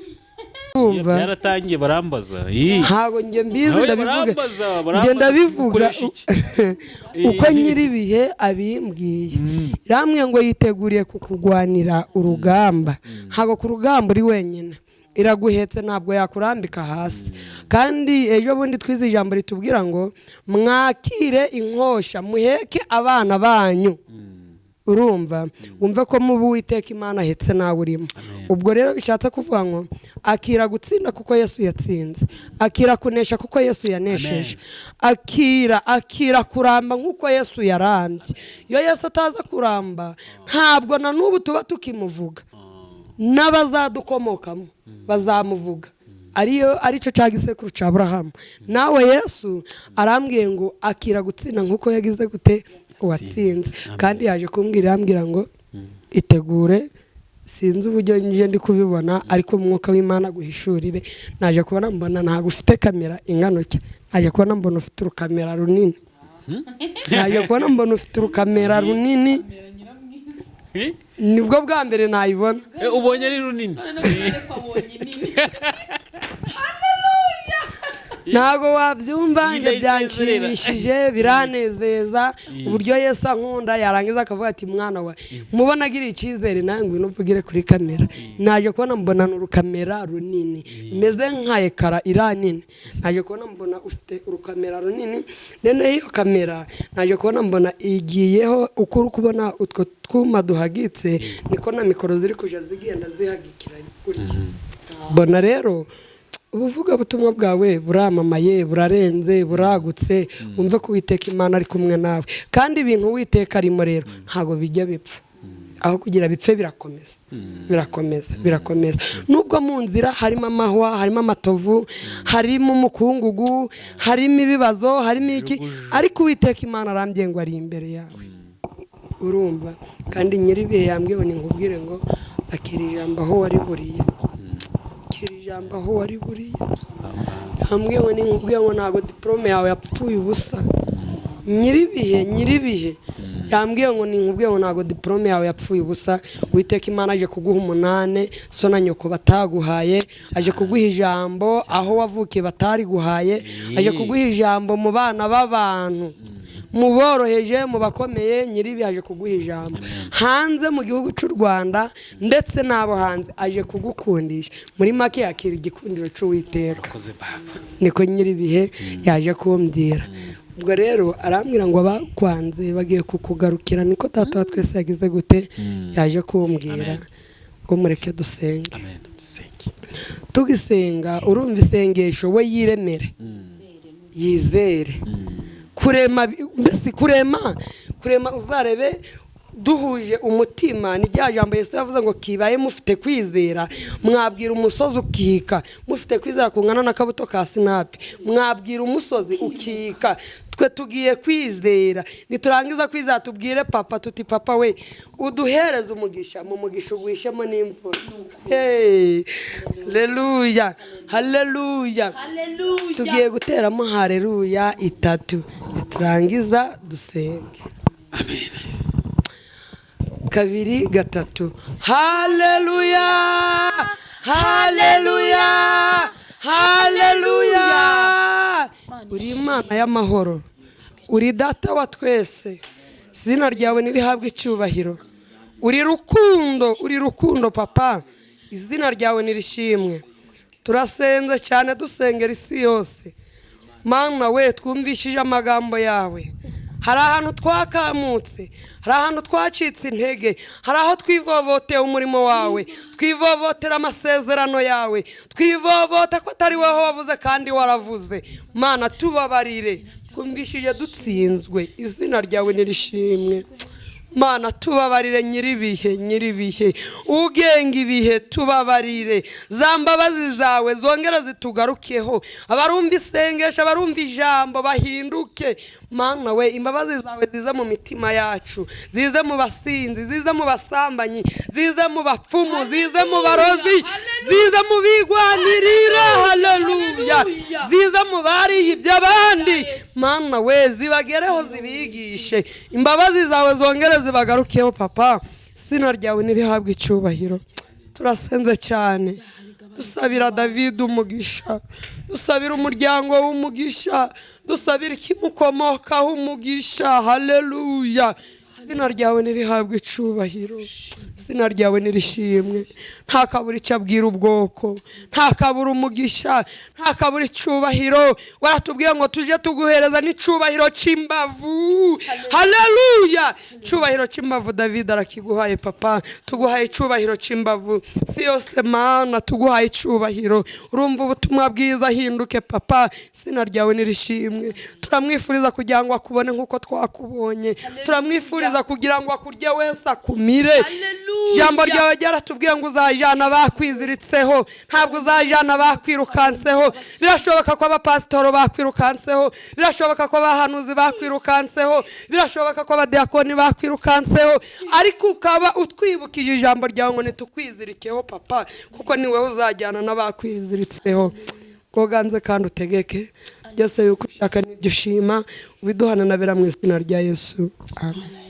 Byaratangiye barambaza. Ntabwo njye mbizi, ndabivuga, njye ndabivuga uko nyiribihe abimbwiye. Iramwe ngo yiteguriye kukurwanira urugamba. Ntabwo ku rugamba uri wenyine, iraguhetse, ntabwo yakurambika hasi. Kandi ejo bundi twize ijambo ritubwira ngo mwakire inkosha muheke abana banyu. Urumva wumve ko mu Uwiteka Imana ahetse nawe urimo. Ubwo rero bishatse kuvuga ngo akira gutsinda kuko Yesu yatsinze, akira kunesha kuko Yesu yanesheje, akira kuramba nkuko Yesu yarambye. Iyo Yesu ataza kuramba ntabwo na n'ubu tuba tukimuvuga, n'abazadukomokamo bazamuvuga. Ariyo aricyo cya gisekuru cya Aburahamu. Nawe Yesu arambwiye ngo akira gutsinda nkuko yagize gute uwatsinze. Kandi yaje kumbwira, arambwira ngo itegure, sinzi uburyo nje ndi kubibona, ariko umwuka w'Imana guhishurire. Naje kubona mbona ntabwo ufite kamera ingano cye, naje kubona mbona ufite urukamera runini, naje kubona mbona ufite urukamera runini. Nibwo bwa mbere nayibona. Ubonye ari runini. Ntabwo wabyumva, njye byanshimishije, biranezeza uburyo Yesu ankunda. Yarangiza akavuga ati mwana wa mubona agira icyizere nawe ngwino uvugire kuri kamera. Naje kubona mbona urukamera runini meze nka ekara iranini. Naje kubona mbona ufite urukamera runini, nene iyo kamera naje kubona mbona igiyeho uko uri kubona utwo twuma duhagitse, niko na mikoro ziri kuja zigenda zihagikiranye gutya. Mbona rero ubuvuga butumwa bwawe buramamaye, burarenze, buragutse. Wumve ko Uwiteka Imana ari kumwe nawe, kandi ibintu Uwiteka arimo rero ntabwo bijya bipfa. Aho kugira bipfe birakomeza, birakomeza, birakomeza. Nubwo mu nzira harimo amahwa, harimo amatovu, harimo umukungugu, harimo ibibazo, harimo iki, ariko Uwiteka Imana arambye ngo ari imbere yawe. Urumva? Kandi nyiribihe yambwiye ngo nkubwire ngo akira ijambo aho wari buriye, ijambo aho wari buriye. Hamwe ngo ninkubwiye ngo ntago diplome yawe yapfuye ubusa. Nyiribihe yambwiye ngo ninkubwiye ngo ntago diplome yawe yapfuye ubusa. Uwiteka Imana aje kuguha 8 so na nyoko bataguhaye, aje kuguha ijambo aho wavukiye batari guhaye, aje kuguha ijambo mu bana b'abantu, mu boroheje, mu bakomeye. Nyiribihe aje kuguha ijambo hanze mu gihugu cy'u Rwanda ndetse n'abo hanze, aje kugukundisha. Muri make yakira igikundiro cy'Uwiteka. Niko nyiribihe yaje kumbwira. Ubwo rero arambwira ngo abakwanze bagiye kukugarukira, niko data wa twese yagize gute yaje kumbwira ngo mureke dusenge. Tugisenga urumva isengesho we yiremere, yizere kurema, mbese kurema uzarebe duhuje umutima. Ni rya jambo Yesu yavuze ngo kibaye mufite kwizera mwabwira umusozi ukika, mufite kwizera kungana n'akabuto ka sinapi mwabwira umusozi ukika. Twe tugiye kwizera, niturangiza kwizera tubwire papa tuti papa we uduhereze umugisha, mu mugisha ugwishemo n'imvura. Hey, haleluya, haleluya. Tugiye guteramo haleluya 3, niturangiza dusenge. Amen. 2 3. Haleluya, haleluya, haleluya. Uri Imana y'amahoro, uri data wa twese, izina ryawe nirihabwe icyubahiro. Uri rukundo, uri rukundo papa, izina ryawe nirishimwe. Turasenze cyane, dusengera isi yose. Mana we twumvishije amagambo yawe. Hari ahantu twakamutse, hari ahantu twacitse intege, hari aho twivovoteye umurimo wawe, twivovotera amasezerano yawe, twivovota ko atari wowe wavuze kandi waravuze. Mana tubabarire, Twumvishije dutsinzwe, izina ryawe nirishimwe. Mana, tubabarire nyiribihe, nyiribihe ugenga ibihe, tubabarire. Za mbabazi zawe zongera zitugarukeho, abarumva isengesho, abarumva ijambo bahinduke. Mana we, imbabazi zawe zize mu mitima yacu, zize mu basinzi, zize mu basambanyi, zize mu bapfumu, zize mu barozi, zize mu bigwanirira, haleluya, zize mu bariye iby'abandi. Mana we, zibagereho, zibigishe. Imbabazi zawe zongere zibagarukeho papa. Izina ryawe nirihabwe icyubahiro. Turasenze cyane, dusabira David umugisha, dusabira umuryango w'umugisha, dusabira ikimukomokaho umugisha, haleluya. Izina ryawe nirihabwe icyubahiro, izina ryawe nirishimwe. Nta kabura icyo abwira ubwoko, nta kabura umugisha, nta kabura icyubahiro. Waratubwiye ngo tujye tuguhereza n'icyubahiro cy'imbavu, haleluya. Icyubahiro cy'imbavu David arakiguhaye papa, tuguhaye icyubahiro cy'imbavu. Si yose Mana, tuguhaye icyubahiro. Urumva ubutumwa bwiza, ahinduke papa, izina ryawe nirishimwe. Turamwifuriza kugira ngo akubone nk'uko twakubonye, turamwifuriza kugira ngo akurye wese akumire. Ijambo ryawe ryaratubwiye ngo uzajana bakwiziritseho, ntabwo uzajana bakwirukanseho. Birashoboka ko abapasitoro bakwirukanseho, birashoboka ko abahanuzi bakwirukanseho, birashoboka ko abadiakoni bakwirukanseho, ariko ukaba utwibukije ijambo ryawe ngo nitukwizirikeho papa, kuko ni wowe uzajyana n'abakwiziritseho. Goganze kandi utegeke byose yuko ushaka n'ibyo ushima, ubiduhana nabera mu izina rya Yesu, amen.